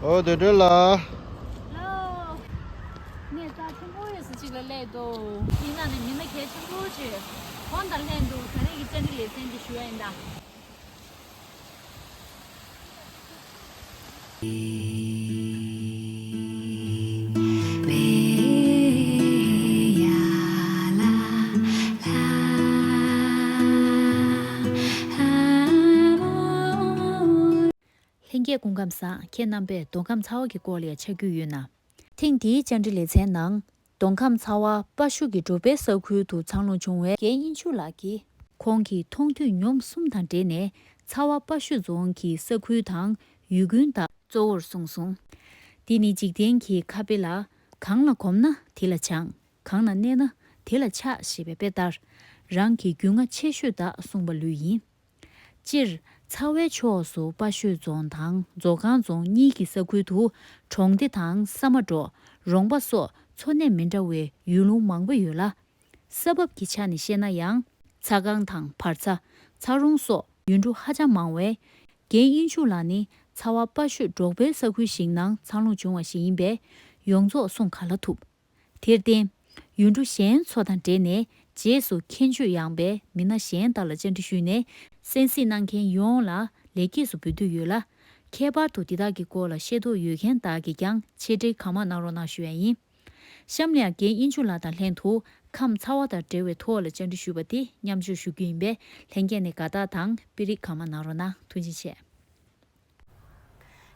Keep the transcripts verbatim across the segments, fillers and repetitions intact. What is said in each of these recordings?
ཨོ་དེ་འདྲ་ལ། ལོ། ངས་རྩྭ་ཆེན་པོ་ཡོད་ས་ཅིག་ལ་སླེབས་འདུག་དེའི་ནང་ནས་མི་སྣ་གལ་ཆེན་པོ་ཅིག་ཁོང་དང་ལྷན་དུ་ད་རེས་ཀྱི་བཅར་འདྲི་ལེ་ཚན་འདི་ཞུ་ཡ་ཡིན་ད། ལྷན་རྒྱས་སྐུ་ཁམས་བཟང་། ཁྱེད་རྣམ་པས་མདོ་ཁམས་ཚ་བ་གི་སྐོར་ལ་ཡང་ཆ་རྒྱུས་ཡོད་ན། ཐེངས་འདིའི་བཅར་འདྲི་ལེ་ཚན་ནང་། མདོ་ཁམས་ཚ་བ་དཔའ་ཤོད་ཀྱི་འབྲོག་པའི་ས་ཁུལ་དུ་འཚར་ལོངས་བྱུང་བའི་རྒན་དབྱིན་ཆུ་ལགས་ཀྱིས། ཁོང་གིས་མཐོང་ཐོས་མྱོང་གསུམ་དང་འབྲེལ་ནས་ཚ་བ་དཔའ་ཤོད་རྫོང་གི་ས་ཁུལ་དང་ཡུལ་ཀུན་དག་གཙོ་བོར་གསུངས་སོང་། འདི་ནི་འཇིག་རྟེན་གྱི་ཁ་དཔེ་ལ། གང་ལ་གོམས་ན་དེ་ལ་སྦྱངས། གང་ན་གནས་ན་དེ་ལ་ཆགས་ཞེས་པའི་དཔེ་ལྟར། རང་གི་རྒྱུས་མངའ་ཆེ་ཤོས་དག་གསུངས་པ་ལོས་ཡིན། སྤྱིར། ཚ་བའི་ཕྱོགས་སུ་དཔའ་ཤོད་རྫོང་དང་མཛོ་སྒང་རྫོང་གཉིས་ཀྱི་ས་ཁུལ་དུ་གྲོང་སྡེ་དང་ས་མ་འབྲོག་རོང་པ་སོགས་འཚོ་གནས་མི་འདྲ་བའི་ཡུལ་ལུང་མང་པོ་ཡོད་ལ། ས་བབ་ཀྱི་ཆ་ནས་བཤད་ན་ཡང་། ཚ་སྒང་དང་བར་ཚ། ཚ་རོང་སོགས་ཡུལ་གྲུ་ཧ་ཅང་མང་བས། རྒན་དབྱིན་ཆུ་ལགས་ནི་ཚ་བ་དཔའ་ཤོད་འབྲོག་པའི་ས་ཁུལ་ཞིག་ནང་འཚར་ལོངས་བྱུང་བ་ཞིག་ཡིན་པས། ཡོངས་རྫོགས་གསུངས་ག་ལ་ཐུབ། དེར་བརྟེན། ཡུལ་གྲུ་གཞན་ཚོ་དང་འབྲེལ་ནས་རྗེས་སུ་མཁྱེན་དཔྱོད་ཡངས་པའི་མི་སྣ་གཞན་དག་ལ་བཅར་འདྲི་ཞུས་ནས་གསན་གཟིགས་གནང་མཁན་ཡོངས་ལ་ལེགས་སྐྱེས་སུ་འབུལ་འདོད་ཡོད་ལ། ཁྱད་པར་དུ་འདི་དག་གི་སྐོར་ལ་ཤེས་རྟོགས་ཡོད་མཁན་དག་གིས་ཀྱང་ཆེད་འབྲེལ་གང་མང་གནང་རོགས་གནང་ཞུ་ཡ་ཡིན། གཤམ་ལ་ཡང་རྒན་དབྱིན་ཆུ་ལགས་དང་ལྷན་དུ་ཁམས་ཚ་བ་དང་འབྲེལ་བའི་ཐོག་ལ་བཅར་འདྲི་ཞུས་པ་དེ་མཉམ་སྤྱོད་ཞུ་རྒྱུ་ཡིན་པས། ལྷན་རྒྱས་ནས་དགའ་རྟགས་དང་དཔེ་རིས་གང་མང་གནང་རོགས་གནང་། ཐུགས་རྗེ་ཆེ།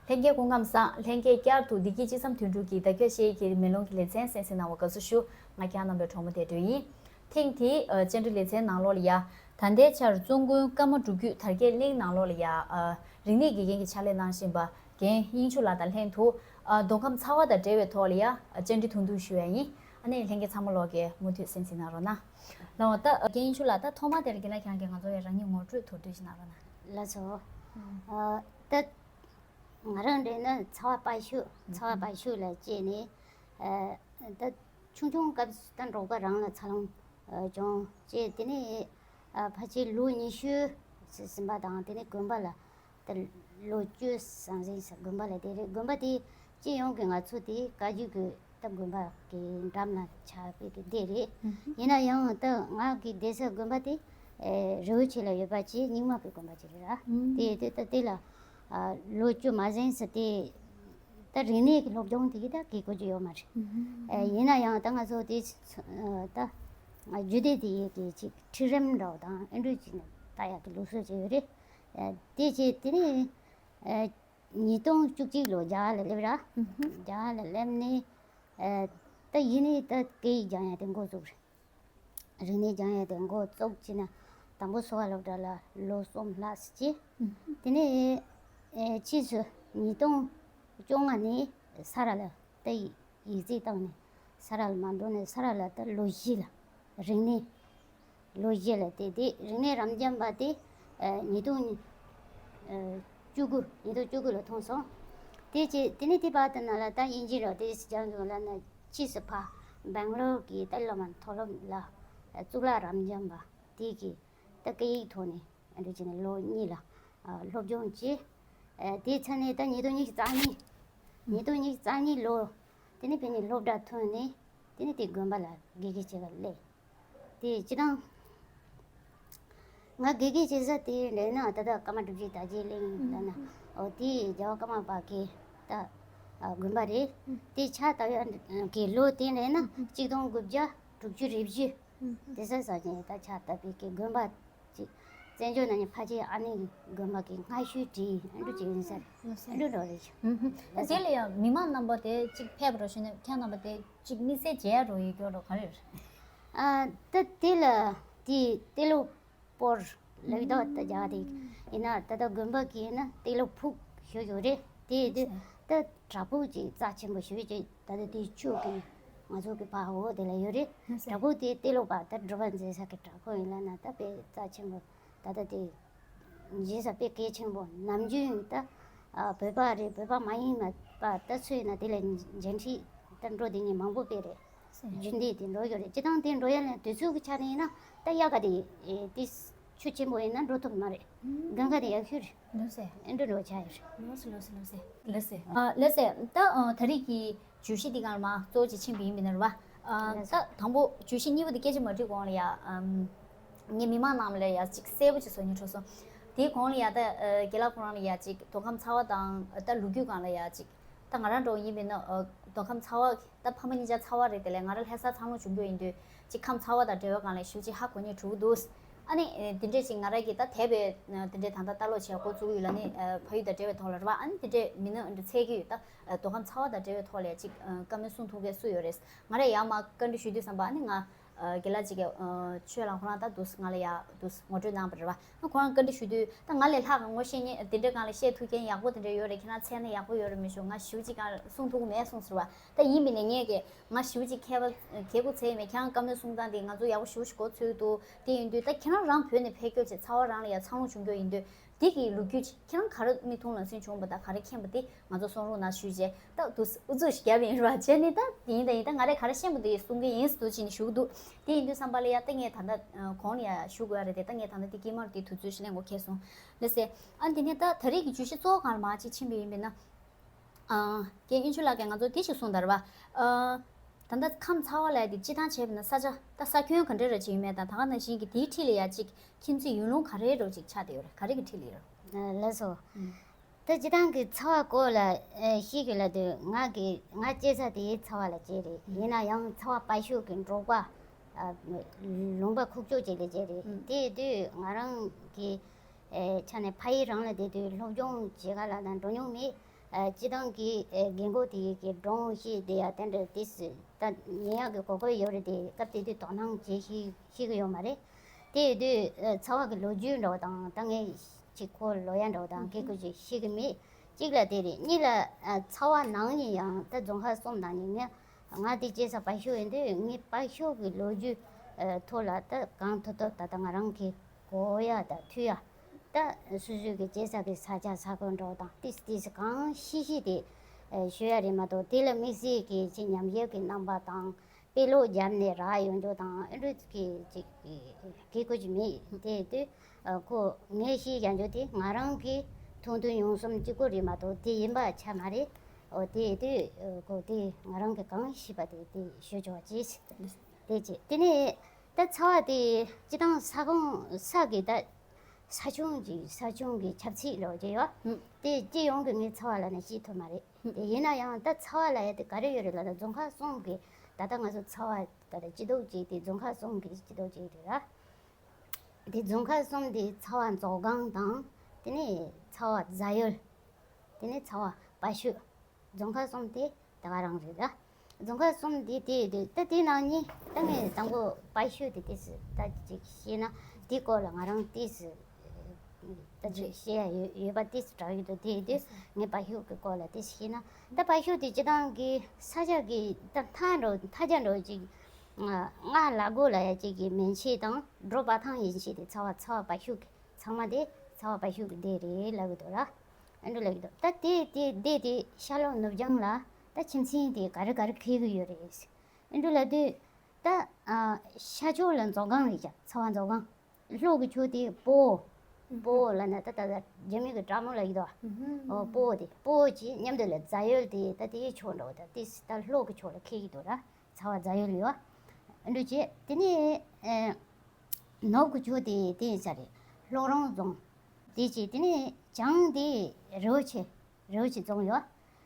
ལྷན་རྒྱས་སྐུ་ཁམས་བཟང་། ལྷན་རྒྱས་བསྐྱར་དུ་བདེ་སྐྱིད་ཅི་བསམ་དོན་གྲུབ་ཀྱི་བརྡ་ཁྱབ་ཤེས་ཀྱི་མེ་ལོང་གི་ལེ་ཚན་གསན་གཟིགས་གནང་བར་དགའ་བསུ་ཞུ། ང་ཁྱེད་རྣམ་པའི་གྲོགས་མོ་བདེ་སྒྲོལ་ཡིན། ཐེངས་འདིའི་ཨ་བཅར་འདྲི་ལེ་ཚན་ནང་ལོགས་ལ་ཡ། ད་ལྟའི་ཆར་བཙུན་དགོན་ཀརྨ་སྒྲུབ་བརྒྱུད་དར་རྒྱས་གླིང་ནང་ལོགས་ལ་ཡ། ཨ་རིག་གནས་དགེ་རྒན་གྱི་ཕྱག་ལས་གནང་བཞིན་པ་རྒན་དབྱིན་ཆུ་ལགས་དང་ལྷན་དུ། ཨ་མདོ་ཁམས་ཚ་བ་དང་འབྲེལ་བའི་ཐོག་ལ་ཡ་བཅར་འདྲི་ཐུང་ཐུང་ཞུ་ཡ་ཡིན། ཨ་ནི་ལྷན་རྒྱས་ཚང་མ་ལོག་གིས་མུ་མཐུད་གསན་གཟིགས་གནང་རོགས་གནང་། ལགས་འོ་ད་རྒན་དབྱིན་ཆུ་ལགས། ད་ཐོག་མ་དེར་རྒན་ལགས་ཁྱེད་རང་གིས་ང་ཚོ་ལ་རང་ཉིད་ངོ་སྤྲོད་མདོར་བསྡུས་ཤིག་གནང་རོགས་གནང་། ལགས་སོ། ཨ་ད་ང་རང་འདྲ་ན་ཚ་བ་དཔའ་ཤོད། ཚ་བ་དཔའ་ཤོད་ལ་སྐྱེས་ནས། ཨ་ད་ཆུང་ཆུང་སྐབས་ད་འབྲོག་པ་རང་ལ་འཚར་ལོངས་ཨ་བྱུང་སྐྱེས། དེ་ནས་ཨ་ཕལ་ཆེར་ལོ་ཉི་ཤུ་ཟིན་པ་དང་དེ་ནས་དགོན་པ་ལ། ད་ལོ་བཅུ་ཙམ་ཟིན་ས་དགོན་པ་ལ་བསྡད་རེད། དགོན་པ་དེ་སྤྱི་ཡོངས་ཀྱི་ང་ཚོ་དེ་བཀའ་བརྒྱུད་ཀྱི་ད་དགོན་པ་གི་འགྲམ་ལ་ཆགས་པའི་གི་སྡེ་རེད། ཡིན་ན་ཡང་ད་ང་གི་བསྡད་ས་དགོན་པ་དེ་ཨེ་རི་བོ་ཆེ་ལ་ཡོད་པ་ཅིག་རྙིང་མ་གི་དགོན་པ་ཅིག་རེད་ར། དེ་དེ་ད་དེ་ལ་ཨ་ལོ་བཅུ་མ་ཟིན་ས་དེ་ད་རིག་གནས་ཀྱི་སློབ་སྦྱོང་དེ་གི་ད་གི་གོ་རྒྱུ་ཡོད་མ་རེད། ཨེ་ཡིན་ན་ཡང་ད་ང་ཚོ་དེ་ད་རྒྱུད་སྡེ་དེ་ཡི་གི་ཅིག་ཁྲིད་རིམ་འདྲ་བོ་དང་ཨེ་འདྲ་ཅིག་ནས་ད་ཡག་གི་ལུགས་སྲོལ་ཅིག་ཡོད་རེད། དེ་རྗེས་དེ་ནས་ཉིས་སྟོང་བཅུ་གཅིག་ལོ་རྒྱ་གར་ལ་སླེབས་ར། རྒྱ་གར་ལ་སླེབས་ནས་ད་ཡིན་ནས་ད་སྐད་ཡིག་སྦྱང་ཡ་དེ་འགོ་བཙུགས་རེད། རིག་གནས་སྦྱང་ཡ་དེ་འགོ་བཙུགས་བྱས་ན་དང་པོ་གསོ་བ་སློབ་གྲྭ་ལ་ལོ་གསུམ་ལྷག་ཙམ་བྱས། དེ་ནས་ཕྱིས་སུ་ཉིས་སྟོང་བཅོ་ལྔ་ནས་ས་ར་ལ་ད་ཡིག་ཡིག་རྩིས་བཏང་ནས་ས་ར་ལ་མ་འགྲོ་ནས་ས་ར་ལ་ད་ལོ་བཞི་ལ་རིག་གནས། ལོ་བཞི་ལ་བསྡད་དེ་རིག་གནས་རབ་འབྱམས་པ་དེ་ཨ་ཉིས་སྟོང་ཉི་ཨ་བཅུ་དགུ། ཉིས་སྟོང་བཅུ་དགུ་ལ་ཐོན་སོང་། དེ་རྗེས་དེ་ནས་དེ་བར་དུ་ན་ལ་ད་དབྱིན་ཇི་ར་དེ་སྦྱང་དགོས་ལབ་ན་ཕྱིས་སུ་ཕ་སྦེང་ལོར་གྱི་ད་སློབ་མ་མཐོ་སློབ་ལ་གཙུག་ལག་རབ་འབྱམས་པ་དེ་གི་ད་སྐད་ཡིག་ཐོག་ནས་ཨ་འདྲ་བྱས་ནས་ལོ་གཉིས་ལ་ཨ་སློབ་སྦྱོང་བྱས། ཨ་དེ་ཚར་ནས་ད་ཉིས་སྟོང་ཉི་ཤུ་རྩ་གཉིས། ཉིས་སྟོང་ཉི་ཤུ་རྩ་གཉིས་ལོ་དེ་ནས་དཔེ་ནས་སློབ་གྲྭ་ཐོན་ནས་དེ་ནས་དེ་དགོན་པ་ལ་དགེ་རྒན་བྱེད་པར་སླེབས། དེ་སྤྱི་བཏང་ང་དགེ་རྒན་བྱེད་ས་དེ་ལས་ན་ད་ལྟ་ཀརྨ་སྒྲུབ་བརྒྱུད་དར་རྒྱས་གླིང་ལ་ན་འོ་དེ་རྒྱལ་བ་ཀརྨ་པ་གི་ད་དགོན་པ་རེད། དེ་ཕྱག་བཏབ་ཡ་གི་ལོ་དེ་ལས་ན་གཅིག་སྟོང་དགུ་བརྒྱ་དྲུག་ཅུ་རེ་བཞི་དེ་ས་ས་ཅན་ད་ཕྱག་བཏབ་པའི་གི་དགོན་པ་ཅིག་བཙན་བྱོལ་ནང་ནས་ཕལ་ཆེར་ཨ་ནེ་གི་དགོན་པ་གི་སྔ་ཤོས་བྲིས་ཨ་འདྲ་ཅིག་ཡིན་ས་རེད། ཨ་འདྲ་འགྲོ་རེད། ད་དེ་ལ་ཡང་མི་མང་རྣམ་པ་དེ་གཅིག་ཕེབས་རོགས་ཞུ་ནས་ཁྱེད་རྣམ་པ་དེ་གཅིག་དམིགས་བསལ་མཇལ་རོགས་ཡིན་སྐྱོ་རོགས་ག་རེ་རེད། ཨ་ད་དེ་ལ་དེ་ཏེ་ལོ་སྤོར་ལབ་ད་ད་རྒྱ་དེ་ཡིན་ན་ད་ད་དགོན་པ་གི་ཡིན་ན་ཏེ་ལོ་ཕུག་ཞུ་ཞུ་རེད། དེ་དེ་ད་བྲག་ཕུག་ཅིག་རྩ་ཆེན་པོ་ཞུ་ཅིག་ད་ད་དེ་ཆོས་གི་ང་ཚོ་གི་ཕ་འོ་དེ་ལ་ཡོད་རེད། བྲག་ཕུག་དེ་ཏེ་ལོ་པ་ད་སྒྲུབ་པ་མཛད་ས་གི་བྲག་ཕུག་ཡིན་ལ་ན་ད་དཔེ་རྩ་ཆེན་པོ་ད་ད་དེ། རྗེས་ས་དཔེ་གལ་ཆེན་པོ་ནམ་རྒྱུན་ད་ཨ་བོད་པ་རེད་བོད་པ་མ་ཡིན་པ་ད་ཚོས་ན་དེ་ལ་མཇལ་འཕྲད་ད་འགྲོ་དེ་ཉིད་མང་པོ་དཔེ་རེད། རྒྱུན་ལྡན་དེ་འགྲོ་ཡོད་རེད། སྤྱི་བཏང་དེ་འགྲོ་ཡ་ལ་དུས་ཚོད་ཀྱི་ཆ་ནས་ཡིན་ན་ད་ཡག་ག་དེ་དེ་ ཆུ་ཆེན་པོ་ཡིན་ན་འགྲོ་ཐུབ་མ་རེད། སྒང་ག་དེ་ཡག་ཤོས་རེད། ལགས་སེ། ཨེ་འགྲོ་འགྲོ་བྱ་ཡོད་རེད། ལགས་སེ་ལགས་སེ་ལགས་སེ། ལགས་སེ། ཨ་ལགས་སེ། ད་ཨ་ད་རེས་ཀྱི་བརྗོད་གཞི་འདི་སྒང་ལ་མ་གཙོ་བོ་ཅིག་ཕྱིན་པ་ཡིན་པ་ཡིན་ན་རེད་བ། ཨ་ལགས་སེ། ད་དང་པོ་བརྗོད་གཞི་གཉིས་པ་འདི་སྐད་ཆ་མ་དྲིས་གོང་ལ་ཡ། ཨམ། ངས་མི་མང་རྣམས་ལ་ཡ་ཅིག་གསལ་པོ་ཅིག་བཟོ་སྙིང་བྲོ་སོང་། དེའི་གོང་ལ་ཡ་ད་ཨ་རྒན་ལགས་ཁོ་རང་ལ་ཡ་ཅིག་མདོ་ཁམས་ཚ་བ་དང་ད་ལོ་རྒྱུས་སྒང་ལ་ཡ་ཅིག་ད་ང་རང་འདྲ་བོ་ཡིན་པ་ཡིན་ན་ཨ་མདོ་ཁམས་ཚ་བ་ད་ཕ་མ་གཉིས་ཆ་ཚ་བ་རེད། དེ་ལས་ང་རང་ལྷ་ས་འཚར་ལོངས་བྱུང་རྒྱུ་ཡིན་དུས་ཅིག་ཁམས་ཚ་བ་དང་འབྲེལ་བའི་སྒང་ལ་ཞེ་པོ་ཅིག་ཧ་གོ་སྙིང་བྲོ་གི་འདུག་ཨ་ནི་ཨ་དེ་འདྲས་ཅིག་ང་རང་གིས་ད་དེ་བས་ཨ་དེ་འདྲས་ད་ལྟ་ལྟ་ཀློག་བྱས་འགོ་བཙུགས་ཡོད་ལ་ནི་ཨ་ཕ་ཡུལ་དང་འབྲེལ་བའི་ཐོག་ལ་རེད་བ། ཨ་ནི་དེ་འདྲས་མི་སྣ་འདི་འཚོལ་གྱི་ཡོད། ད་ཨ་མདོ་ཁམས་ཚ་བ་དང་འབྲེལ་བའི་ཐོག་ལ་ཅིག་ཨ་བཀའ་མོལ་གསུང་ཐུབ་མཁན་སུ་ཡོད་རེད། ང་རང་ཡར་མར་བཀའ་འདྲི་ཞུ་དུས་ཙམ་པ་ཨ་ནི་ང་ཨ་རྒན་ལགས་ཅིག་གིས་ཨ་ཆོས་ལགས་ཁོ་རང་ད་འདུག་ང་ལ་ཡ་འདུག་ངོ་སྤྲོད་གནང་བ་རེད་བ། ཨ་ཁོ་རང་བཀའ་འདྲི་ཞུ་དུས་ད་ང་ལས་ལྷག་གི་ངོ་ཤེས་མཁན་དེ་འདྲའི་སྒང་ལ་བཤད་ཐུབ་མཁན་ཡག་པོ་དེ་འདྲ་ཡོད་རེད། ཁྱེད་རང་མཚན་ན་ཡག་པོ་ཡོད་རེད། མི་ཞུ་ང་ཞེ་པོ་ཅིག་གང་གསུང་ཐུབ་ཀྱི་མེད་གསུངས་ཟེར་བ། ད་ཡིན་པ་ཡིན་ནའི་ངས་ཀྱི་ང་ཞེ་པོ་ཅིག་མཁས་པ་མཁས་པོ་ཚད་མེད། ཁྱེད་རང་བཀའ་མོལ་གསུང་སྟངས་དེ་ང་ཚོ་ཡག་པོ་ཞེ་པོ་ཞིག་གོ་ཚོད་འདུག་དེ་ཡིན་དུས་ད་ཁྱེད་རང་རང་བོད་ནས་ཕེབས་སྐྱོད་བྱས་ཚ་བ་རང་ལ་ཡ་འཚར་ལོངས་བྱུང་རྒྱུ་ཡིན་དུས་དེ་གི་ལོ་རྒྱུས་ཅིག་ཁྱེད་རང་ག་རེ་མིག་མཐོང་ལག་ཟིན་བྱུང་བ་དང་ག་རེ་མཁྱེན་པ་དེ་ང་ཚོ་གསུང་རོགས་གནང་ཞུས་རྗེས་ད་དུ་ཨུ་ཚུགས་ཤིག་བརྒྱབ་ཡིན་ར། བྱས་ནས་ད་དེ་ཡིན་ད་ཡིན་ད་ང་རས་ག་རེ་ཤེས་པ་དེ་གསུང་གི་ཡིན་ཟེར་དུ་ཅིག་ནས་ཞུ་གི་འདུག་དེ་ཡིན་དུས་ཙམ་པ་ལ་ཡ་ད་ངས་ད་ལྟ་གོང་ལ་ཡ་ཞུ་དགོས་ཡ་རེད་དེ། ད་ངས་ད་ལྟ་དེ་དཀྱིལ་མར་དེ་དུས་ཚོད་ཞིག་ལེན་དགོས་ཁེལ་སོང་། ལགས་སེ། ཨ་དེ་ནས་ད་ད་རེས་ཀྱི་བརྗོད་གཞི་གཙོ་བོ་གང་ལ་མ་ཅིག་ཕྱིན་པ་ཡིན་པས་ན། ཨ། རྒན་དབྱིན་ཇུ་ལགས་ཀྱིས་ང་ཚོ་དེ་ཞིག་གསུངས་དར་བ། ཨ། ད་ལྟ་ཁམས་ཚ་བ་ལ་ཡ་དེ་སྤྱི་བཏང་བྱས་པ་ན་ས་ཆ་ད་ས་ཁྱོན་ག་འདྲ་ར་ཅིག་ཡོད་མེད་དང་ད་ག་ནང་བཞིན་གྱི་དེའི་འཁྲིས་ལ་ཡ་ཅིག་ཁྱིམ་མཚེས་ཡུལ་ལུང་ག་རེ་རོ་ཅིག་ཆགས་བསྡད་ཡོད་རེད། ག་རེ་གི་འཁྲིས་ལ་ཡོད་རེད། ལགས་སོ། ཨུམ། ད་སྤྱི་བཏང་གི་ཚ་བ་སྐོར་ལ་ཨ་ཤེས་དགོས་ལབ་དུས་ང་གི་ང་སྐྱེས་ས་དེ་ཚ་བ་ལ་སྐྱེས་རེད། ཡིན་ན་ཡང་ཚ་བ་བར་ཤོག་གི་འབྲོག་པ་ཨ་ལུང་པ་ཁུག་ཀྱོག་ཅིག་ལ་སྐྱེས་རེད། ཨུམ། དེ་དུས་ང་རང་གི་ཨེ་ཆ་ནས་ཕ་ཡུལ་རང་ལ་བསྡད་དུས་སློབ་སྦྱོང་བྱེད་ག་ལ་དང་འགྲོ་མྱོང་མེད། ཨ་སྤྱི་བཏང་གི་ཨེ་རྒན་གོག་དེ་གི་སྒྲུང་བཤད་དེ་ཡ་དེ་འདྲ་དེ་སུ་ད་ཉན་ཡག་གི་གོ་སྐབས་ཡོད་རེད་དེ་སྐབས་དེ་དུས་དོ་སྣང་བྱེད་ཤེས་ཤེས་གི་ཡོད་མ་རེད། དེ་ཡོད་དུས་ཨ་ཚ་བ་གི་ལོ་རྒྱུས་འདྲ་བ་དང་ད་ངས་ཅིག་ཁོ་ལོ་ཡ་འདྲ་བ་དང་སྐད་ཁུ་ཅིག་ཤེས་གི་མེད། གཅིག་ལ་དེ་རེད། གཉིས་ལ་ཨ་ཚ་བ་ནང་ནས་ཡང་ད་རྫོང་ཁག་གསུམ་ནང་ནས་ངས་ང་དེ་སྐྱེས་ས་བར་ཤོག་ཡིན་དུས་ངས་བར་ཤོག་གི་ལོ་རྒྱུས་ཨ་ཐོག་ལ་ད་གང་ཐུབ་ཐུབ་ད་ལྟ་ང་རང་གི་གོ་ཡ་ད་ཐུབ་ཡ། ད་སོ་སོའི་གི་སྐྱེས་ས་གི་ས་ཆ་ས་ཁོངས་འདྲ་བོ་དང་ཏིས་ཏིས་གང་ཤེས་ཤེས་དེ་ཨེ་ཞུ་ཡ་རེད་མ་གཏོགས་དེ་ལ་དམིགས་བསལ་གི་ཅིག་ཉམས་ཞིབ་གི་རྣམ་པ་དང་དཔེ་ཀློག་བརྒྱབ་ནས་རག་ཡོང་རྒྱུ་དང་ཨེ་འདྲ་གི་ཅིག་གི་གི་གོ་ཅིག་མེད། དེ་དུས་ཨ་ཁོ་ངས་ཤེས་བཞག་རྒྱུ་དེ་ང་རང་གི་མཐོང་ཐོས་མྱོང་གསུམ་གཅིག་པོ་རེད་མ་གཏོགས་དེ་ཡིན་པ་ཆ་མ་རེད། འོ་དེ་དུས་ཨ་ཁོ་དེ་ང་རང་གི་གང་ཤེས་པ་དེ་དེ་ཞུ་ཆོག་ཅེས་དེ་བྱས་དེ་ནས། ད་ཚ་བ་དེ་སྤྱི་བཏང་ས་ཁོངས་ས་གི་ད་ས་ཁྱོན་གྱི་ས་ཁྱོན་གྱི་ཁྱབ་ཚད་ལོ་ཅེ་ཡོད། ཧུམ། དེ་སྤྱི་ཡོངས་ཀྱི་ངས་ཚ་བ་ལབ་ནས་ཤེས་ཐུབ་མ་རེད། ཧུམ། དེ་ཡིན་ན་ཡང་ད་ཚ་བ་ལབ་ཡ་དེ་ག་རེ་ཡོད་རེད་ལབ་ན་རྫོང་ཁག་གསུམ་གྱི་ད་ལྟ་ང་ཚོ་ཚ་བ་ད་ལྟ་སྤྱི་ལྡོག་ཅིག་དེ་རྫོང་ཁག་གསུམ་གྱི་སྤྱི་ལྡོག་ཅིག་དེ་ར། དེ་རྫོང་ཁག་གསུམ་དེ་ཚ་བ་མཛོ་སྒང་དང་དེ་ནས་ཚ་བ་རྫ་ཡུལ། དེ་ནས་ཚ་བ་བར་ཤོད། རྫོང་ཁག་གསུམ་དེ་ད་ག་རང་རེད་ལ། རྫོང་ཁག་གསུམ་དེ་དེ་དེ་ད་དེ་ནང་ནས་ད་ངས་དང་པོ་བར་ཤོད་དེ་ཏིས་ད་ཅིག་ཤེས་ན་དེ་སྐོར་ལ་ང་རང་ཏིས་ད་ཅིག་ཤེས་ཡ་ཡོད་ཡོད་པ་ཏིས་དྲག་ཡོད་དོ། དེ་དེ་ངས་བར་ཤོད་ཀྱི་སྐོར་ལ་ཏིས་ཤེས་ན་ད་བར་ཤོད་དེ་སྤྱི་བཏང་གི་ས་ཆ་གི་ད་མཐའ་འགྲོ་མཐའ་རྒྱ་འགྲོ་ཅིག་ང་ལ་སྒོ་ལ་ཡ་ཅིག་གི་མན་ཆད་དང་འགྲོ་བ་ཐང་ཡིན་ཆད་དེ་ཚ་བ་ཚ་བ་བར་ཤོད་ཀྱི་ཚང་མ་དེ་ཚ་བ་བར་ཤོད་ཀྱི་སྡེ་རེད་ལབ་གི་འདུག་ར། ཨེ་འགྲོ་ལབ་ཀྱི་འདུག་ད་དེ་དེ་སྡེ་དེ་ཤར་ལྷོ་ནུབ་བྱང་ལ་ད་ཁྱིམ་མཚེས་དེ་ག་རེ་ག་རེ་འཁེལ་གི་ཡོད་རེད། ཨེ་འགྲོ་ལབ་དུས་ད་ཨ་ཤར་ཕྱོགས་ལ་མཛོ་སྒང་རེད་ཀྱ་ཚ་བ་མཛོ་སྒང་། ལྷོ་གི་ཕྱོགས་དེ་སྤོ་བོ། སྤོ་བོ་ལབ་ན་ད་ད་ད་རྒྱ་མི་གི་ཀྲ་མོ་ལབ་ཀྱི་འདུག་ཨོ་སྤོ་བོ་དེ་སྤོ་བོ་ཅིག་མཉམ་དུ་ལ་རྫ་ཡུལ་དེ་ད་དེའི་ཕྱོགས་འགྲོ་ད་དེ་ད་ལྷོ་གི་ཕྱོགས་ལ་འཁེལ་གྱི་འདུག་ར། ཚ་བ་རྫ་ཡུལ་ཡོད། ཨེ་འགྲོ་བྱས་དེ་ནས་ཨེ། ནོར་གྱི་ཆུ་དེ་དེ་ས་རེད། ལྷོ་རོང་རྫོང་། དེ་ཅི་དེ་ནས་བྱང་དེ་རི་བོ་ཆེ། རི་བོ་ཆེ་རྫོང་ཡོད།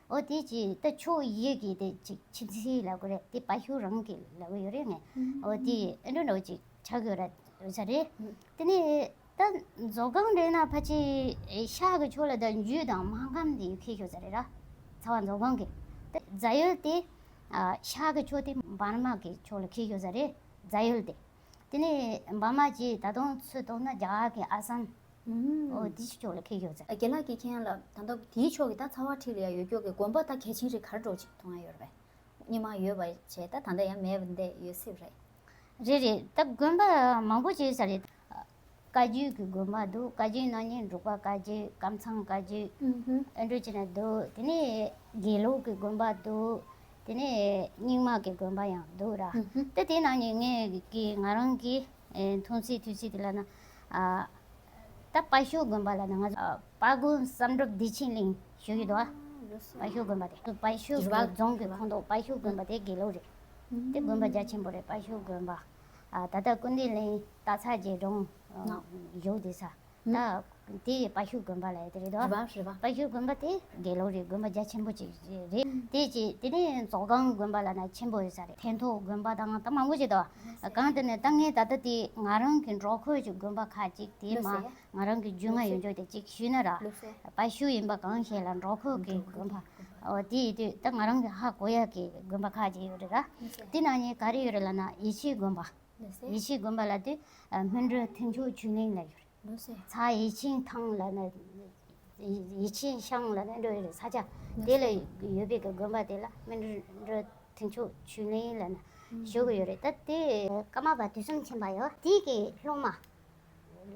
ཨོ་དེ་ཅི་ད་ཕྱོགས་བཞི་གི་དེ་ཅི་ཁྱིམ་མཚེས་ལབ་དགོས་རེད། དེ་བར་ཤོད་རང་གི་ལབ་གི་ཡོད་རེད་ངས། ཨོ་དེ་ཨེ་འདྲ་འདྲ་ཅིག་ཆགས་ཡོད་ར་ས་རེད། དེ་ནས་ད་མཛོ་སྒང་རེད་ན་ཕལ་ཆེར་ཤར་གི་ཕྱོགས་ལ་ད་འཇུ་དང་སྨར་ཁམས་དེ་འཁེལ་ཤོག་ས་རེད་ར། ཚ་བ་མཛོ་སྒང་གི་ད་རྫ་ཡུལ་དེ་ཤར་གི་ཕྱོགས་དེ་འབར་མ་གི་ཕྱོགས་ལ་འཁེལ་ཤོག་ས་རེད། རྫ་ཡུལ་དེ། དེ་ནས་འབར་མ་ཅིག་ད་དུང་ཚུར་གཏོང་ན་རྒྱ་གར་གྱི་ཨ་སམ། ཨོ་དེ་ཕྱོགས་ལ་འཁེལ་ཡོད་ཚེ། རྒན་ལགས་ཀྱིས་མཁྱེན་ལ་ད་ལྟ་དེའི་ཕྱོགས་ཀྱི་ད་ཚ་བ་འཁྲིས་ལ་ཡང་ཡོད་སྐྱོ་གི་དགོན་པ་ད་གལ་ཆེན་རིགས་ག་རེ་འགྲོ་ཅིག་མཐོང་ཡ་ཡོད་རེད་པས། སྔོན་མ་ཡོད་པ་བྱས་ད་ད་ལྟ་ཡང་མེད་པ་འདི་ཡོད་སྲིད་རེད། རེད་རེད། ད་དགོན་པ་མང་པོ་ཅིག་ས་རེད། བཀའ་བརྒྱུད་ཀྱི་དགོན་པ་འདུག་བཀའ་བརྒྱུད་ནང་ནས་འབྲུག་པ་བཀའ་བརྒྱུད་ཀམ་ཚང་བཀའ་བརྒྱུད། ཨུ་འདྲ་བྱས་ན་འདུག་དེ་ནས་དགེ་ལུགས་ཀྱི་དགོན་པ་འདུག་དེ་ནས་རྙིང་མ་གི་དགོན་པ་ཡང་འདུག་ར། ཨུ་ཧུ། ད་དེ་ནང་ནས་ངས་ཀྱི་ང་རང་གི་ཨེ་མཐོང་ཚུལ་ཐོས་ཚུལ་དེ་ལ་ན་ ཨ། ད་དཔའ་ཤོད་དགོན་པ་ལ་ནི་ང་ཚོ་དཔའ་དགོན་བསམ་གྲུབ་བདེ་ཆེན་གླིང་ཞུ་གི་འདུག་ཨ། དཔའ་ཤོད་དགོན་པ་དེ་དཔའ་ཤོད་རྫོང་གི་ཁོངས་གཏོགས་དཔའ་ཤོད་དགོན་པ་དེ་དགེ་ལུགས་རེད། དེ་དགོན་པ་རྒྱ་ཆེན་པོ་རེད། དཔའ་ཤོད་དགོན་པ། ཨ། ད་ལྟ་ཀུན་བདེ་གླིང་སྟག་ཚང་གི་རྫོང་བཞུགས་བསྡད་ས། ད་དེ་དཔའ་ཤོད་དགོན་པ་ལ་ཡོད་དེ་རེད་དོ། རེད་པ། རེད་པ། དཔའ་ཤོད་དགོན་པ་དེ་དགེ་ལུགས་རེད། དགོན་པ་རྒྱ་ཆེན་པོ་ཅིག་རེད། དེ་ཅིག་དེ་ནས་མཛོ་སྒང་དགོན་པ་ལ་ན་ཆེན་པོ་ཡོད་ས་རེད། ཐེན་ཐོག་དགོན་པ་དང་ད་མང་པོ་ཅིག་འདུག་གང་དེ་ནས་ད་ངས་ད་ལྟ་དེ་ང་རང་གི་འབྲོག་ཁུལ་གྱི་དགོན་པ་ཁག་ཅིག་དེ་མ་ང་རང་གི་རྒྱུས་མངའ་ཡོད་འཇོག་དེ་ཅིག་ཞུས་ན་ར། དཔའ་ཤོད་ཡིན་པ་གང་ཤེས་ལ་འབྲོག་ཁུལ་གྱི་དགོན་པ། འོ་དེ་ཡིན་དུས་ད་ང་རང་གི་ཧ་གོ་ཡ་གི་དགོན་པ་ཁག་ཅིག་ཡོད་རེད་ར། དེ་ནང་ནས་ག་རེ་ཡོད་རེད་ལབ་ན་ཡེ་ཤེས་དགོན་པ། ཡེ་ཤེས་དགོན་པ་ལབ་དུས་སྨིན་གྲོལ་ཐེག་མཆོག་ཆོས་གླིང་ལ་ཡོད་རེད། ལོ་སེ། ཚ་ཡེ་ཆེན་ཐང་ལབ་ན། ཡེ་ཆེན་ཤང་ལབ་ན་འགྲོ་ཡོད་རེད། ས་ཆ་དེ་ལ་ཡོད་པའི་གི་དགོན་པ་དེ་ལ་སྨིན་གྲོལ་ཐེག་མཆོག་ཆོས་གླིང་ལབ་ན་ཞུ་གི་ཡོད་རེད། ད་དེ་ཀརྨ་པ་དུས་གསུམ་མཁྱེན་པ་ཡོད། དེ་གི་སློབ་མ།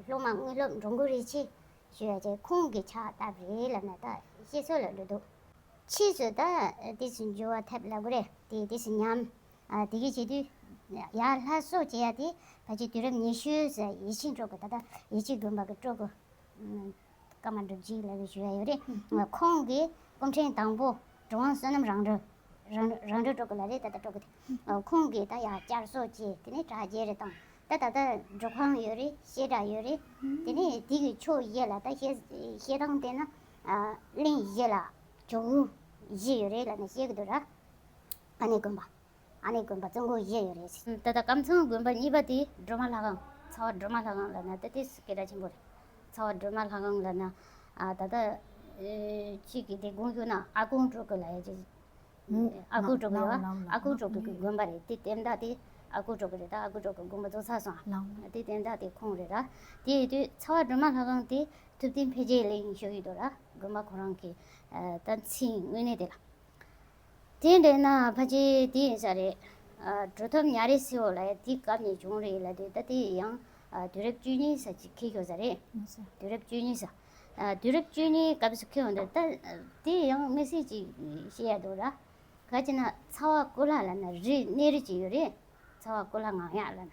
སློབ་མ་དངོས་སློབ་འགྲོ་མགོན་རིན་ཆེན་ཞུ་ཡ་ཅིག་ཁོང་གི་ཕྱག་བཏབ་རེད་ལབ་ན་ད་བཤད་སྲོལ་ལ་འགྲོ་འདུག་ཕྱིས་སུ་ད་དེ་ཚོ་འགྱུར་བ་ཐེབས་ལབ་དགོས་རེད། དེ་དེ་ཚོ་ཉམས། ཨ། དེ་གའི་བྱེད་དུས་ཡར་ལྷ་གསོལ་བྱེད་ཡ་དེ་ཕལ་ཆེར་དུས་རབས་ཉི་ཤུ་ཙམ། ཡེ་ཤེས་སྤྲུལ་སྐུ། ད་ལྟ་ཡེ་ཤེས་དགོན་པ་གི་སྤྲུལ་སྐུ་ཀརྨ་སྒྲུབ་བརྒྱུད་ལབ་པའི་ཞུ་ཡ་ཡོད་རེད། ཁོང་གིས་སྐུ་ཕྲེང་དང་པོ་གྲུབ་དབང་བསོད་ནམས་རང་གྲོལ། རང་རང་གྲོལ་སྤྲུལ་སྐུ་ལབ་རེད། ད་ལྟ་སྤྲུལ་སྐུ་དེ། ཁོང་གིས་ད་ཡར་བསྐྱར་གསོ་བྱས། དེ་ནས་གྲ་རྒྱས་རེ་བཏང་། ད་ད་ལྟ་སྒྲུབ་ཁང་ཡོད་རེད། བཤད་གྲྭ་ཡོད་རེད། དེ་ནས་དེ་གི་ཕྱོགས་བཞི་ལ་ད་བཤད་བཤད་སྟངས་བལྟས་ན། ཨ། གླིང་བཞི་ལ་ཇོ་བོ་བཞི་ཡོད་རེད་ལབ་ནས་བཤད་གི་འདུག་ར། ཨ་ནེ་དགོན་པ། ཨ་ནེ་དགོན་པ་བཙུན་དགོན་བཞི་ཡོད་རེད། ད་ལྟ་ཀམ་ཚང་དགོན་པ་གཉིས་པ་དེ་སྒྲོལ་མ་ལྷ་ཁང་། ཚ་བ་སྒྲོལ་མ་ལྷ་ཁང་ལབ་ན་ད་དེ་སྐད་གྲགས་ཆེན་པོ་རེད། ཚ་བ་སྒྲོལ་མ་ལྷ་ཁང་ལབ་ན། ཨ། ད་ལྟ་ཅིག་གི་དེ་དགོངས་ཞུ་ན་ཨ་ཁུ་སྤྲུལ་སྐུ་ལབ་ཡ་ཅིག་ཨ་ཁུ་སྤྲུལ་སྐུ་ཡོད་པ། ཨ་ཁུ་སྤྲུལ་སྐུ་གི་དགོན་པ་རེད། དེ་དེ་འདྲ་དེ་ཨ་ཁུ་སྤྲུལ་སྐུ་རེད། ད་ཨ་ཁུ་སྤྲུལ་སྐུ་དགོན་པ་རྫོགས་ཚར་སོང་། དེ་དེ་འདྲ་དེ་ཁོང་རེད་ར། དེ་ཡིན་དུས་ཚ་བ་སྒྲོལ་མ་ལྷ་ཁང་དེ་ཐུབ་བསྟན་འཕེལ་རྒྱས་གླིང་ཞུ་ཡི་འདུག་ར། དགོན་པ་ཁོ་རང་གི། ཨ། ད་མཚན་དངོས་གནས་དེ་ལ། དེ་འདྲ་ན་ཕལ་ཆེར་དེ་ཡིན་ས་རེད། ཨ། གྲུབ་ཐོབ་ཉང་རལ་སེའུ་ལབ་ཡ་དེ་སྐབས་ནས་བྱུང་རེད་ལབ་དུས་ད་དེ་ཡང་། ཨ། དུས་རབས་བཅུ་གཉིས་ཙམ་ཅིག་འཁེལ་ཤོག་ས་རེད། དུས་རབས་བཅུ་གཉིས་ཙམ། ཨ། དུས་རབས་བཅུ་གཉིས་སྐབས་སུ་འཁེལ་ཡོང་དུས་ད་དེ་ཡང་དམིགས་བསལ་ཅིག་བཤད་ཡ་འདུག་ར། ག་ཅི་ན་ཚ་བ་ཀུ་ལྷ་ལབ་ན་རི་གནས་རི་ཅིག་ཡོད་རེད། ཚ་བ་ཀུ་ལྷ་ངང་གཡག་ལབ་ན།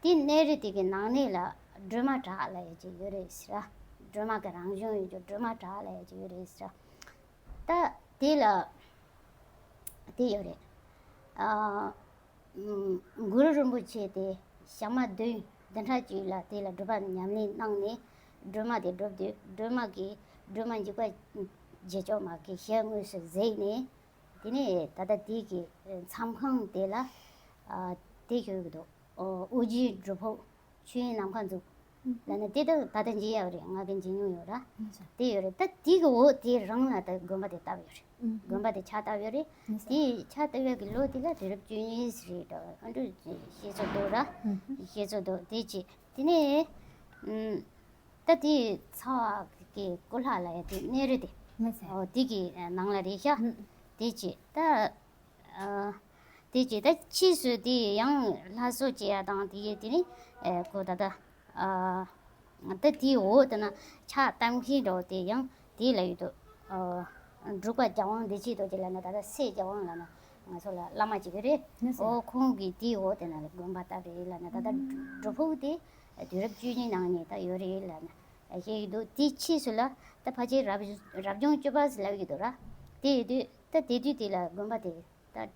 དེ་གནས་རི་དེ་གི་ནང་གནས་ལ་སྒྲོལ་མ་བྲག་ལབ་ཡ་ཅིག་ཡོད་རེད་ཟེར་ར། སྒྲོལ་མ་གི་རང་བྱུང་ཡོད་རྒྱུ་སྒྲོལ་མ་བྲག་ལབ་ཡ་ཅིག་ཡོད་རེད་ཟེར་ར། ད་དེ་ལ་དེ་ཡོད་རེད། ཨ། གུ་རུ་རིན་པོ་ཆེ་དེ་ཞག་མ་བདུན་བདུན་ཕྲག་གཅིག་ལ་དེ་ལ་སྒྲུབ་པ་ཉམས་ལེན་གནང་ནས་སྒྲོལ་མ་དེ་སྒྲུབ་དུས་སྒྲོལ་མ་གིས་སྒྲོལ་མ་འཇིགས་པ་བྱེད་ཕྱོགས་མ་གི་ཞལ་དངོས་སུ་གཟིགས་ནས། དེ་ནས་ད་ལྟ་དེ་གི་མཚམས་ཁང་དེ་ལ། ཨ། དེ་ཞུ་གི་འདུག་ཨོ། ཨོ་རྒྱན་སྒྲུབ་ཕུག་ཆོས་དབྱིངས་ནམ་མཁའ་མཛོད་ལབ་ནས་དེ་ད་ད་ལྟ་མཇལ་ཡོད་རེད། ང་གི་མཇལ་མྱོང་ཡོད་ར། དེ་ཡོད་རེད། ད་དེ་གི་འོག་དེ་རང་ལ་ད་དགོན་པ་དེ་བཏབ་ཡོད་རེད། དགོན་པ་དེ་ཕྱག་བཏབ་ཡོད་རེད། དེ་ཕྱག་བཏབ་ཡག་གི་ལོ་དེ་ལ་དུས་རབས་བཅུ་གཉིས་རེད་འདྲ་བ། ཨ་འདྲ་བཤད་ཚོད་འདུག་ར། བཤད་ཚོད་འདུག་དེ་བྱས་དེ་ནས། ཨུམ། ད་དེ་ཚ་བ་གི་ཀུ་ལྷ་ལབ་ཡ་དེ་གནས་རི་དེ། འོ་དེ་གི་ནང་ལ་རེད་ཤག་དེ་བྱས་ད། ཨ། དེ་བྱས་ད་ཕྱིས་སུ་དེ་ཡང་ལྷ་གསོལ་བྱེད་ཡ་དང་དེ་ཡས་དེ་ནི། ཨེ། ཁོ་ད་ལྟ། ཨ། ད་དེའི་འོག་དེ་ན་ཕྱག་བཏབ་མཁན་འདྲ་བོ་དེ་ཡང་དེ་ལ་ཡོད་དོ། ཨ། འབྲུག་པ་རྒྱལ་དབང་བདེ་ཆེན་རྡོ་རྗེ་ལབ་ན་ད་ལྟ་སྲས་རྒྱལ་དབང་ལབ་ན་ང་ཚོ་ལ་བླ་མ་གཅིག་གི་རེད། ཨོ་ཁོང་གིས་དེའི་འོག་དེ་ན་ལ་དགོན་པ་བཏབ་རེད་ལབ་ན། ད་ལྟ་སྒྲུབ་ཕུག་དེ་དུས་རབས་བཅུ་གཉིས་ནང་ནས་ད་ཡོད་རེད་ལབ་ན་བཤད་ཀྱི་འདུག་དེའི་ཕྱིས་སུ་ལ་ད་ཕལ་ཆེར་རབ་རབ་བྱུང་བཅུ་པ་ཟེར་ལབ་ཀྱི་འདུག་ར། དེ་ཡོད་དུས་ད་དེ་དུས་དེ་ལ་དགོན་པ་དེ། ད་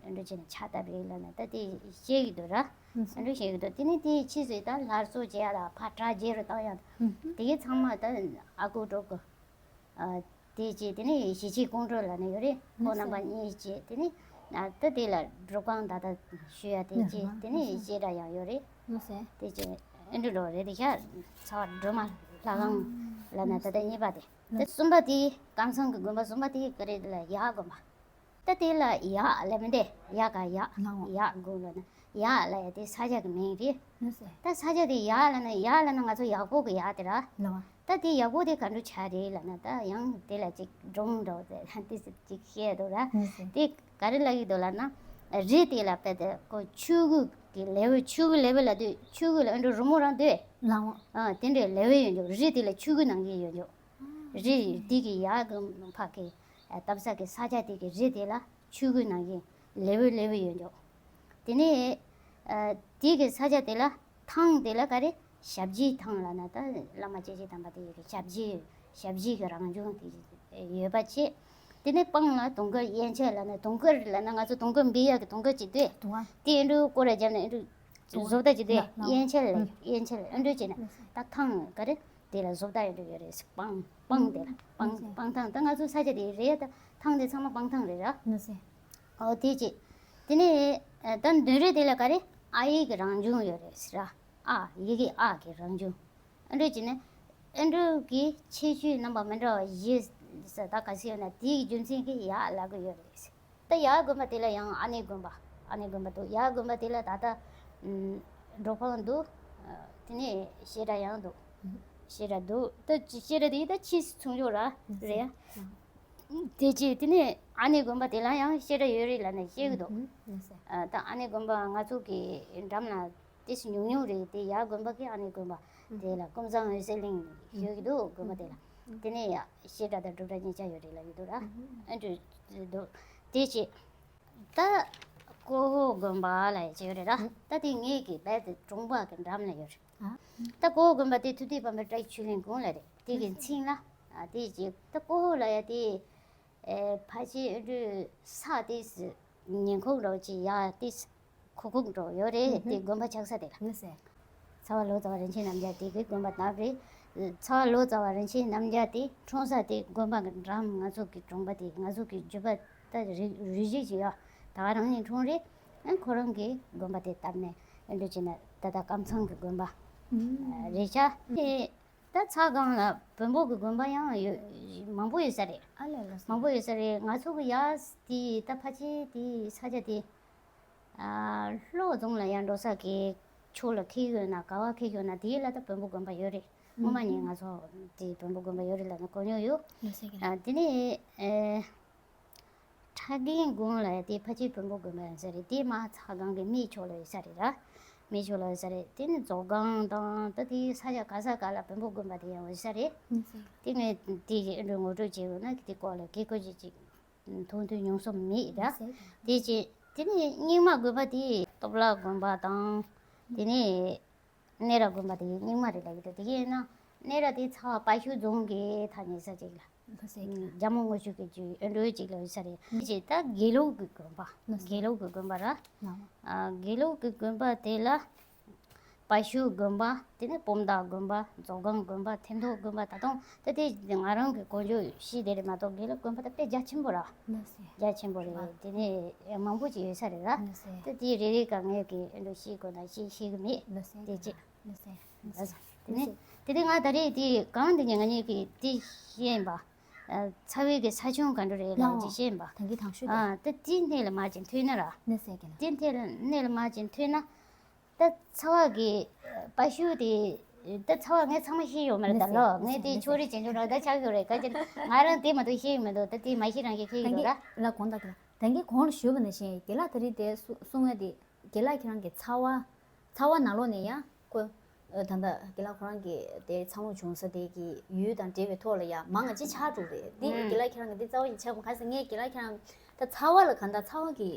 འདྲ་བྱས་ནས་ཕྱག་བཏབ་རེད་ལབ་ནས་ད་དེ་བཤད་ཀྱི་འདུག་ར། ཨ་འདྲ་བཤད་ཀྱི་འདུག་དེ་ནས་དེ་ཕྱིས་སུ་ད་ལྷ་གསོལ་བྱེད་ཡ་ལ་ཕར་གྲ་རྒྱས་རུ་བཏང་ཡ། དེ་གའི་ཚང་མ་ད་ཨ་ཁུ་སྤྲུལ་སྐུ། ཨ། དེ་བྱས་དེ་ནས་ཞི་བྱེད་ཀོང་སྤྲུལ་ལབ་ནས་ཡོད་རེད། ཁོང་རྣམ་པ་གཉིས་བྱས་དེ་ནས་ད་དེ་ལ་སྒྲུབ་ཁང་ད་ལྟ་ཞུ་ཡ་དེ་བྱས་དེ་ནས་བཤད་གྲྭ་ཡང་ཡོད་རེད། དེ་བྱས་ཨ་འདྲ་འགྲོ་རེད། དེ་ཤ་ཚ་བ་སྒྲོལ་མ་ལྷ་ཁང་ལབ་ནས་ད་ལྟ་གཉིས་པ་དེ། ད་གསུམ་པ་དེ་ཀམ་ཚང་གི་དགོན་པ་གསུམ་པ་དེ་ག་རེ་ལ་ཡག་དགོན་པ། ད་དེ་ལ་ཡག་ལབ་མི་འདི་ཡག་ག་ཡག་ལགས་འོང་། ཡག་དགོན་ལབ་ན་ཡག་ལབ་ཡ་དེ་ས་ཆ་གི་མིང་རེད། ལགས་སོ། ད་ས་ཆ་དེ་ཡག་ལབ་ན་ཡག་ལབ་ན་ང་ཚོ་ཡག་པོ་གི་ཡག་དེ་ར། ལགས་འོང་། ད་དེ་ཡག་པོ་དེ་ག་འདྲ་ཆགས་རེད་ལབ་ན་ད་ཡང་དེ་ལ་ཅིག་སྒྲུང་འདྲ་བོ་དེ་དེ་ཅིག་བཤད་འདུག་ར། ལགས་སོ། དེ་ག་རེ་ལབ་ཀྱི་འདུག་ལབ་ན་རི་དེ་ལ་དཔེ་དེ་ཁོ་ཆུ་གུ་གི་ལེ་ཝེ། ཆུ་གུ་ལེ་ཝེ་ལབ་དུས་ཆུ་གུ་ལ་ཨ་འདྲ་རི་མོ་རང་འདུག་ལགས་འོང་། ཨ་དེ་འདྲའི་ལེ་ཝེ་ཡོད་འཇོག་རི་དེ་ལ་ཆུ་གུ་ནང་བཞིན་ཡོད་འཇོག་རི་དེ་གི་ཡག་གི་ཕ་གི་ཨ་བཏབ་ས་གི་ས་ཆ་དེ་གི་རི་དེ་ལ་ཆུ་གུ་ནང་བཞིན་ལེ་ཝེ་ལེ་ཝེ་ཡོད་འཇོག་དེ་ནས་ཨ་དེ་གི་ས་ཆ་དེ་ལ་ཐང་དེ་ལ་ག་རེ་ ཞབས་རྗེས་ཐང་ལབ་ན་ད་བླ་མ་སྐྱེས་ཆེན་དམ་པ་དེ་ཡི་གི་ཞབས་རྗེས་ཞབས་རྗེས་ཀྱི་རང་བྱུང་དེ་ཡོད་པ་བྱས། དེ་ནས་སྤང་ལ་དུང་དཀར་ཡན་ཆད་ལབ་ན་དུང་དཀར་ལབ་ན་ང་ཚོ་དུང་དཀར་འབུལ་ཡག་གི་དུང་དཀར་ཅིག་འདུག་དུང་དེ་ཨེ་འགྲོ་སྐོར་ར་བརྒྱབ་ནས་ཨེ་འགྲོ་བཟོ་ལྟ་ཅིག་འདུག་ཡན་ཆད་ལ་ཡན་ཆད་ལ་ཨེ་འགྲོ་བྱས་ན་ད་ཐང་ག་རེ་དེ་ལ་བཟོ་ལྟ་ཨེ་འགྲོ་ཡོད་རེད། སྤང་སྤང་དེ་ལ་སྤང་སྤང་ཐང་ད་ང་ཚོ་ས་ཆ་དེ་རེད། ད་ཐང་དེ་ཚང་མ་སྤང་ཐང་རེད་ར། ཨོ་དེ་ཅི། དེ་ནས་ད་མདུན་རེ་དེ་ལ་ག་རེ་ཨ་ཡིག་གི་རང་བྱུང་ཡོད་རེད་ཟེར་ར། ཨ་ཡི་གེ་ཨ་གི་རང་བྱུང་། ཨ་འགྲོ་ཅི་ནས་ཨ་འགྲོ་གི་ཁྱད་ཆོས་རྣམ་པ་མི་འདྲ་བ་བཞི་ཟེར་ད་ག་ཚོད་ཡོད་ན་དེའི་རྒྱུ་མཚན་གྱིས་ཡག་ལབ་གི་ཡོད་རེད་ཟེར། ད་ཡག་དགོན་པ་དེ་ལ་ཡང་ཨ་ནེ་དགོན་པ་ཨ་ནེ་དགོན་པ་འདུག་ཡག་དགོན་པ་དེ་ལ་ད་ལྟ་འགྲོ་ཕང་འདུག་དེ་ནས་བཤད་གྲྭ་ཡང་འདུག་བཤད་གྲྭ་འདུག་ད་བཤད་གྲྭ་དེ་ད་ཕྱིས་སུ་ཚུགས་འགྱོ་ར་རེད། དེ་རྗེས་དེ་ནས་ཨ་ནེ་དགོན་པ་དེ་ལ་ཡང་བཤད་གྲྭ་ཡོད་རེད་ལབ་ནས་བཤད་གི་འདུག་ཨ་ད་ཨ་ནེ་དགོན་པ་ང་ཚོ་གི་འགྲམ་ལ་ཏོག་ཙམ་ཉུང་ཉུང་རེད། དེ་ཡག་དགོན་པ་གི་ཨ་ནེ་དགོན་པ་དེ་ལ་ཀུན་བཟང་འོད་གསལ་གླིང་ཡོད་ཀྱི་འདུག་དགོན་པ་དེ་ལ། དེ་ནས་ཡང་བཤད་གྲྭ་དང་སྒྲུབ་གྲྭ་གཉིས་ཆ་ཡོད་རེད་ལབ་ཀྱི་འདུག་ར། ཨ་འདྲ་འདུག་དེ་རྗེས་ད་ཀོ་ཧོ་དགོན་པ་ལབ་ཡག་ཅིག་ཡོད་རེད་ར། ད་དེ་ངེད་ཀྱི་རྦད་དེ་གྲོང་པ་གི་འགྲམ་ལ་ཡོད་རེད། ད་ཀོ་ཧོ་དགོན་པ་དེ་ཐུབ་བསྟན་དཔལ་འབར་བཀྲ་ཤིས་ཆོས་གླིང་དགོན་ལ་རེད། དེ་གི་མཚན་ལ་ཨ་དེ་ཅིག་ད་ཀོ་ཧོ་ལབ་ཡག་དེ་ཨེ་ཕལ་ཆེར་ཨ་འདྲ་ས་དེ་ཉེ་འཁོར་འདྲ་ཅིག་ཡ་དེ་ཁུག་ཁུག་འདྲ་ཡོད་རེད། དེ་དགོན་པ་ཆགས་ས་དེ་ལ། ཚ་བ་ལོ་ཙཱ་བ་རིན་ཆེན་རྣམ་རྒྱལ་དེ་གི་དགོན་པ་བཏབ་རེད། ཚ་བ་ལོ་ཙཱ་བ་རིན་ཆེན་རྣམ་རྒྱལ་དེ་འཁྲུངས་ས་དེ་དགོན་པ་གི་འགྲམ་ང་ཚོ་གི་གྲོང་པ་དེ་ང་ཚོ་གི་རྒྱུད་པ་ད་རིགས་རིགས་རྒྱུད་ཅིག་ཡ་ད་ག་རང་ཉིད་འཁྲུངས་རེད། ཨ་ཁོ་རང་གི་དགོན་པ་དེ་བཏབ་ནས་ཨ་འདྲ་བྱས་ན་ད་ལྟ་ཀམ་ཚང་གི་དགོན་པ་རེད་ཤག་ད་ཚ་སྒང་ལ་བོན་པོ་གི་དགོན་པ་ཡང་ཡོད་མང་པོ་ཡོད་ས་རེད། ཨ་ལས་ལ་མང་པོ་ཡོད་ས་རེད། ང་ཚོ་གི་ཡ་དེ་ད་ཕལ་ཆེར་དེ་ས་ཆ་དེ་ཨ་ལྷོ་རྫོང་ལ་ཡར་འགྲོ་ས་གི་ཕྱོགས་ལ་འཁེལ་ཡོད་ན་ག་བ་འཁེལ་ཡོད་ན་དེ་ལ་ད་བོན་པོ་དགོན་པ་ཡོད་རེད། སྔོན་མ་ནས་ང་ཚོ་དེ་བོན་པོ་དགོན་པ་ཡོད་རེད་ལབ་ནས་གོ་མྱོང་ཡོད། ལགས་སོ་རྒན་ལགས། ཨ་དེ་ནས་ཨེ། ཁྲ་རྒན་དགོན་ལ་ཡ་དེ་ཕལ་ཆེར་བོན་པོ་དགོན་པ་ཡིན་ས་རེད། དེ་མ་ཚ་སྒང་གི་སྨད་ཕྱོགས་ལ་ཡོད་ས་རེད་ར། སྨད་ཕྱོགས་ལ་ཡོད་ས་རེད། དེ་ནི་མཛོ་སྒང་དང་ད་དེ་ས་ཆ་ག་ས་ག་ལ་བོན་པོ་དགོན་པ་དེ་ཡང་ཡོད་ས་རེད། དེ་ངས་དེ་ཡི་འགྲོ་ངོ་སྤྲོད་བྱས་ཡོད་ན་དེ་སྐོར་ལ་གི་གོ་ཅི་ཅིག་མཐོང་ཐོས་མྱོང་སོང་མེད་ར། དེ་ཅི་དེ་ནི་རྙིང་མ་དགོན་པ་དེ་སྟོབས་ལ་དགོན་པ་དང་དེ་ནི་གནས་ར་དགོན་པ་དེ་རྙིང་མ་རེད་ལབ་ཀྱི་འདུག་དེ་གས་ན་གནས་ར་དེ་ཚ་བ་དཔའ་ཤོད་རྫོང་གི་ཐག་ཉེ་ས་ཅིག་ལ། ལྷ་སའི་རྒྱལ་མོ་དངུལ་ཆུ་གི་རྒྱུད་ཨེ་འགྲོ་ཅིག་ལ་ཡོད་ས་རེད། ཅེས་ད་དགེ་ལུགས་ཀྱི་དགོན་པ། དགེ་ལུགས་ཀྱི་དགོན་པ་ར། ཨ་དགེ་ལུགས་ཀྱི་དགོན་པ་དེ་ལ་དཔའ་ཤོད་དགོན་པ། དེ་ནས་སྤོམ་མདའ་དགོན་པ། མཛོ་སྒང་དགོན་པ། ཐེམ་ཐོག་དགོན་པ། ད་དུང་ད་དེ་ང་རང་གི་གོ་འཇོག་ཤེས་དེ་རེད་མ་གཏོགས་དགེ་ལུགས་དགོན་པ་ད་དཔེ་རྒྱ་ཆེན་པོ་ར། རྒྱ་ཆེན་པོ་རེད། དེ་ནས་མང་པོ་ཅིག་ཡོད་ས་རེད་ར། ད་དེ་རེ་རེ་ག་ངས་ཀྱི་ཨེ་འགྲོ་ཤེས་དགོས་ན་ཤེས་ཤེས་གི་མེད། དེ་ཅི། ལགས་སོ། དེ་ནས་དེ་དེ་ང་ད་རེས་དེ་གང་དེ་ཉིན་ང་གཉིས་ཀྱིས་དེ་བཤད་ཡིན་པ། ཚ་བའི་གི་ས་ཆུང་ག་འདྲ་རེད་ལབ་ཅིག་བཤད་ཡིན་པ། ད་གི་དང་ཤོས་དེ། ཨ་ད་དེ་སྣེ་ལ་མ་ཅིག་ཐོན་ན་ར། ནས་ཟེར་གི་ན། དེ་སྣེ་ལ་སྣེ་ལ་མ་ཅིག་ཐོན་ན། ད་ཚ་བ་གི་དཔའ་ཤོད་དེ་ད་ཚ་བ་ངས་ཚང་མ་ཤེས་ཡོད་མ་རེད་ད་ལོ། ངས་དེ་ཕྱོགས་རིས་ཅན་ཅུང་ར་ད་ཆགས་ཡོད་རེད། ག་ཅི་ང་རང་དེ་མ་གཏོགས་ཤེས་ཡོད་མི་འདུག་ད་དེ་མ་ཤེས་རང་གིས་ཤེས་ཡོད་ར། ལ་གོང་ད་གི་ལ། ད་གིན་གོང་ལ་ཞུས་པ་ནང་བཞིན་རྒན་ལགས་ད་རེས་དེ་གསུ་གསུང་ཡ་དེ་རྒན་ལགས་ཁྱེད་རང་གི་ཚ་བ་ཚ་བ་ནང་ལོགས་ནས་ཡང་ཁོ་ཨ་ད་ལྟ་རྒན་ལགས་ཁོ་རང་གི་དེ་འཚར་ལོངས་བྱུང་ས་དེ་གི་ཡུལ་དང་འབྲེལ་བའི་ཐོག་ལ་ཡང་མང་ང་ཅི་ཆགས་འགྲོ་རེད་དེ། རྒན་ལགས་ཁྱེད་རང་གི་དེ་རྩ་བ་ཡིན་ཆགས་པ་ག་ས་ངས་རྒན་ལགས་ཁྱེད་རང་ད་ཚ་བ་ལ་ག་ད་ཚ་བ་གི་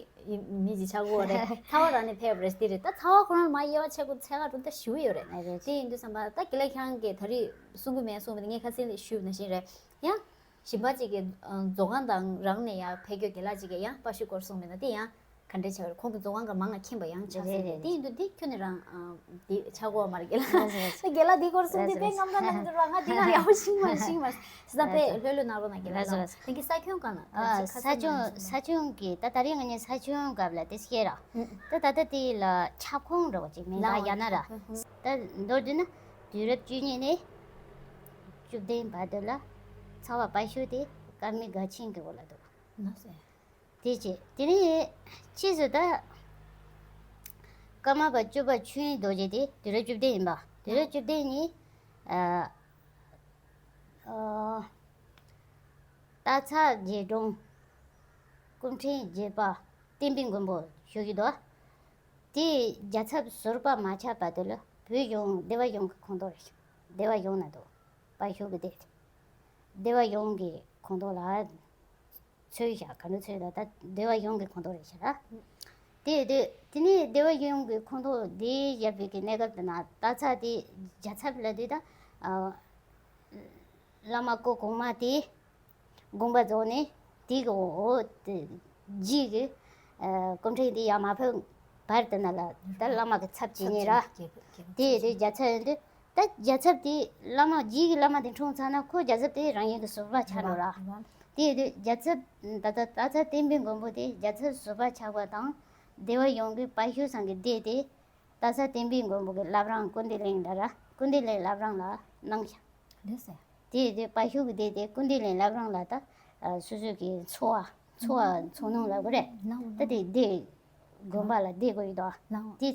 མི་ཅི་ཆགས་གོ་རེད། ཚ་བ་རང་ནས་ཕེབས་རེད་དེ་རེད། ད་ཚ་བ་ཁོ་རང་ལ་མ་དབྱེ་བ་ཕྱེ་གོ་ཚད་ག་འགྲོ་ད་ཞུ་ཡོད་རེད། དེ་ཡིན་དུས་ཙམ་པ་ད་རྒན་ལགས་ཁྱེད་རང་གི་ད་རེས་གསུང་གི་མེད་གསུང་བ་དེ་ངས་ཁ་སང་ལས་ཞུས་པ་ནང་བཞིན་རེད་ཡང་། གཞན་པ་གཅིག་གིས་མཛོ་སྒང་དང་རང་ནས་ཡར་ཕེབས་སྐྱོད་རྒན་ལགས་གཅིག་གིས་ཡང་དཔའ་ཤོད་སྐོར་གསུངས་པ་ཡིན་ན་དེ་ཡང་ག་འདྲས་བྱ་བར་ཁོང་གི་མཛོ་སྒང་ག་མང་ང་མཁྱེན་པ་ཡང་ཆགས་སྲིད་རེད། དེ་ཡིན་དུས་འདི་ཁྱོན་ནས་རང་འདི་ཆགས་གོ་མ་རེད་རྒན་ལགས། ད་རྒན་ལགས་འདི་སྐོར་གསུངས་དུས་དཔེ་རྔམ་ད་རྔམ་འདུག་ར། ང་འདི་ག་ཡག་པོ་ཤེས་མ་ཤེས་མ་ས་དཔེ་ལྷོད་ལྷོད་གནང་རོགས་གནང་རྒན་ལགས། དེང་གི་ས་ཁྱོན་གང་ལ་ས་ཁྱོན་ས་ཁྱོན་གི་ད་ད་རིང་ང་གཉིས་ས་ཁྱོན་སྐབས་ལ་དེ་སྐྱེ་ར། ད་ད་ལྟ་དེ་ལ་ཁྱབ་ཁོངས་འདྲ་བ་ཅིག་མིན་ད་ཡང་ན་ར། ད་མདོར་བསྡུས་ན་དུས་རབས་བཅུ་གཉིས་ནས་བཅུ་བདུན་བར་དུ་ལ་ཚ་བ་དཔའ་ཤོད་དེ་ཀརྨའི་དགའ་ཆེན་གྱི་འོག་ལ་འདུག་ལགས་སོ། དེ་བྱས་དེ་ནས་ཕྱིས་སུ་ད་ཀརྨ་པ་བཅུ་པ་ཆོས་དབྱིངས་རྡོ་རྗེ་དེ་དུས་རབས་བཅུ་བདུན་ཡིན་པ། དུས་རབས་བཅུ་བདུན་ནི་ཨ་ཨ་སྟག་ཚང་རྗེ་དྲུང་སྐུ་ཕྲེང་བརྒྱད་པ་བསྟན་པའི་མགོན་པོ་བཞུགས་ཀྱི་འདུག་དེ་རྒྱལ་ཚབ་ཟུར་པ་མ་ཆགས་བར་དུ་ལ་བོད་གཞུང་སྡེ་པ་གཞུང་གི་ཁོངས་གཏོགས་རེད། སྡེ་པ་གཞུང་ན་འདུག་པ་ཞུ་གི་དེ། སྡེ་པ་གཞུང་གི་ཁོངས་གཏོགས་ལ་ཚུད་བཞག་ག་འདྲ་ཚུད་ལ་ད་སྡེ་པ་གཞུང་གི་ཁོངས་གཏོགས་རེད་ཤག་ད། དེ་དུས་དེ་ནས་བདེ་བ་གཞུང་གི་ཁོངས་གཏོགས་དེ་བཞག་པའི་གི་གནས་སྐབས་དེ་ན་སྟག་ཚང་དེ་རྒྱལ་ཚབ་ལབ་དུས་ད། ཨ། བླ་མ་སྐུ་གོང་མ་དེ་དགོངས་པ་རྫོགས་ནས་དེ་གི་འོ་དེ་རྗེས་ཀྱི་ཨ་སྐུ་ཕྲེང་དེ་ཡར་མ་ཕེབས་བར་དེ་ན་ལ་ད་བླ་མ་གི་ཚབ་བྱེད་མཁན་ར། དེ་དེ་རྒྱལ་ཚབ་ཡིན་དུས། ད་རྒྱལ་ཚབ་དེ་བླ་མ་རྗེས་ཀྱི་བླ་མ་དེ་འཁྲུངས་ཚར་ན་ཁོ་རྒྱལ་ཚབ་དེ་རང་ཉིད་ཀྱི་ཟུར་པ་ཆགས་འགྲོ་ར། དེ་དུས་རྒྱལ་ཚབ་ད་ལྟ་སྟག་ཚང་བསྟན་པའི་མགོན་པོ་དེ་རྒྱལ་ཚབ་ཟུར་པ་ཆགས་པ་དང་། བདེ་བ་གཞུང་གི་དཔའ་ཤོད་ཚང་གི་སྡེ་དེ་སྟག་ཚང་བསྟན་པའི་མགོན་པོ་གི་བླ་བྲང་ཀུན་བདེ་གླིང་ལ་ར། ཀུན་བདེ་གླིང་བླ་བྲང་ལ་གནང་ཤག་ལགས་སོ། དེ་དུས་དཔའ་ཤོད་ཀྱི་སྡེ་དེ་ཀུན་བདེ་གླིང་བླ་བྲང་ལ་ད་ཨ་སོ་སོ་གི་འཚོ་བ་འཚོ་བ་འཚོ་སྣང་ལ་དགོས་རེད། ལགས་འོང་ད་དེ་སྡེ་དགོན་པ་ལ་སྡེ་དགོས་ཡོད་དོ། ལགས་འོང་དེ་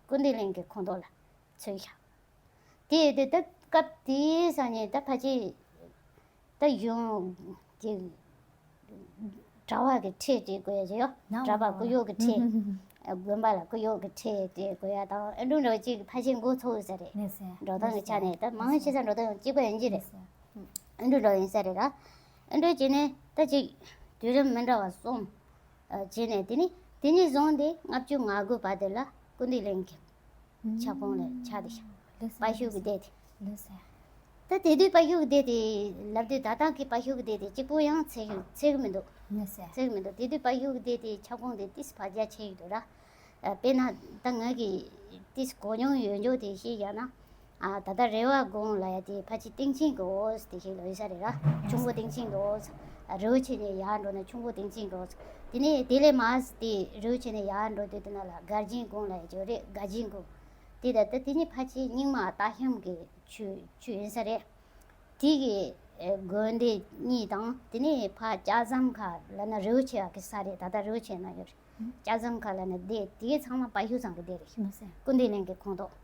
ཀུན་བདེ་གླིང་གི་ཁོངས་གཏོགས་ལ་ཚུད་ཤག་དེ་དེ་ད་སྐབས་དེའི་སང་ཉིན་ད་ཕལ་ཆེར་ད་གཞུང་གི་གྲྭ་པ་གི་ཁྲལ་སྤྲད་དགོས་ཡ་ཅིག་ཡོད། ལགས་གྲྭ་པ་འོང་སྐུ་གཡོག་གི་ཁྲལ། དགོན་པ་ལ་སྐུ་གཡོག་གི་ཁྲལ་སྤྲད་དགོས་ཡ་དང་ཨེ་འགྲོ་འགྲོ་ཅིག་ཕལ་ཆེར་མགོ་ཚོས་ས་རེད། ལགས་སོ། འགྲོ་སྟངས་ཀྱི་ཆ་ནས་ད་མང་ཆེ་ས་འགྲོ་སྟངས་གཅིག་པ་ཡིན་གྱི་རེད། ལགས་སོ། ཨེ་འགྲོ་འགྲོ་ཡིན་ས་རེད་ར། ཨེ་འགྲོ་བྱས་ནས་ད་ཅིག་དུས་རིམ་མི་འདྲ་བ་གསུམ། ཨ། བྱས་ནས་དེ་ནི་དེ་ནས་བཟུང་སྟེ་ལྔ་བཅུ་ང་དགུ་བར་དེ་ལ་ཀུན་བདེ་གླིང་གི་ཁྱབ་ཁོངས་ལ་ཆགས་ཏེ་ཤག་དཔའ་ཤོད་ཀྱི་སྡེ་དེ། ལགས་སོ། ད་དེ་དུས་དཔའ་ཤོད་ཀྱི་སྡེ་དེ་ལབ་དུས་ད་ལྟ་གི་དཔའ་ཤོད་ཀྱི་སྡེ་དེ་གཅིག་པོ་ཡང་ཚད་ཀྱི་ཚད་ཀྱི་མི་འདུག་ལགས་སོ། ཚད་ཀྱི་མི་འདུག་དེ་དུས་དཔའ་ཤོད་ཀྱི་སྡེ་དེ་ཁྱབ་ཁོངས་དེ་ཏིས་ཕར་རྒྱ་ཆེ་ཡི་འདུག་ར། ཨ། དཔེར་ན་ད་ང་གི་ཏིས་གོ་མྱོང་ཡོད་འཇོག་དེ་ཤེས་ཡ་ན། ཨ། ད་ལྟ་རེ་བ་དགོན་ལ་ཡ་དེ་ཕལ་ཆེར་སྟེང་ཆེན་གྱི་འོག་དེ་ཤེས་ལོ་ཡོད་ས་རེད་ར། ཁྱུང་པོ་སྟེང་ཆེན་གྱི་འོག་རི་བོ་ཆེ་ནས་ཡར་འགྲོ་ན་ཁྱུང་པོ་སྟེང་ཆེན་གྱི་འོག་དེ་ནས་དེ་ལས་མར་དེ་རི་བོ་ཆེ་ནས་ཡར་འགྲོ་དུས་དེ་ན་ལ་སྒར་ཆེན་དགོན་ལ་ཡ་ཅིག་ཡོད་རེད། སྒར་ཆེན་དགོན། དེ་ད་ལྟ་དེ་ནི་ཕལ་ཆེར་རྙིང་མ་སྟག་ཤམ་གྱི་ཆོས་ཆོས་ཡིན་ས་རེད། དེ་གི་ཨེ་དགོན་སྡེ་གཉིས་དང་དེ་ནས་ཕར་ལྕགས་ཟམ་ཁ་ལབ་ན་རི་བོ་ཆེ་བ་གི་ས་རེད། ད་ལྟ་རི་བོ་ཆེ་ན་ཡོད་རེད། ལྕགས་ཟམ་ཁ་ལབ་ན་སྡེ་དེ་ཚང་མ་དཔའ་ཤོད་ཚང་གི་སྡེ་རེད། ལགས་སོ། ཀུན་བདེ་གླིང་གི་ཁོངས་གཏོགས།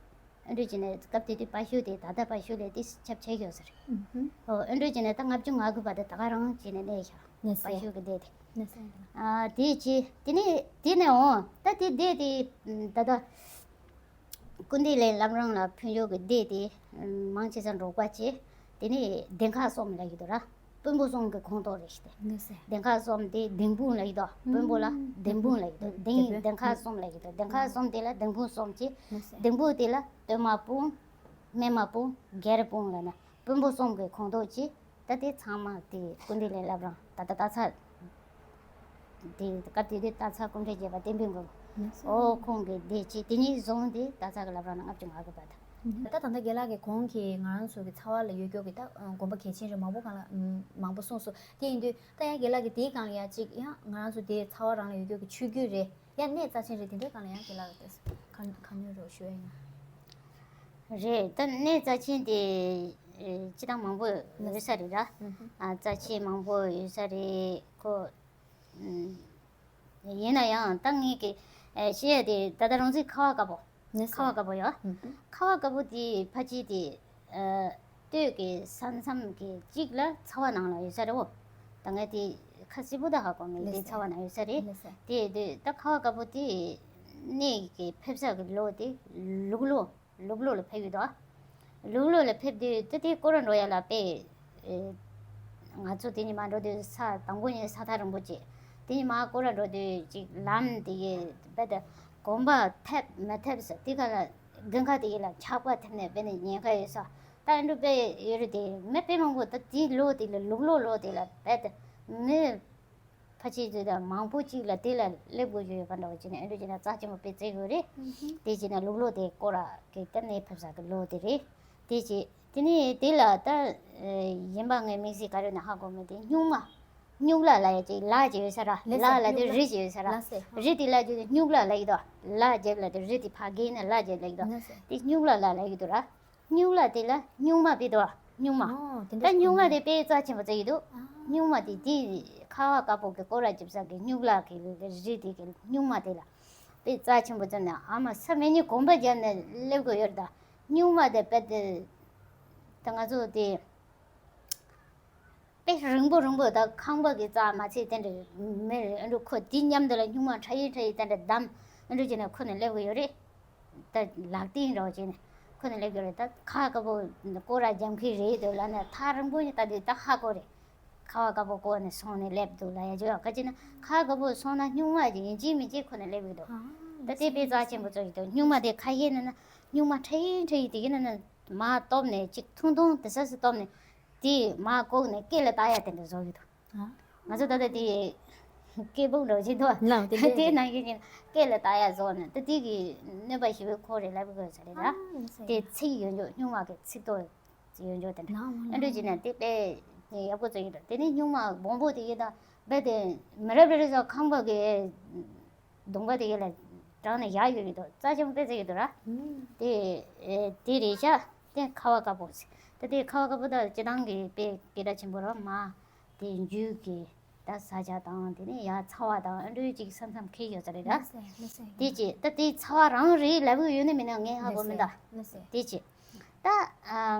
ཨེ་འགྲོ་བྱས་ནས་སྐབས་དེ་དུས་དཔའ་ཤོད་དེ་ད་ལྟ་དཔའ་ཤོད་ལས་ཏིས་ཁྱབ་ཆེ་ཡོད་ས་རེད། ཨུ་ཧུམ། ཨོ། ཨེ་འགྲོ་བྱས་ནས་ད་ལྔ་བཅུ་ང་དགུ་བར་དུ་ད་ག་རང་བྱས་ནས་གནས་ཤག་ལགས་སོ། དཔའ་ཤོད་ཀྱི་སྡེ་དེ། ལགས་སོ། ཨ། དེ་བྱས་དེ་ནས་དེ་ནས་འོང་ད་དེ་སྡེ་དེ་ད་ལྟ། ཀུན་བདེ་གླིང་བླ་བྲང་ལ་ཕུལ་འཇོག་གི་སྡེ་དེ་མང་ཆེ་ས་འབྲོག་པ་བྱས། དེ་ནས་སྡིངས་ཁག་གསུམ་ལབ་ཀྱི་འདུག་ར། དཔོན་པོ་གསུམ་གྱི་ཁོངས་གཏོགས་རེད་ཤག་སྟེ། ལགས་སོ། སྡིངས་ཁག་གསུམ་དེ་སྡིངས་དཔུང་ལབ་ཀྱི་འདུག་དཔོན་པོ་ལ་སྡིངས་དཔུང་ལབ་ཀྱི་འདུག་སྡིངས་སྡིངས་ཁག་གསུམ་ལབ་ཀྱི་འདུག་སྡིངས་ཁག་གསུམ་དེ་ལ་སྡིངས་དཔུང་གསུམ་བྱས། ལགས་སོ། སྡིངས་དཔུང་དེ་ལ་སྟོད་མ་དཔུང་། སྨད་མ་དཔུང་། སྒེར་དཔུང་ལབ་ན་དཔོན་པོ་གསུམ་གྱི་ཁོངས་གཏོགས་བྱས། ད་དེ་ཚང་མ་དེ་ཀུན་བདེ་གླིང་བླ་བྲང་ད་ལྟ་སྟག་ཚང་། དེ་སྐབས་དེ་དུས་སྟག་ཚང་ཀུན་བདེ་བརྒྱད་པ་བསྟན་པའི་མགོན་པོ། ལགས་སོ། ཨོ་ཁོང་གི་སྡེ་བྱས་དེ་ནས་བཟུང་སྟེ་སྟག་ཚང་གི་བླ་བྲང་ནང་ལྔ་བཅུ་ང་དགུ་བར་དུ། ད་ད་ལྟ་རྒན་ལགས་ཀྱིས་གོང་གི་ང་རང་ཚོ་གི་ཚ་བ་ལ་ཡོད་རྒྱུ་གི་ད་དགོན་པ་གལ་ཆེན་རེད་མང་པོ་གང་ལ་མང་པོ་གསུངས་སོང་། དེ་ཡིན་དུས་ད་ཡང་རྒན་ལགས་ཀྱིས་དེའི་སྒང་ལ་ཡང་གཅིག་ཡང་ང་རང་ཚོ་དེ་ཚ་བ་རང་ལ་ཡོད་རྒྱུ་གི་ཆོས་བརྒྱུད་རེད། ཡང་གནས་རྩ་ཆེན་རེད། དེ་འདྲའི་སྒང་ལ་ཡང་རྒན་ལགས་ཀྱིས་ཁ་ཁ་སྣོན་རོགས་ཞུ་ཡ་ཡིན། རེད། ད་གནས་རྩ་ཆེན་དེ་ཨེ་སྤྱི་བཏང་མང་པོ་ཡོད་ས་རེད་ར། ཨུ་ཧུམ། ཨ། རྩ་ཆེན་མང་པོ་ཡོད་ས་རེད་ཁོ། ཨུམ། ཡིན་ན་ཡང་ད་ངས་ཀྱི་ཨེ་བཤད་ཡ་དེ་ད་ལྟ་རང་ཚོའི་ཁ་བ་དཀར་པོ། ལགས་སོ། ཁ་བ་དཀར་པོ་ཡོད། ཨུ་ཧུམ། ཁ་བ་དཀར་པོ་དེ་ཕལ་ཆེར་དེ་ཨ་སྟོད་ཀྱི་ས་མཚམས་ཀྱི་གཅིག་ལ་ཚ་བ་ནང་ལ་ཡོད་ས་རེད་འོ། ད་ངས་དེ་ཁ་གསལ་པོ་ད་ཧ་གོ་མེད། དེ་ལགས་སོ། ཚ་བ་ནང་ཡོད་ས་རེད། ལགས་སོ། དེ་དུས་ད་ཁ་བ་དཀར་པོ་དེ་གནས་ཀྱི་ཕེབས་ས་གི་ལོ་དེ་ལུག་ལོ། ལུག་ལོ་ལ་ཕེབས་ཡོད་དོ། ལུག་ལོ་ལ་ཕེབས་དུས་ད་དེ་སྐོར་ར་འགྲོ་ཡ་ལ་དཔེ་ཨེ་ང་ཚོ་དེ་ཉི་མ་འགྲོ་དུས་ས་དང་པོ་ཉིད་ས་ཐག་རིང་པོ་བྱས། དེ་ཉི་མ་སྐོར་ར་འགྲོ་དུས་ཅིག་ལམ་དེ་གི་དཔེ་དེ་གོམ་པ་ཐེབས་མི་ཐེབས་ཟེར་དེ་ག་ལ་དགུན་ཁ་དེ་གི་ལ་ཆར་པ་ཐེབས་ནས་དཔེ་ནས་ཉེན་ཁ་ཡོད་ས། ད་ཨ་འདྲ་དཔེ་ཡོད་རེད། དེ་མི་དཔེ་མང་པོ་ད་དེའི་ལོ་དེ་ལ་ལུག་ལོ་ལོ་དེ་ལ་དཔེ་དེ་མི་ཕལ་ཆེར་དུས་དང་མང་པོ་གཅིག་ལ་དེ་ལ་སླེབས་དགོས་ཀྱི་ཡོད་པ་འདྲ་བོ་བྱས་ནས་ཨ་འདྲ་བྱས་ན་རྩ་ཆེན་པོ་དཔེ་བརྩི་དགོས་རེད། ཨུ་ཧུམ། དེ་བྱས་ན་ལུག་ལོ་དེ་སྐོར་ར་གི་ད་གནས་ཕེབས་ས་གི་ལོ་དེ་རེད། དེ་བྱས་དེ་ནས་དེ་ལ་ད་ཨེ་གཞན་པ་ངས་དམིགས་བསལ་ག་རེ་ན་ཧ་གོ་མེད་དེ་སྨྱུག་མ། སྨྱུག་ལ་ལབ་ཡ་ཅིག་ལ་ཅིག་ཡོད་ས་ར། ལགས་སོ། ལ་ལ་དེ་སྨྱུག་ལ། རི་ཅིག་ཡོད་ས་ར། ལགས་སོ། རི་དེ་ལ་ཅིག་སྨྱུག་ལ་ལབ་ཀྱི་འདུག་ལ་རྒྱབ་ལ་དེ་རི་དེ་ཕ་གི་ན་ལ་རྒྱབ་ལབ་ཀྱི་འདུག་ལགས་སོ། དེ་སྨྱུག་ལ་ལ་ལབ་ཀྱི་འདུག་ར། སྨྱུག་ལ་དེ་ལ་སྨྱུག་མ་བི་དོ། སྨྱུག་མ། ཨོ། དེ་འདྲ་ད་སྨྱུག་མ་དེ་དཔེ་རྩ་ཆེན་པོ་བརྩི་ཡི་འདུག་ཨ། སྨྱུག་མ་དེ་དེ་ཁ་བ་དཀར་པོ་གི་སྐོར་ར་རྒྱབ་ས་གི་སྨྱུག་ལ་གི་རི་དེ་གི་སྨྱུག་མ་དེ་ལ་དཔེ་རྩ་ཆེན་པོ་བརྩི་ནས་ཨ་མ་ས་མེད་ཉིད་གོམ་པ་རྒྱབ་ནས་སླེབས་དགོས་ཡོད་རེད། ད་སྨྱུག་མ་དེ་དཔེ་དེ་ད་ང་ཚོ་དེ་དཔེ་རིང་པོ་རིང་པོ་ད་ཁང་པ་གི་རྩ་མ་ཚད་དེ་འདྲ་མེད་རེད། ཨ་འདྲ་ཁོ་དེ་མཉམ་དུ་ལ་སྨྱུག་མ་ཁྲ་ཡི་ཁྲ་ཡི་དེ་འདྲ་བསྡམས་ཨ་འདྲ་བྱས་ནས་ཁོ་ནས་སླེབས་དགོས་ཡོད་རེད། ད་ལག་རྟེན་འདྲ་བོ་བྱས་ནས་ཁོ་ནས་སླེབས་ཀྱི་རེད། ད་ཁ་དཀར་པོ་སྐོར་ར་རྒྱབ་མཁན་རེད་འདུག་ལབ་ནས་ཐག་རིང་པོ་ནས་ལྟ་དུས་ད་ཧ་གོ་རེད། ཁ་བ་དཀར་པོ་བསྐོར་ནས་སོང་ནས་སླེབས་འདུག་ལ་ཡ་ཅོ་ཡ། ག་ཅི་ན་ཁ་བ་དཀར་པོ་སོང་ན་སྨྱུག་མ་ཅིག་ཡིན་གཅིག་མིན་གཅིག་ཁོ་ན་སླེབས་ཀྱི་འདུག་ད་དེ་དཔེ་རྩ་ཆེན་པོ་ཚོ་ཡིན་འདུག་སྨྱུག་མ་དེ་ཁ་ཡེ་ན་ན་སྨྱུག་མ་ཁྲ་ཡིན་ཁྲ་ཡིན་དེ་ཡིན་ན་ན་མར་གཏོབ་ནས་ཅིག་ཐུང་ཐུང་དེ་ས་སི་གཏོབ་ནས་དེ་མར་བཀོག་ནས་སྐེ་ལ་བཏགས་ཡ་དེ་འདྲ་བཟོ་གི་འདུག་ང་ཚོ་ད་ལྟ་དེ་སྐད་སྦུག་འདྲ་བྱེད་དོ། ལའོ་དེ་དེ་ནང་བཞིན་གྱི་སྐེ་ལ་བཏགས་ཡ་བཟོ་ནས་ད་དེ་གི་གནོད་པ་ཞེ་པོ་ཁོ་རེ་ལབ་དགོས་ས་རེད་ད། དེ་ཚིག་ཡོད་འཇོག་སྨྱུག་མ་གི་ཚིག་ཏོ་ཡོད་འཇོག་དེ་འདྲ་ཨ་འདྲ་བྱས་ནས་དེ་དཔེ་ཡག་པོ་ཚོ་ཡིན་འདུག་དེ་ནས་སྨྱུག་མ་སྦོམ་པོ་དེ་ཡོད་ད་རྦད་དེ་མི་རབས་རེ་རེ་ཚོ་ཁང་པ་གི་གདོང་པ་དེ་ཡོད་ལ་དྲངས་ནས་ཡར་ཡོད་ཀྱི་འདུག་རྩ་ཆེན་པོ་དཔེ་ཚོ་ཡོད་འདུག་ར། དེ་དེ་རེད་ཤག་དེ་ཁ་བ་དཀར་པོ་ཟེར། ད་དེ་ཁ་བ་དཀར་པོ་ད་སྤྱི་བཏང་གི་དཔེ་སྐད་གྲགས་ཆེན་པོ་ར་མ། དེ་འཇུ་གི་ད་ཟ་ཆ་དང་དེ་ནས་ཡ་ཚ་བ་དང་ཨ་འདྲ་ཅིག་བསམ་བསམ་ཁེལ་ཡོད་ས་རེད་ད། དེ་ཅི་ད་དེ་ཚ་བ་རང་རེད་ལབ་གི་ཡོད་ནི་མིན་ན་ངས་ཧ་གོ་མི་ད། དེ་ཅི་ད་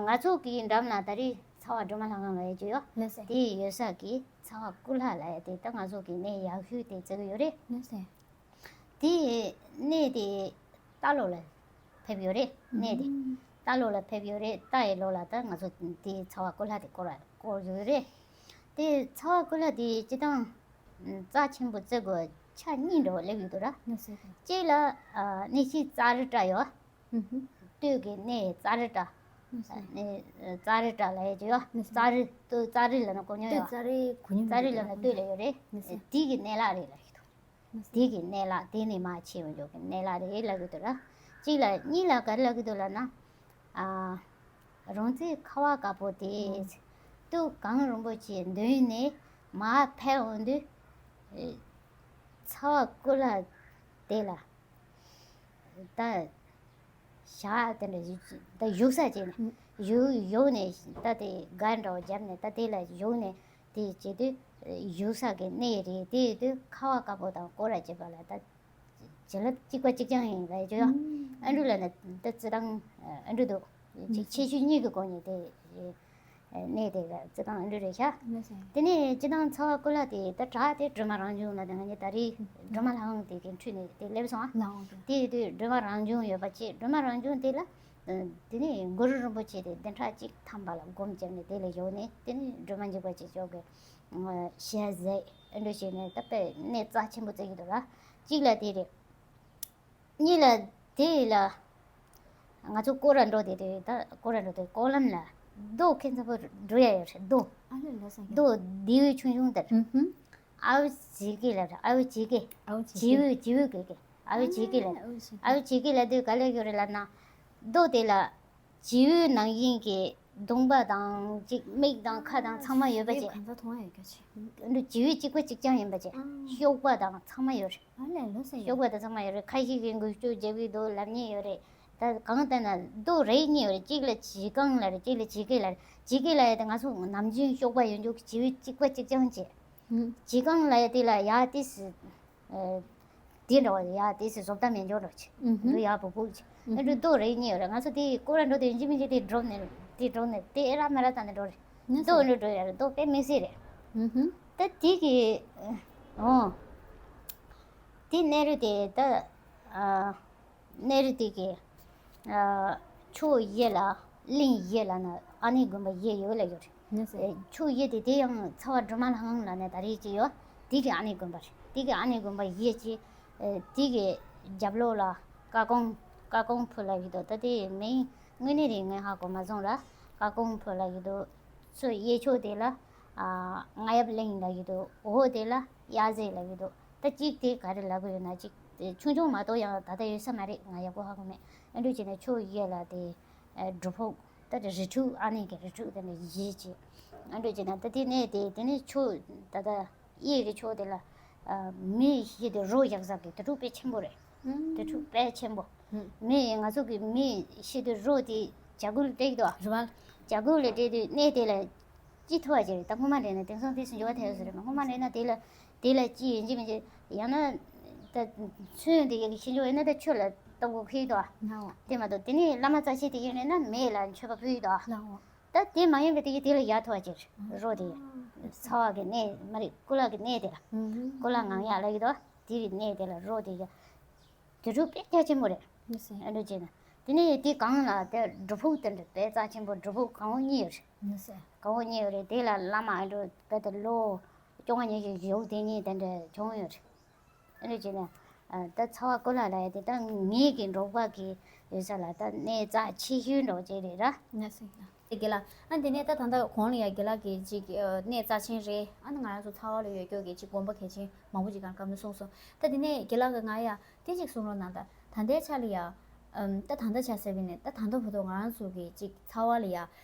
ང་ཚོ་གི་འགྲམ་ལ་ད་རེས་ཚ་བ་སྒྲོལ་མ་ལྷ་ཁང་ལ་ཡོད་ཀྱི་ཡོད། དེ་ཡོད་ས་གི་ཚ་བ་སྐུ་ལྷ་ལ་ཡ་དེ་ད་ང་ཚོ་གི་གནས་ཡག་ཤོས་དེ་བརྩི་གི་ཡོད་རེད། དེ་གནས་དེ་རྟ་ལོག་ལ་ཕེབས་ཡོད་རེད། གནས་དེ་རྟ་ལོག་ལ་ཕེབས་ཡོད་རེད། རྟ་ཡི་ལོགས་ལ་ད་ང་ཚོ་དེ་ཚ་བ་སྐུ་ལྷ་དེ་བསྐོར་བ་བསྐོར་ཡོད་རེད། དེ་ཚ་བ་སྐུ་ལྷ་དེ་སྤྱི་བཏང་རྩ་ཆེན་པོ་བརྩི་དགོས་ཆ་གཉིས་འདྲ་བོ་སླེབས་ཡོད་འདུག་ར། གཅིག་ལ་གནས་ཆེན་ཙཱ་རི་ཏྲ་ཡོད། སྟོད་ཀྱི་གནས་ཙཱ་རི་ཏྲ། ཙཱ་རི་ཏྲ་ལ་ཡོད་ཀྱི་ཡོད། ཙཱ་རི་སྟོད་ཙཱ་རི་ལ་ན་གོ་མྱོང་ཡོད། ཙཱ་རི་ལ་ན་སྟོད་ལ་ཡོད་རེད། དེ་གི་གནས་ལག་རེད་ལ་ཡོད་འདུག་དེ་གི་གནས་ལག་དེ་ནས་མར་ཕྱིན་ཡོང་འཇོག་གི་གནས་ལག་རེད་ལབ་ཀྱི་འདུག་ལ། གཅིག་ལ་གཉིས་ལ་ག་རེ་ལབ་ཀྱི་འདུག་ལབ་ན། ཨ། རོང་ཙེ་ཁ་བ་དཀར་པོ་དེ། སྟོད་གངས་རིན་པོ་ཆེའི་མདུན་ནས་མར་ཕེབས་འོང་དུས། ཚ་བ་སྐུ་ལྷ་དེ་ལ། ད། ཞག་དེ་འདྲ་ད་བཞུགས་ས་བྱས་ནས་བཞུགས་བཞུགས་ནས་ད་དེ་སྒར་འདྲ་བོ་བརྒྱབ་ནས་ད་དེ་ལ་བཞུགས་ནས་དེ་བྱེད་དུས་བཞུགས་ས་གི་གནས་རེད། དེ་ཡོད་དུས་ཁ་བ་དཀར་པོ་དང་སྐོར་ར་བྱེད་པ་ལ་ད་བྱིན་རླབས་གཅིག་པ་གཅིག་རྐྱང་ཡིན་ལ་ཡོད་ཡོད། ཨ་འབྲུ་ལ་ནི་ད་རྩི་སྟངས་ཨ་འབྲུ་འདུག་ཅིག་ཆེ་ཆུང་གཉིས་ཀྱི་སྒོ་ནས་དེ། གནས་དེ་ག་རྩི་སྟངས་ཨ་འབྲུ་རེད་ཤག་དེ་ནས་སྤྱི་བཏང་ཚ་བ་སྐུ་ལྷ་དེ་ད་བྲག་དེ་སྒྲོལ་མ་རང་བྱུང་ལ་དེ་ང་ཚོ་ད་རེས་སྒྲོལ་མ་ལྷ་ཁང་དེ་གི་འཁྲུལ་ནས་དེ་སླེབས་སོང་ཨ། དེ་ཡོད་དུས་སྒྲོལ་མ་རང་བྱུང་ཡོད་པ་ཅིག་སྒྲོལ་མ་རང་བྱུང་དེ་ལ། དེ་ནས་གུ་རུ་རིན་པོ་ཆེ་དེ་བདུན་ཕྲག་གཅིག་ཐམ་པ་ལ་སྒོམ་བརྒྱབ་ནས་དེ་ལ་ཡོང་ནས་དེ་ནས་སྒྲོལ་མ་འཇིགས་པ་ཅིག་ཅོག་གི་ཞལ་ཟས་ཨ་འབྲུ་བྱས་ནས་ད་དཔེ་གནས་རྩ་ཆེན་པོ་བརྩི་གི་འདུག་ལ། གཅིག་ལ་དེ་རེད། གཉིས་ལ་དེ་ལ་ང་ཚོ་སྐོར་ར་འགྲོ་དེ་དེ་ད་སྐོར་ར་འགྲོ་དེ་སྐོར་ལམ་ལ་རྡོ་ཁྱེད་ཚོ་འགྲོ་ཡ་ཡོད་རེད། རྡོ་ཨ་ལེ་ལོ་སང་རྡོ་རྡེའུ་ཆུང་ཆུང་དེར། ཨ་བོ་བྱེ་གེ་ལ་རེད། ཨ་བོ་བྱེ་གེ། ཨ་བོ་བྱེ་གེ། བྱེའུ་བྱེའུ་གེ་གེ། ཨ་བོ་བྱེ་གེ་ལ་རེད། ཨ་བོ་བྱེ་གེ་ལ་དེ་ག་ལ་ཡོད་རེད་ལབ་ན། རྡོ་དེ་ལ་བྱེའུ་ནང་བཞིན་གྱི་གདོང་པ་དང་ཅིག་མིག་དང་ཁ་དང་ཚང་མ་ཡོད་པ་ཅིག་གང་ས་མཐོང་ཡོད་ཀྱི་ཆེ། བྱེའུ་གཅིག་པ་གཅིག་རྐྱང་ཡིན་པ་ཅིག་གཤོག་པ་དང་ཚང་མ་ཡོད་རེད། ཨ་ལས་ལོ་ཟེར་ཡོད། གཤོག་པ་དང་ཚང་མ་ཡོད་རེད། ཁ་ཤས་ཀྱིས་འགུལ་སྐྱོད་བྱེད་ཀྱི་འདུག་ལབ་མཁན་ཡོད་རེད། ད་གང་ལྟར་ན་རྡོ་རིགས་གཉིས་ཡོད་རེད། གཅིག་ལ་བྱེ་རྐང་ལབ་རེད། གཅིག་ལ་བྱེ་གེ་ལབ་རེད། བྱེ་གེ་ལབ་ཡ་དེ་ང་ཚོ་ནམ་རྒྱུན་གཤོག་པ་ཡོད་འཇུག་བྱེའུ་གཅིག་པ་གཅིག་རྐྱང་བྱས། བྱེ་རྐང་ལབ་ཡ་དེ་ལ་ཡ་དེ་སི། དེ་འདྲ་བ་ཡ་དེ་སི་བཟོ་ལྟ་མེད་འཇོག་འགྲོ་ཆེ། འདུ་ཡ་བུ་བུ་ཆེ། ཨ་འདྲ་རྡོ་རིགས་གཉིས་ཡོད་རེད། ང་ཚོ་དེ་སྐོར་ར་འགྲོ་དེ་ཡིན་གཅིག་མིན་གཅིག་དེ་འགྲོ་ནས་དེ་འགྲོ་ནས་དེ་ཨེ་ར་མེ་ར་ད་ནས་འགྲོ་རེད། རྡོ་འགྲོ་འགྲོ་ཡ་རེད། རྡོ་དཔེ་མི་སྲིད་རེད། ད་དེ་གི་ཨོ། དེ་གནས་རི་དེ་ད་ཨ། གནས་རི་དེ་གི་ཨ། ཕྱོགས་བཞི་ལ་གླིང་བཞི་ལ་ན་ཨ་ནེ་དགོན་པ་བཞི་ཡོད་ལ་ཡོད་རེད། ཕྱོགས་བཞི་དེ་དེ་ཡང་ཚ་བ་སྒྲོལ་མ་ལྷ་ཁང་ལ་ནས་ད་རེས་ཅི་ཡོད་དེ་གི་ཨ་ནེ་དགོན་པ་རེད། དེ་གི་ཨ་ནེ་དགོན་པ་བཞི་ཅི། དེ་གི་རྒྱབ་ལོགས་ལ་བཀའ་དགོན་བཀའ་དགོན་ཕུ་ལ་ཡོད་དོ། ད་དེ་མིང་དངོས་གནས་རེད་ངས་ཧ་གོ་མ་སོང་ལ། བཀའ་དགོན་ཕུ་ལ་ཡོད་དོ། ཚུར་གཡས་ཕྱོགས་དེ་ལ་ཨ། རྔ་ཡབ་གླིང་ལ་ཡོད་དོ། འོག་དེ་ལ་གཡའ་རྫོང་ལ་ཡོད་དོ། ད་གཅིག་དེ་ག་རེ་ལབ་གི་ཡོད་ན་གཅིག་དེ་ཆུང་ཆུང་མ་གཏོགས་ཡང་ད་ལྟ་ཡོད་ས་མ་རེད། ང་ཡག་པོ་ཧ་གོ་མེད། ཨ་འདྲ་བྱས་ནས་ཕྱོགས་བཞི་ལ་དེ་སྒྲུབ་ཕུག་ད་དེ་རི་ཕྲུག་ཨ་ནེ་གི་རི་ཕྲུག་དེ་འདྲ་བཞི་བྱས། ཨ་འདྲ་བྱས་ན་ད་དེ་ནས་དེ་དེ་ནས་ཕྱོགས་ད་ལྟ་གཡས་ཀྱི་ཕྱོགས་དེ་ལ་མི་ཤི་དུས་རོ་བཞག་ས་གི་དེ་ཕྲུག་དཔེ་ཆེན་པོ་རེད། དེ་ཕྲུག་དཔེ་ཆེན་པོ། མི་ང་ཚོ་གི་མི་ཤི་དུས་རོ་དེ་བྱ་རྒོད་ལ་སྤྲད་ཀྱི་འདུག་ཨ། བྱ་རྒོད་ལ་སྤྲད་དུས་གནས་དེ་ལ་ཅི་ཐུབ་པ་བྱས་རེད། ད་སྔོན་མ་རེད་ན་དེང་སང་དུས་སུ་འགྱུར་བ་ཐེབས་ཡོད་ས་རེད། སྔོན་མ་རེད་ན་དེ་ལ་དེ་ལ་ཅི་ཡིན་གཅིག་མིན་གཅིག་ཡང་ན་ད་ཚོན་དེ་ཡག་གི་ཤི་འགྱུར་ཡིན་ན་ད་ཆུ་ལ་གཏོང་དགོས་ཁེལ་འདུག་ཨ། དེ་མ་གཏོགས་དེ་ནས་བླ་མ་རྩ་ཆེ་དེ་ཡིན་རེད་ན་མེ་ལ་མཆོད་པ་ཕུལ་གྱི་འདུག་ཨ། ད་དེ་མ་ཡིན་པའི་དེ་ཡི་དེ་ལ་ཡར་ཐུབ་པ་བྱས་རོ་དེ་ཚ་བ་གི་གནས་མ་རེད། སྐུ་ལྷ་གི་གནས་དེ་ལ་སྐུ་ལྷ་ངང་ཡག་ལ་ཡོད་དོ། དེ་གི་གནས་དེ་ལ་རོ་དེ་ཡ། དེ་ཕྲུག་དཔེ་རྒྱ་ཆེན་པོ་རེད། ཨ་འདྲ་བྱས་ན། དེ་ནས་དེ་སྒང་ལ་དེ་སྒྲུབ་ཕུག་དེ་འདྲ་དཔེ་རྩ་ཆེན་པོ་སྒྲུབ་ཕུག་སྒང་པོ་གཉིས་ཡོད་རེད། ལགས་སོ། སྒང་པོ་གཉིས་ཡོད་རེད། དེ་ལ་བླ་མ་ཨ་འགྲོ་དཔེ་དེ་ལོ་བཅོ་ལྔ་ཉི་ཤུ་བཞུགས་དེ་གཉིས་དེ་འདྲ་བྱུང་ཡོད་རེད། ཨ་ནི་བྱས་ན་ད་ཚ་བ་ཀུ་ལ་ལ་ཡ་དེ་ད་ངེད་ཀྱི་འབྲོག་པ་གི་ཡོད་ས་ལ་ད་གནས་རྩ་ཆེ་ཤོས་འདྲ་བོ་ཅིག་རེད་ར། ལགས་སོ། དེ་དགེ་ལགས། ཨ་དེ་ནས་ད་ད་ལྟ་གོང་ལ་ཡ་དགེ་ལགས་ཀྱིས་ཅིག་ཨ་གནས་རྩ་ཆེན་རེད། ཨ་ནི་ང་རང་ཚོ་ཚ་བ་ལ་ཡོད་སྐྱོ་གི་ཅིག་དགོན་པ་གལ་ཆེན་མང་པོ་ཅིག་གང་བཀའ་མོལ་གསུངས་སོང་། ད་དེ་ནས་དགེ་ལགས་ཀྱིས་ང་ཡ་དེ་ཅིག་གསུང་རོགས་གནང་དང་། ད་ལྟའི་ཆ་ལ་ཡ་ཨམ་ད་ད་ལྟ་ཆ་ཟེར་བ་ནས་ད་ད་ལྟ་བར་དུ་ང་རང་ཚོ་གི་ཅིག་ཚ་བ་ལ་ཡ་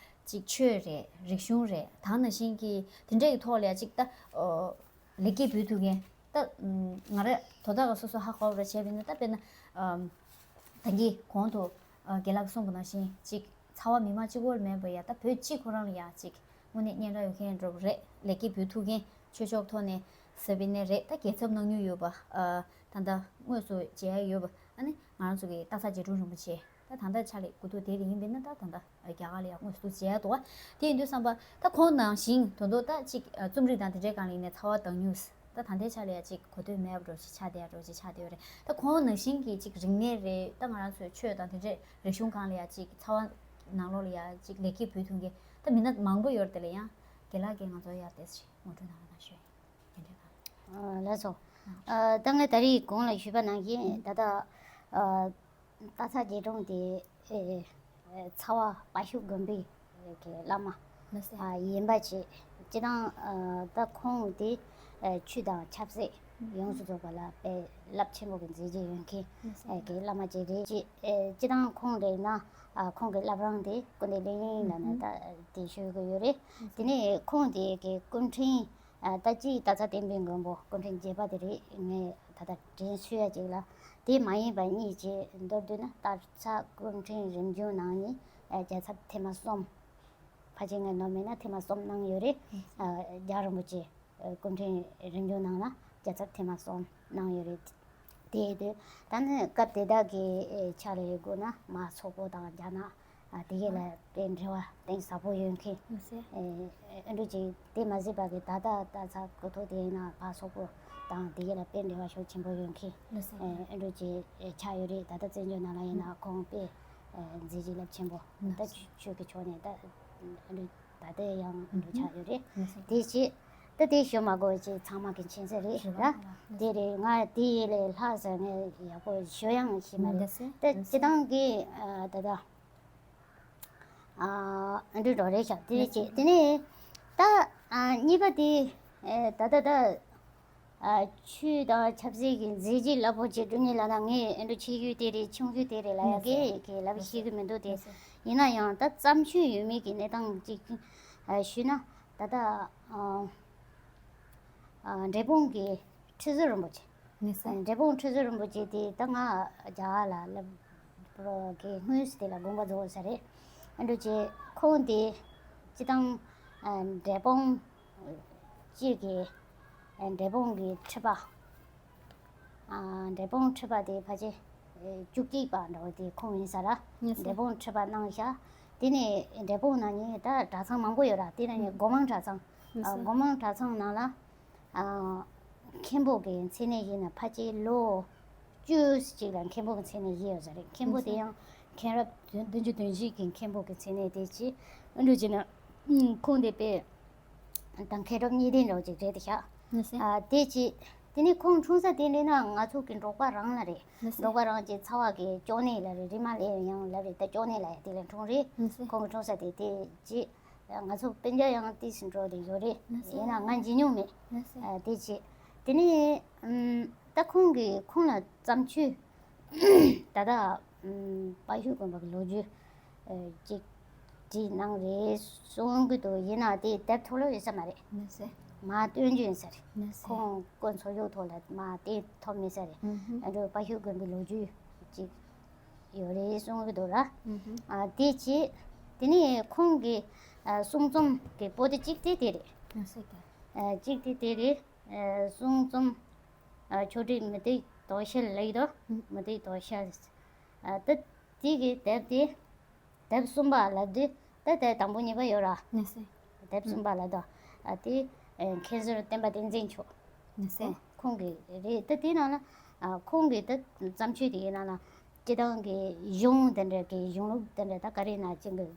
ཅིག་ཆོས་རེད། རིག་གཞུང་རེད། ད་ནང་བཞིན་གྱི་དེ་འདྲ་ཡི་ཐོག་ལ་ཡ་ཅིག་ད་ཨ་ལེགས་སྐྱེས་འབུལ་ཐུབ་མཁན་ད་ང་རང་དོ་བདག་ག་སོ་སོ་ཧ་གོ་བ་བྱས་པ་ཡིན་ན། ད་དཔེར་ན་ཨམ་ད་གིན་གོང་དུ་ཨ་དགེ་ལགས་གསུངས་པ་ནང་བཞིན་ཅིག་ཚ་བ་མི་མང་གཅིག་པོར་མེད་པ་ཡ་ད་བོད་སྤྱི་ཁོ་རང་ལ་ཡ་ཅིག་དངོས་གནས་སྙན་གྲགས་ཡོད་མཁན་འདྲ་པོ་རེད། ལེགས་སྐྱེས་འབུལ་ཐུབ་མཁན་ཆོས་ཕྱོགས་ཐོག་ནས་ཟེར་བ་ཡིན་ན་རེད། ད་རྒྱལ་ཚབ་གནང་མྱོང་ཡོད་པ་ཨ་ད་ལྟ་དངོས་སུ་མཇལ་ཡ་ཡོད་པ་ཨ་ནི་ང་རང་ཚོ་གི་སྟག་ཚང་རྗེ་དྲུང་རིན་པོ་ཆེ་ད་ད་ལྟ་ཆ་ལས་དགུ་ཐུག་དེ་རིང་ཡིན་པས་ན་ད་ད་ལྟ་རྒྱ་གར་ལ་ཡང་དངོས་སུ་མཇལ་འདུག་བ། དེ་ཡིན་དུས་ཙམ་པ་ད་ཁོང་ནང་བཞིན་དོན་དུ་ད་ཅིག་རྩོམ་རིག་དང་དེ་འདྲའི་སྒང་ལ་ཡིན་ནའི་ཚ་བ་དང་ཉུག་ད་ད་ལྟའི་ཆ་ལ་ཡང་ཅིག་གོ་ཐོས་མེད་པ་འདྲ་ཅིག་ཆགས་བསྡད་ཡ་འདྲ་ཅིག་ཆགས་བསྡད་ཡོད་རེད། ད་ཁོང་ནང་བཞིན་གྱི་ཅིག་རིག་གནས་རེད། ད་ང་རང་ཚོའི་ཆོས་དང་དེ་འདྲའི་རིག་གཞུང་སྒང་ལ་ཡང་ཅིག་ཚ་བ་ནང་ལོགས་ལ་ཡང་ཅིག་ལེགས་སྐྱེས་འབུལ་ཐུབ་མཁན་ད་མི་སྣ་མང་པོ་ཡོད་རེད། དེ་ལ་ཡང་དགེ་ལགས་ཀྱིས་ང་ཚོ་ཡར་ཏོག་ཙམ་ངོ་སྤྲོད་གནང་རོགས་གནང་ཞུ་ཡིན། དེ་འདྲའི་སྒང་ལ། ལགས་སོ། ད་ངས་ད་རེས་གོང་ལ་ཞུས་པ་ནང་བཞིན་ད་ལྟ་སྟག་ཚང་རྗེ་དྲུང་དེ་ཚ་བ་དཔའ་ཤོད་དགོན་པའི་གི་བླ་མ་ཡིན་པ་བྱས། སྤྱིར་བཏང་ད་ཁོང་དེ་ཆོས་དང་ཆབ་སྲིད་ཡོངས་སུ་རྫོགས་པ་ལ་དཔེ་རླབས་ཆེན་པོ་གི་མཛད་རྗེས་ཡོད་མཁན་གི་བླ་མ་ཅིག་རེད། སྤྱིར་བཏང་ཁོང་རེད་ན་ཁོང་གི་བླ་བྲང་དེ་ཀུན་བདེ་གླིང་ལ་ན་ད་དེ་ཞུ་གི་ཡོད་རེད། དེ་ནས་ཁོང་དེ་གི་སྐུ་ཕྲེང་ད་གཅིག་སྟག་ཚང་བསྟན་པའི་མགོན་པོ་སྐུ་ཕྲེང་བརྒྱད་པ་དེ་རེད། ངས་ད་ལྟ་དྲན་གསོ་ཡ་ཅིག་ལ་དེ་མ་ཡིན་པ་གཉིས་ཀྱི་མདོར་བསྡུས་ན་སྟག་ཚང་སྐུ་ཕྲེང་རིམ་བྱོན་ནང་ནས་རྒྱལ་ཚབ་ཐེངས་མ་གསུམ། ཕལ་ཆེར་ངས་ནོར་མེད་ན་ཐེངས་མ་གསུམ་གནང་ཡོད་རེད། རྒྱལ་བ་རིན་པོ་ཆེ་སྐུ་ཕྲེང་རིམ་བྱོན་ནང་ལ་རྒྱལ་ཚབ་ཐེངས་མ་གསུམ་གནང་ཡོད་རེད། དེ་དུས་ད་ནི་སྐབས་དེ་དག་གི་ཆ་ལ་ཡོད་དགོས་ན་མར་སོག་པོ་དང་རྒྱ་ནག་དེ་གས་ལ་དཔེ་འབྲེལ་བ་གཏིང་ཟབ་པོ་ཡོད་མཁན། ཨེ་འདྲ་ཅིག་དེ་མ་ཟད་པ་གི་ད་ལྟ་ད་ཚ་གོ་ཐོག་དེ་ཡིན་ན་ཕར་སོག་པོ་དང་དེ་གས་ལ་དཔེ་འབྲེལ་བ་ཤུགས་ཆེན་པོ་ཡོད་མཁན། ཨེ་འདྲ་ཅིག་ཆགས་ཡོད་རེད། ད་ལྟ་བཙན་བྱོལ་ནང་ལ་ཡིན་ན་ཁོང་དཔེ་མཛད་རྗེས་རླབས་ཆེན་པོ་ད་ཆོས་ཀྱི་ཕྱོགས་ནས་ད་འདྲ་ད་ལྟ་ཡང་འདྲ་ཆགས་ཡོད་རེད། དེ་བྱས་ད་དེ་ཞུ་མ་དགོས་ཅིག་ཚང་མ་གི་མཁྱེན་གསལ་རེད་ར། དེ་རེད། ང་དེ་ཡི་ལས་ལྷག་ཟེར་ངས་ཡག་པོ་ཞུ་ཡང་ཤེས་མ་རེད། ད་སྤྱིར་བཏང་གི་ད་ལྟ་ཨ་འདྲ་འགྲོ་རེད་ཤག་དེ་རེད་ཅེས། དེ་ནས་ད་ཨ་གཉིས་པ་དེ་ཨེ་ད་ད་ད་ཨ་ཆོས་དང་ཆབ་སྲིད་ཀྱི་མཛད་རྗེས་རླབས་པོ་ཆེ་སྒྲུབ་མཁན་ལབ་ན་ངས་ཨེ་འདྲ་ཆེ་ཤོས་དེ་རེད། ཆུང་ཤོས་དེ་རེད་ལབ་ཡ་གི་གི་ལབ་ཤེས་ཀྱི་མི་འདུག་དེ་ཡིན་ན་ཡང་ད་བརྩམས་ཆོས་ཡོད་མེད་ཀྱི་གནས་སྟངས་ཅིག་ཨ་ཞུས་ན་ད་ད་ཨ་ཨ་འབྲས་སྤུངས་ཀྱི་ཁྲི་ཟུར་རིན་པོ་ཆེ། ཨ་འབྲས་སྤུངས་ཁྲི་ཟུར་རིན་པོ་ཆེ་དེ་ད་ང་རྒྱ་གར་ལ་སླེབས་པའི་སྔོན་དེ་ལ་དགོངས་པ་རྫོགས་ས་རེད། ཨ་འདྲ་ཅེ་ཁོང་དེ་སྤྱིར་བཏང་ཨ་འབྲས་སྤུངས་སྤྱིར་གྱི་ཨ་འབྲས་སྤུངས་ཀྱི་ཁྲི་པ། ཨ་འབྲས་སྤུངས་ཁྲི་པ་དེ་ཕལ་ཆེར་ཨེ་བཅུ་གཅིག་པ་འདྲ་བོ་དེ་ཁོང་ཡིན་ས་ར། ཡིན་ས། འབྲས་སྤུངས་ཁྲི་པ་གནང་ཤག་དེ་ནས་འབྲས་སྤུངས་ནང་ནས་ད་གྲྭ་ཚང་མང་པོ་ཡོད་ར། དེ་ནང་ནས་ཨུ། སྒོ་མང་གྲྭ་ཚང་། ཡིན་ཨ་ས། སྒོ་མང་གྲྭ་ཚང་ནང་ལ་ཨ་མཁན་པོ་གི་མཚན་གནས་བཞེས་ན་ཕལ་ཆེར་ལོ་བཅུ་ཅིག་ལ་མཁན་པོ་གི་མཚན་གནས་བཞེས་ཡོད་ས་རེད། མཁན་པོ་ཡིན་དེ་ས། ཡང་མཁན་རབས་བདུན་བདུན་ཅུ་དོན་བཞི་གི་མཁན་པོ་གི་མཚན་གནས་དེ་ཅི་ཨ་འདྲ་བྱས་ན་ཁོང་དེ་དཔེ། དང་མཁན་རབས་གཉིས་ལྡན་འདྲ་བོ་ཅིག་རེད་དེ་ཤག་ཨ་དེ་ཅི། དེ་ནས་ཁོང་འཁྲུངས་ས་དེ་འདྲ་ན་ང་ཚོ་གི་འབྲོག་པ་རང་ལ་རེད། འབྲོག་པ་རང་གི་ཚ་བ་གི་ཅོ་ནེ་ལ་རེད། རི་མ་ལེ་ཡང་ལ་རེད། ད་ཅོ་ནེ་ལ་ཡ་དེ་ལ་འཁྲུངས་རེད། ཁོང་གི་འཁྲུངས་ས་དེ་དེ་ཅི། ང་ཚོ་སྤུན་ཀྱག་ཡང་ཏིས་འགྲོ་དེ་ཡོད་རེད། ཡིན་ན་ང་འཇིགས་མྱོང་མེད། ཨ་དེ་ཅི། དེ་ནས་ད་ཁོང་གི་ཁོང་ལ་བརྩམས་ཆོས་ད་ལྟ་དཔའ་ཤོད་དགོན་པ་གི་ལོ་རྒྱུས་ཅིག་བྲིས་གནང་རེད་གསུང་གི་འདུག་ཡིན་ན་དེ་དེབ་ཐོག་ལ་ཡོད་ས་མ་རེད། མ་སྟོན་རྒྱུ་ཡིན་ས་རེད། ཁོང་དཀོན་མཚོ་བཞུགས་ཐོག་ལ་མ་དེ་ཐོབ་མེད་ས་རེད། ཨ་འགྲོ་དཔའ་ཤོད་དགོན་པའི་ལོ་རྒྱུས་ཅིག་ཡོད་རེད་གསུང་གི་འདུག་ར། ཨ་དེ་བྱས་དེ་ནས་ཁོང་གི་ཨ་གསུང་རྩོམ་གི་པོ་ཏི་གཅིག་དེ་དེ་རེད། ཨ་གཅིག་དེ་དེ་རེད། ཨ་གསུང་རྩོམ་ཨ་ཆོས་སྒྲོན་མུ་ཏིག་དོ་ཤལ་ལབ་ཀྱི་འདུག་མུ་ཏིག་དོ་ཤལ། ཨ་ད་དེ་གི་དེབ་དེ། དེབ་གསུམ་པ་ལབ་དུས་ད་དེ་དང་པོ་གཉིས་པ་ཡོད་ར། དེབ་གསུམ་པ་ལབ་དུས་ཨ་དེ་ཨ་མཁན་ཟུར་བསྟན་པ་བསྟན་འཛིན་མཆོག་ཁོང་གི་རེད། ད་དེ་ནང་ལ་ཨ་ཁོང་གི་ད་བརྩམས་ཆོས་དེ་གི་ནང་ལ་ སྤྱི་བཏང་གི་གཞུང་དེ་འདྲ་གི་གཞུང་ལུགས་དེ་འདྲ་ད་ག་རེ་ན་ཅིག་གི་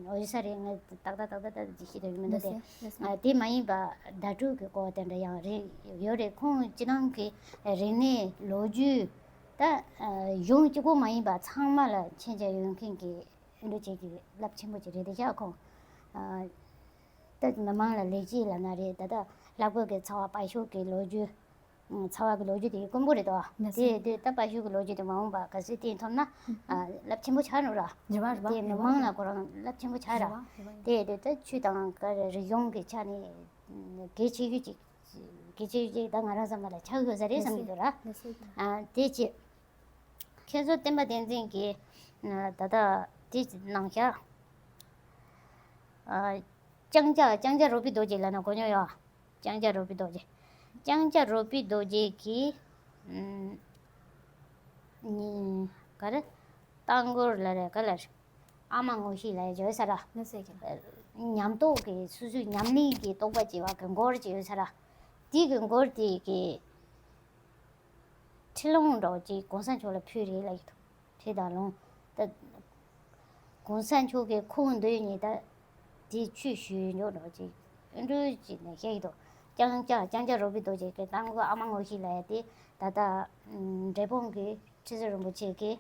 འོ་ཡ་ས་རེད། ང་ཏག་ཏག་ཏག་ཏག་ཏག་ཅིག་ཤེས་ཐུབ་ཀྱི་མི་འདུག་སྟེ། ལགས་སོ། ལགས་སོ། ཨ། དེ་མ་ཡིན་པ་བརྡ་སྤྲོད་ཀྱི་སྐོར་དེ་འདྲ་ཡང་རེད་ཡོད་རེད། ཁོང་སྤྱི་བཏང་གི་རིག་གནས་ལོ་རྒྱུས་ད་གཞུང་གཅིག་པོ་མ་ཡིན་པ་ཚང་མ་ལ་མཁྱེན་རྒྱ་ཡོད་མཁན་གྱི་འདྲ་ཅིག་གི་རླབས་ཆེན་པོ་ཅིག་རེད་དེ་ཤག་ཁོང་། ཨ། ད་མི་མང་ལ་ལེགས་སྐྱེས་ལབ་ན་རེད། ད་ལྟ་ལྷག་པར་གྱི་ཚ་བ་དཔའ་ཤོད་ཀྱི་ལོ་རྒྱུས། ཚ་བ་གི་ལོ་རྒྱུས་དེ་དཀོན་པོ་རེད་དོ། ལགས་སོ། དེ་དུས་ད་དཔའ་ཤོད་ཀྱི་ལོ་རྒྱུས་དེ་མ་འོངས་པ་གལ་སྲིད་བསྟན་ཐུབ་ན། ཨ། རླབས་ཆེན་པོ་ཆགས་ནོ་ར། རེད་བ། རེད་བ། དེ་མི་མང་ལ་ཁོ་རང་རླབས་ཆེན་པོ་ཆགས་ར། རེད་བ། རེད་བ། དེ་དུས་ད་ཆོས་དང་ག་རེ་རིག་གཞུང་གི་ཆ་ནས་གལ་ཆེ་ཤོས་ཅིག་གལ་ཆེ་ཤོས་ཅིག་ད་ང་རང་བསམ་པ་ལ་ཆགས་ཡོད་ས་རེད་བསམ་གྱི་འདུག་ར། ལགས་སོ། ཨ། དེ་ཅི། མཁན་ཟུར་བསྟན་པ་བསྟན་འཛིན་གྱིས་ད་ལྟ་དེ་གནང་ཤག་ཨ། ལྕང་སྐྱ། ལྕང་སྐྱ་རོལ་པའི་རྡོ་རྗེ་ལབ་ན་གོ་མྱོང་ཡོད། ལྕང་སྐྱ་རོལ་པའི་རྡོ་རྗེ། ལྕང་སྐྱ་རོལ་པའི་རྡོ་རྗེ་གིས། ཨམ། ནི་ག་རེ། རྟ་མགོར་ལ་རེ་ག་ལ་རེ། ཨ་མ་ངོ་ཤེས་ལ་ཡ་བརྗོད་ས་ར། ལགས་སོ། ཉམས་རྟོགས་ཀྱི་སོ་སོའི་ཉམས་ལེན་གྱི་རྟོགས་པ་བྱེད་པ་གི་མགོར་བྱེད་ས་ར། དེ་གི་མགོར་དེ་གི་ཁྲིད་ལུང་འདྲ་བོ་ཅིག་གོང་ས་མཆོག་ལ་ཕུལ་རེད་ལབ་ཀྱི་འདུག་ཁྲིད་དང་ལུང་། ད་གོང་ས་མཆོག་གིས་ཁོང་འདོད་ཉིད་ད་དེ་ཆོས་ཞུས་འཇོག་འདྲ་བོ་ཅིག་ཨེ་འགྲོ་ཅིག་ནས་བཤད་ཀྱི་འདུག་ལྕང་སྐྱ། ལྕང་སྐྱ་རོལ་པའི་རྡོ་རྗེ་གི་རྟ་མགོ་ཨ་མ་ངོ་ཤེས་ལབ་ཡ་དེ་ད་ལྟ་འབྲས་སྤུངས་ཀྱི་ཁྲི་ཟུར་རིན་པོ་ཆེ་གིས་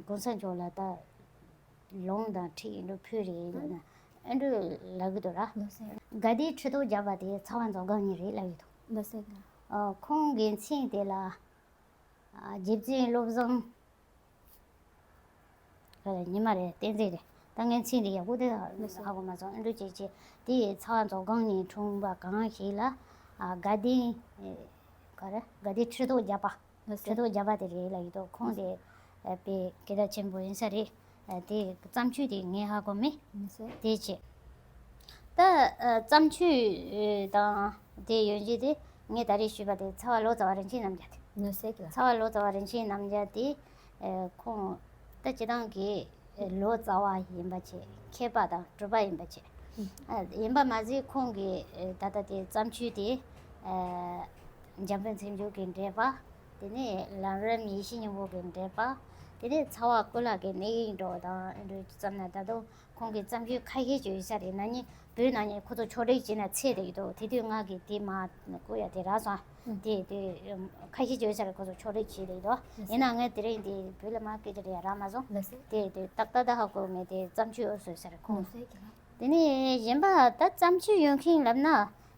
གོང་ས་མཆོག་ལ་ད་ལུང་དང་ཁྲིད་ཨེ་འགྲོ་ཕུལ་རེད་ལབ་ན་ཨེ་འགྲོ་ལབ་ཀྱི་འདུག་ར། ལགས་སོ། དགའ་ལྡན་ཁྲི་ཐོག་བརྒྱབ་པ་དེ་ཚ་བ་མཛོ་སྒང་ནས་རེད་ལབ་ཀྱི་འདུག་ལགས་སོ། ཨ། ཁོང་གི་མཚན་དེ་ལ། ཨ། རྗེ་བཙུན་བློ་བཟང་། ཉི་མ་རེད། བསྟན་འཛིན་རེད། ད་ངའི་མཚན་དེ་ཡག་པོ་དེ་ཧ་གོ་མ་སོང་། ཨེ་འགྲོ་བྱས་བྱས་དེ་ཚ་བ་མཛོ་སྒང་ནས་འཁྲུངས་པ་གང་ཞིག་ལ། ཨ། དགའ་ལྡན། ག་རེ། དགའ་ལྡན་ཁྲི་ཐོག་བརྒྱབ་པ། ལགས་སོ། ཁྲི་ཐོག་བརྒྱབ་པ་དེ་རེད་ལབ་ཀྱི་འདུག་ཁོང་དེ་དཔེ་སྐད་གྲགས་ཆེན་པོ་ཡིན་ས་རེད། དེ་བརྩམས་ཆོས་དེ་ངས་ཧ་གོ་མེད། ལགས་སོ། དེ་བྱས། ད་བརྩམས་ཆོས་དང་དེ་ཡོན་ཆབ་དེ་ངས་ད་རེས་ཞུས་པ་དེ་ཚ་བ་ལོ་ཙཱ་བ་རིན་ཆེན་རྣམ་རྒྱལ་དེ། ལགས་སོ། ཚ་བ་ལོ་ཙཱ་བ་རིན་ཆེན་རྣམ་རྒྱལ་དེ། ཁོང་ད་སྤྱིར་བཏང་གི་ལོ་ཙཱ་བ་ཡིན་པ་བྱས། མཁས་པ་དང་གྲུབ་པ་ཡིན་པ་བྱས། ཡིན་པ་མ་ཟད་ཁོང་གི་ད་ལྟ་དེ་བརྩམས་ཆོས་དེ། འཇམ་དཔལ་མཚན་བརྗོད་ཀྱི་འགྲེལ་པ། དེ་ནས་ལམ་རིམ་ཡེ་ཤེས་སྙིང་པོ་གི་འགྲེལ་པ། དེ་ནས་ཚ་བ་ཀུན་ལེགས་ཀྱི་གནས་ཡིག་འདྲ་བོ་དང་ཨེ་འདྲ་བརྩམས་ན། ད་དུང་ཁོང་གི་བརྩམས་ཆོས་ཁ་ཤས་ཅིག་ཡོད་ས་རེད། ན་ནིང་བོད་ནང་ནས་ཁོ་ཚོ་ཕྱོགས་སྒྲིག་བྱས་ན་ཚད་དེ་ཡོད་དོ། དེ་དུས་ང་གིས་དེ་མ་བཀོད་ཡ་དེ་རག་སོང་། དེ་དེ་ཁ་ཤས་ཅིག་ཡོད་ས་རེད། ཁོ་ཚོ་ཕྱོགས་སྒྲིག་བྱས་དེ་ཡོད་དོ། ཡིན་ན་ངས་དེ་རིང་དེ་བོད་ལ་མ་སྐད་ཆ་རེ་ཡ་རག་མ་སོང་། ལགས་སོ། དེ་དེ་ཏག་ཏག་ཏག་ཧ་གོ་མེད། དེ་བརྩམས་ཆོས་ཨོ་སོ་ས་རེད་ཁོང་། ལགས་སོ། དེ་ནས་གཞན་པ་ད་བརྩམས་ཆོས་ཡོད་མཁན་ལབ་ན།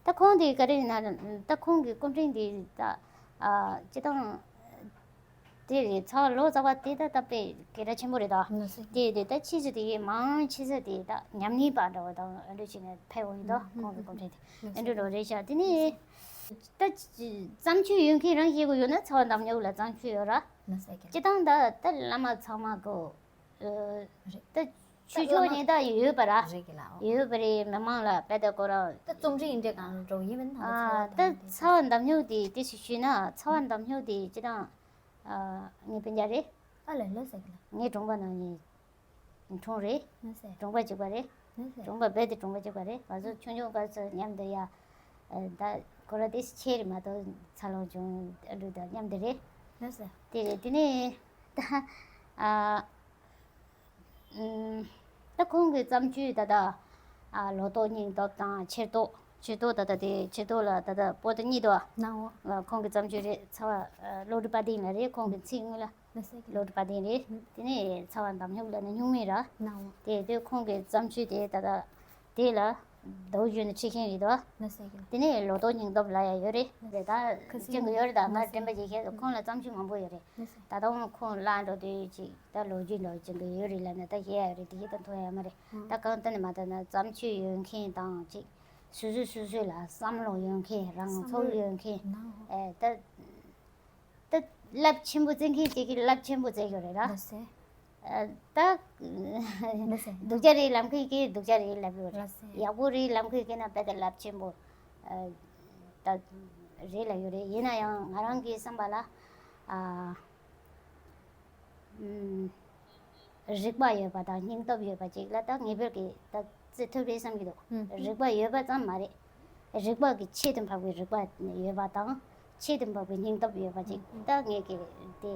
ད་ཁོང་དེ་ག་རེ་ཡིན་ན། ད་ཁོང་གི་སྐུ་ཕྲེང་དེ་ད་ཨ་སྤྱིར་བཏང་དེ་རེད། ཚ་བ་ལོ་ཙཱ་བ་དེ་ད་ད་དཔེ་སྐད་གྲགས་ཆེན་པོ་རེད་དོ། ལགས་སོ། དེ་དེ་ད་ཕྱིས་སུ་དེ་མང་ཆེ་ས་དེ་ད་ཉམས་ལེན་པ་འདྲ་བོ་དང་ཨ་འདྲ་བྱས་ནས་ཕེབས་འོང་གི་འདུག་ཁོང་གི་སྐུ་ཕྲེང་དེ་ཨ་འདྲ་འདྲ་བོ་རེད་ཤག་དེ་ནས་ད་བརྩམས་ཆོས་ཡོད་མཁན་རང་བཤད་དགོས་ཡོད་ན་ཚ་བ་འདམ་ཉོག་ལ་བརྩམས་ཆོས་ཡོད་ར། ལགས་སོ། སྤྱིར་བཏང་ད་ད་བླ་མ་ཚང་མ་གོ་ཨ། རེད། ད་ཆོས་ཕྱོགས་ནས་ད་ཡོད་པ་ར། རེད་གི་ལགས། ཡོད་པ་རེད། མི་མང་ལ་དཔེ་ད་ཁོ་རང་། ད་རྩོམ་རིག་འདྲ་གང་འགྲོ་ཡིན་མིན་ད། ཨ། ཚ་བ་ད་ཚ་བ་འདམ་ཉོག་དེ་དེ་ཞིག་ཞུས་ན། ཚ་བ་འདམ་ཉོག་དེ་སྤྱིར་བཏང་ཨ་ངའི་སྤུན་ཀྱག་རེད། ཨ་ལས། ལགས་སོ་གི་ལགས། ངའི་གྲོང་པ་ནང་ནས་འཁྲུངས་རེད། ལགས་སོ། གྲོང་པ་གཅིག་པ་རེད། ལགས་སོ། གྲོང་པ་རྦད་དེ་གྲོང་པ་གཅིག་པ་རེད། ང་ཚོ་ཆུང་ཆུང་སྐབས་སུ་མཉམ་དུ་ཡ། ཨ། ད་ཁོ་རང་དེ་ཆེ་རེད་མ་གཏོགས་འཚར་ལོངས་བྱུང་། ཨ་འདྲ་ད་མཉམ་དུ་རེད། ལགས་སོ། དེ་རེད། དེ་ནས་ད་ཨ། ཨུམ། ད་ཁོང་གི་བརྩམས་ཆོས་ད་ལྟ་ཨ་ལོ་ཏོག་སྙིང་སྟོབས་དང་ཆེར་ཏོག་ཆེར་ཏོག་ད་ལྟ་དེ་ཆེར་ཏོག་ལ་ད་ལྟ་པོ་ཏི་གཉིས་འདུག་ཨ། ནའོ། ཁོང་གི་བརྩམས་ཆོས་རེད། ཚ་བ་ཨ་བློ་གྲོས་དཔལ་ལྡན་ལགས་རེད། ཁོང་གི་མཚན་དངོས་ལ་ལགས་སོ་གི་བློ་གྲོས་དཔལ་ལྡན་རེད། དེ་ནས་ཚ་བ་འདམ་ཉོག་ལབ་ན་སྨྱུག་མིང་ར། ནའོ། དེ་དུས་ཁོང་གི་བརྩམས་ཆོས་དེ་ད་ལྟ་དེ་ལ་ཟླ་བོ་གཞོན་ནུ་ཁྲིད་མཁན་རེད་དོ། ལགས་སོ་གི་ལགས། དེ་ནས་ལོ་ཏོག་སྙིང་སྟོབས་ལབ་ཡ་ཡོད་རེད། རེད། ད་ཁ་སང་སྦྱང་གི་ཡོད་རེད། ད་ང་ལགས་སོ། དྲན་པ་བརྗེད་ཤག་ཁོང་ལ་བརྩམས་ཆོས་མང་པོ་ཡོད་རེད། ལགས་སོ། ད་ལྟ་འོང་ཁོང་བརླག་འགྲོ་དུས་ཅིག་ད་ལོ་རྒྱུས་འདྲ་བོ་སྦྱང་གི་ཡོད་རེད་ལབ་ན་ད་བཤད་ཡ་ཡོད་རེད། དེ་བཤད་ད་མཐོང་ཡ་མ་རེད། ཨང་། ད་གང་ལྟར་ནས་མ་ལྟར་ན་བརྩམས་ཆོས་ཡོད་མཁན་དང་ཅིག་སོ་སོ་སོ་སོ་ལ་བསམ་བློ་ཡོད་མཁན། རང་ཚོར་ཡོད་མཁན། ནའོ། ཨེ་ད། ད་རླབས་ཆེན་པོ་བརྩི་མཁན་ཅིག་གིས་རླབས་ཆེན་པོ་བརྩི་གི་ཡོད་རེད་ར། ལགས་སོ། ཨ། ད་ལགས་སོ། སྡུག་ཅག་རེད་ལབ་མཁན་གྱིས་སྡུག་ཅག་རེད་ལབ་ཡོད་རེད། ལགས་སོ། ཡག་པོ་རེད་ལབ་མཁན་གྱིས་ན་དཔེ་ད་རླབས་ཆེན་པོ་ཨ་ད་རེད་ལབ་ཡོད་རེད། ཡིན་ན་ཡང་ང་རང་གི་བསམ་པ་ལ་ཨ། ཨུམ། རིག་པ་ཡོད་པ་དང་སྙིང་སྟོབས་ཡོད་པ་ཅིག་ལ་ད་ངེས་པར་གྱིས་ད་བརྩི་ཐུབ་རེད་བསམ་གྱི་འདུག་ཨུམ། རིག་པ་ཡོད་པ་ཙམ་མ་རེད། རིག་པ་གི་ཆེད་དུ་འཕགས་པའི་རིག་པ་ཡོད་པ་དང་། ཆེད་དུ་འབབ་པའི་སྙིང་སྟོབས་ཡོད་པ་ཅིག་ད་ངས་ཀྱི་དེ་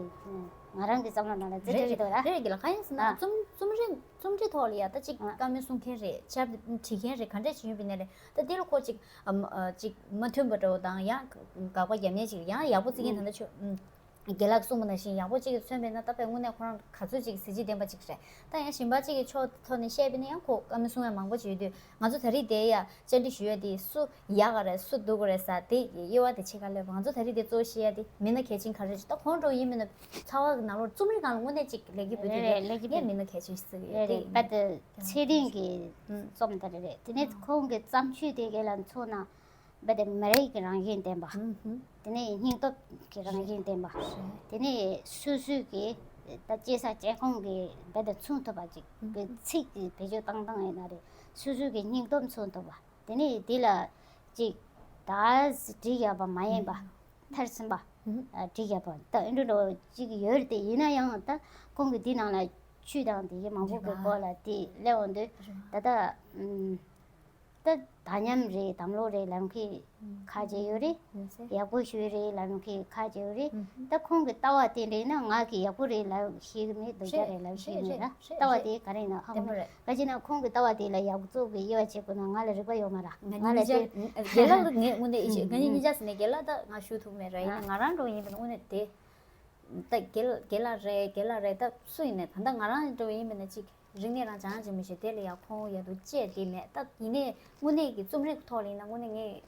ང་རང་གི་བསམ་བློ་ནང་ལ་བརྩི་གི་རེད་འདུག་ར། རེད་རེད་གི་ལ། གང་ཡིན་ཟེར་ན་ཨ། རྩོམ་རྩོམ་རིག་རྩོམ་འབྲི་ཐོག་ལ་ཡ་ད་ཅིག་ཨ། བཀའ་མོལ་གསུང་མཁན་རེད། ཆབ་བྲིས་མཁན་རེད། ག་འདྲས་ཅིག་ཡིན་པ་ནས་རེད། ད་འདི་ལ་ཁོ་ཅིག་ཨམ་ཨ། ཅིག་མ་མཐུན་པ་འདྲ་བོ་དང་ཡང་དགག་པ་རྒྱབ་མཁན་ཅིག་ཡང་ཡག་པོ་བརྩི་མཁན་ད་ལྟ་ཆོས་ཨམ། རྒན་ལགས་གསུངས་པ་ནང་བཞིན་ཡག་པོ་གཅིག་གིས་མཚོན་པས་ན་ད་དཔེ་དངོས་གནས་ཁོ་རང་ག་ཚོད་ཅིག་གཟི་བརྗིད་ལྡན་པ་ཅིག་རེད། ད་ཡང་གཞན་པ་གཅིག་གི་ཕྱོགས་ཐོག་ནས་བཤད་པ་ཡིན་ན་ཡང་ཁོ་བཀའ་མོལ་གསུང་ཡ་མང་པོ་ཅིག་ཡོད་དུས་ང་ཚོ་ད་རེས་དེ་ཡ་བཅར་འདྲི་ཞུ་ཡ་དེ་སུ་ཡག་ག་རེད་སུ་སྡུག་ག་རེད་ཟེར་དེ་དབྱེ་བ་དེ་ཕྱེ་ག་སླེབས། ང་ཚོ་ད་རེས་དེ་གཙོ་བོ་བཤད་ཡ་དེ་མི་སྣ་གལ་ཆེན་ག་རེ་རེད། ད་ཁོང་འདྲ་བོ་ཡིན་མིན་ན་ཚ་བ་གི་ནང་ལོགས་རྩོམ་རིག་སྒང་ལ་དངོས་གནས་ཅིག་ལས་ཀྱི་བུ་དེ་རེད་རེད། ལས་ཀྱི་ངས་མི་སྣ་གལ་ཆེན་ཞིག་བརྩི་གི་ཡོད་རེད་དེ་རེད། ད་དེ་ཚེ་རིང་གི་ཨུམ། རྩོམ་ད་རེད་རེད། དེ་ནས་ཁོང་གི་བརྩམས་ཆོས་དེ་གའི་ལ་མཚོན་ན། རྦད་དེ་མི་རིགས་ཀྱི་རང་བཞིན་ལྡན་པ། ཨུ་ཧུམ། དེ་ནས་སྙིང་སྟོབས་ཀྱི་རང་བཞིན་ལྡན་པ། རེད། དེ་ནས་སོ་སོའི་གི་ད་སྐྱེས་ས་སྐྱེས་ཁོངས་ཀྱི་རྦད་དེ་མཚོན་ཐུབ་པ་ཅིག་གི་ཚིག་གི་བེད་སྤྱོད་བཏང་སྟངས་ཡིན་ན་རེད། སོ་སོའི་གི་སྙིང་སྟོབས་མཚོན་ཐུབ་པ། དེ་ནས་དེ་ལ་ཅིག་ད་བྲིས་ཡག་པ་མ་ཡིན་པ། ཨུ་ཧུམ། མཐར་ཕྱིན་པ། ཨུ་ཧུམ། བྲིས་ཡག་པ་ད་ཨེ་འགྲོ་འགྲོ་ཅིག་ཡོད་རེད་དེ། ཡིན་ན་ཡང་ད་ཁོང་གི་དེ་ནང་ལ་ཆོས་དང་དེ་གི་མང་པོ་གི་སྐོར་ལ་དེ་སླེབས་འོང་དུས་ད་ལྟ་ཨུམ། ད་དག་ཉམས་རེད། དམ་ལོག་རེད་ལབ་མཁན་ཁ་ཅིག་ཡོད་རེད། ཡག་པོ་ཞིག་རེད་ལབ་མཁན་ཁ་ཅིག་ཡོད་རེད། ད་ཁོང་གི་ལྟ་བ་དེ་འདྲ་ཡིན་ན་ང་གིས་ཡག་པོ་རེད་ལབ་ཤེས་ཀྱི་མེད། སྡུག་ཅག་རེད་ལབ་ཤེས་ཀྱི་མེད་ར། ལྟ་བ་དེ་ག་རེ་ཡིན་ན་ཧ་གོ་མ་རེད། ག་ཅི་ན་ཁོང་གི་ལྟ་བ་དེ་ལ་ཡག་བཙོག་གི་དབྱེ་བ་ཕྱེ་དགོས་ན་ང་ལ་རིག་པ་ཡོད་མ་ར། ང་ལ་དེ་རྒན་ལགས་ལ་ངས་དངོས་གནས་ང་གཉིས་གཉིས་ཆ་ཟེར་ནས་རྒན་ལགས་ད་ང་ཞུ་ཐུབ་མེད་ར། ཡིན་ན་ང་རང་འགྲོ་ཡིན་པ་ན་དངོས་གནས་དེ། ད་རྒན་རྒན་ལགས་རེད། རྒན་ལགས་རེད། ད་སུ་ཡིན་ནས་ད་ལྟ་ང་རང་འགྲོ་ཡིན་པ་ན་ཅིག་རིག་གནས་རང་སྦྱང་ཡག་མི་ཤེས། དེ་ལ་ཡང་ཁོང་ཡ་དུ་བཅད་དེ་མེད། ད་ཡིན་ནའི་དངོས་གནས་ཀྱི་རྩོམ་རིག་ཐོག་ལ་ཡིན་ན་དངོས་གནས་ངས་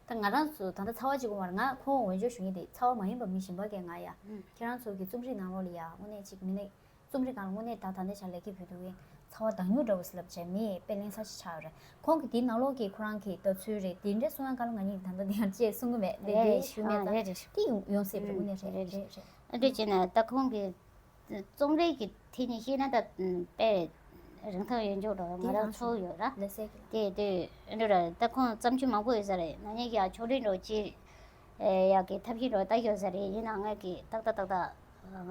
ད་ང་རང་ཚོ་ད་ལྟ་ཚ་བ་གཅིག་པོ་མ་རེད། ང་ཁོང་འོས་སྦྱོར་ཞུ་མཁན་དེ་ཚ་བ་མ་ཡིན་པ་མི་གཞན་པ་གས་ང་ཡ་ཁྱེད་རང་ཚོ་གི་རྩོམ་རིག་ནང་ལོགས་ལ་ཡ་དངོས་གནས་ཅིག་མི་སྣ་རྩོམ་རིག་སྒང་ལ་དངོས་གནས་ད་ད་ལྟ་ཆ་ལས་ཀྱི་བུ་དུ་གི་ཚ་བ་མདའ་སྨྱུག་འདྲ་བོ་ཟེར་ལབ་བྱས་མི་དཔེ་ལེན་ས་ཞིག་ཆགས་ཡོད་རེད། ཁོང་གི་དེའི་ནང་ལོགས་ཀྱི་ཁོ་རང་གི་ལྟ་ཚུལ་རེད། དེ་འདྲའི་གསུང་ཡ་ག་ལ་ང་གཉིས་ད་ལྟ་དེ་ཡང་བཅས་གསུང་གི་མེད། དེ་དེ་ཞུ་མེད་ད་རེད་རེད། དེ་ཡོང་ཡོང་སྲིད་པ་རེད། དངོས་གནས་རེད་རེད་རེད། ཨ་འདྲ་བྱས་ན་ད་ཁོང་གི་རྩོམ་རིག་གི་ཐད་ནས་བཤད་ན་ད་དཔེ་རིན་ཐང་ཡོད་འཇོག་འགྲོ་ང་རང་ཚོ་ཡོད་ར། ལགས་སེ། དེ་དེ་འདྲ་ར་ད་ཁོང་བརྩམས་ཆོས་མང་པོ་ཡོད་ས་རེད། ང་གཉིས་ཀྱི་ཨ་ཕྱོགས་སྒྲིག་འགྲོ་ཅི་ཡག་གི་ཐབས་ཤེས་འགྲོ་ད་ཡོད་ས་རེད། ཡིན་ན་ང་གི་ཏག་ཏག་ཏག་ཏག་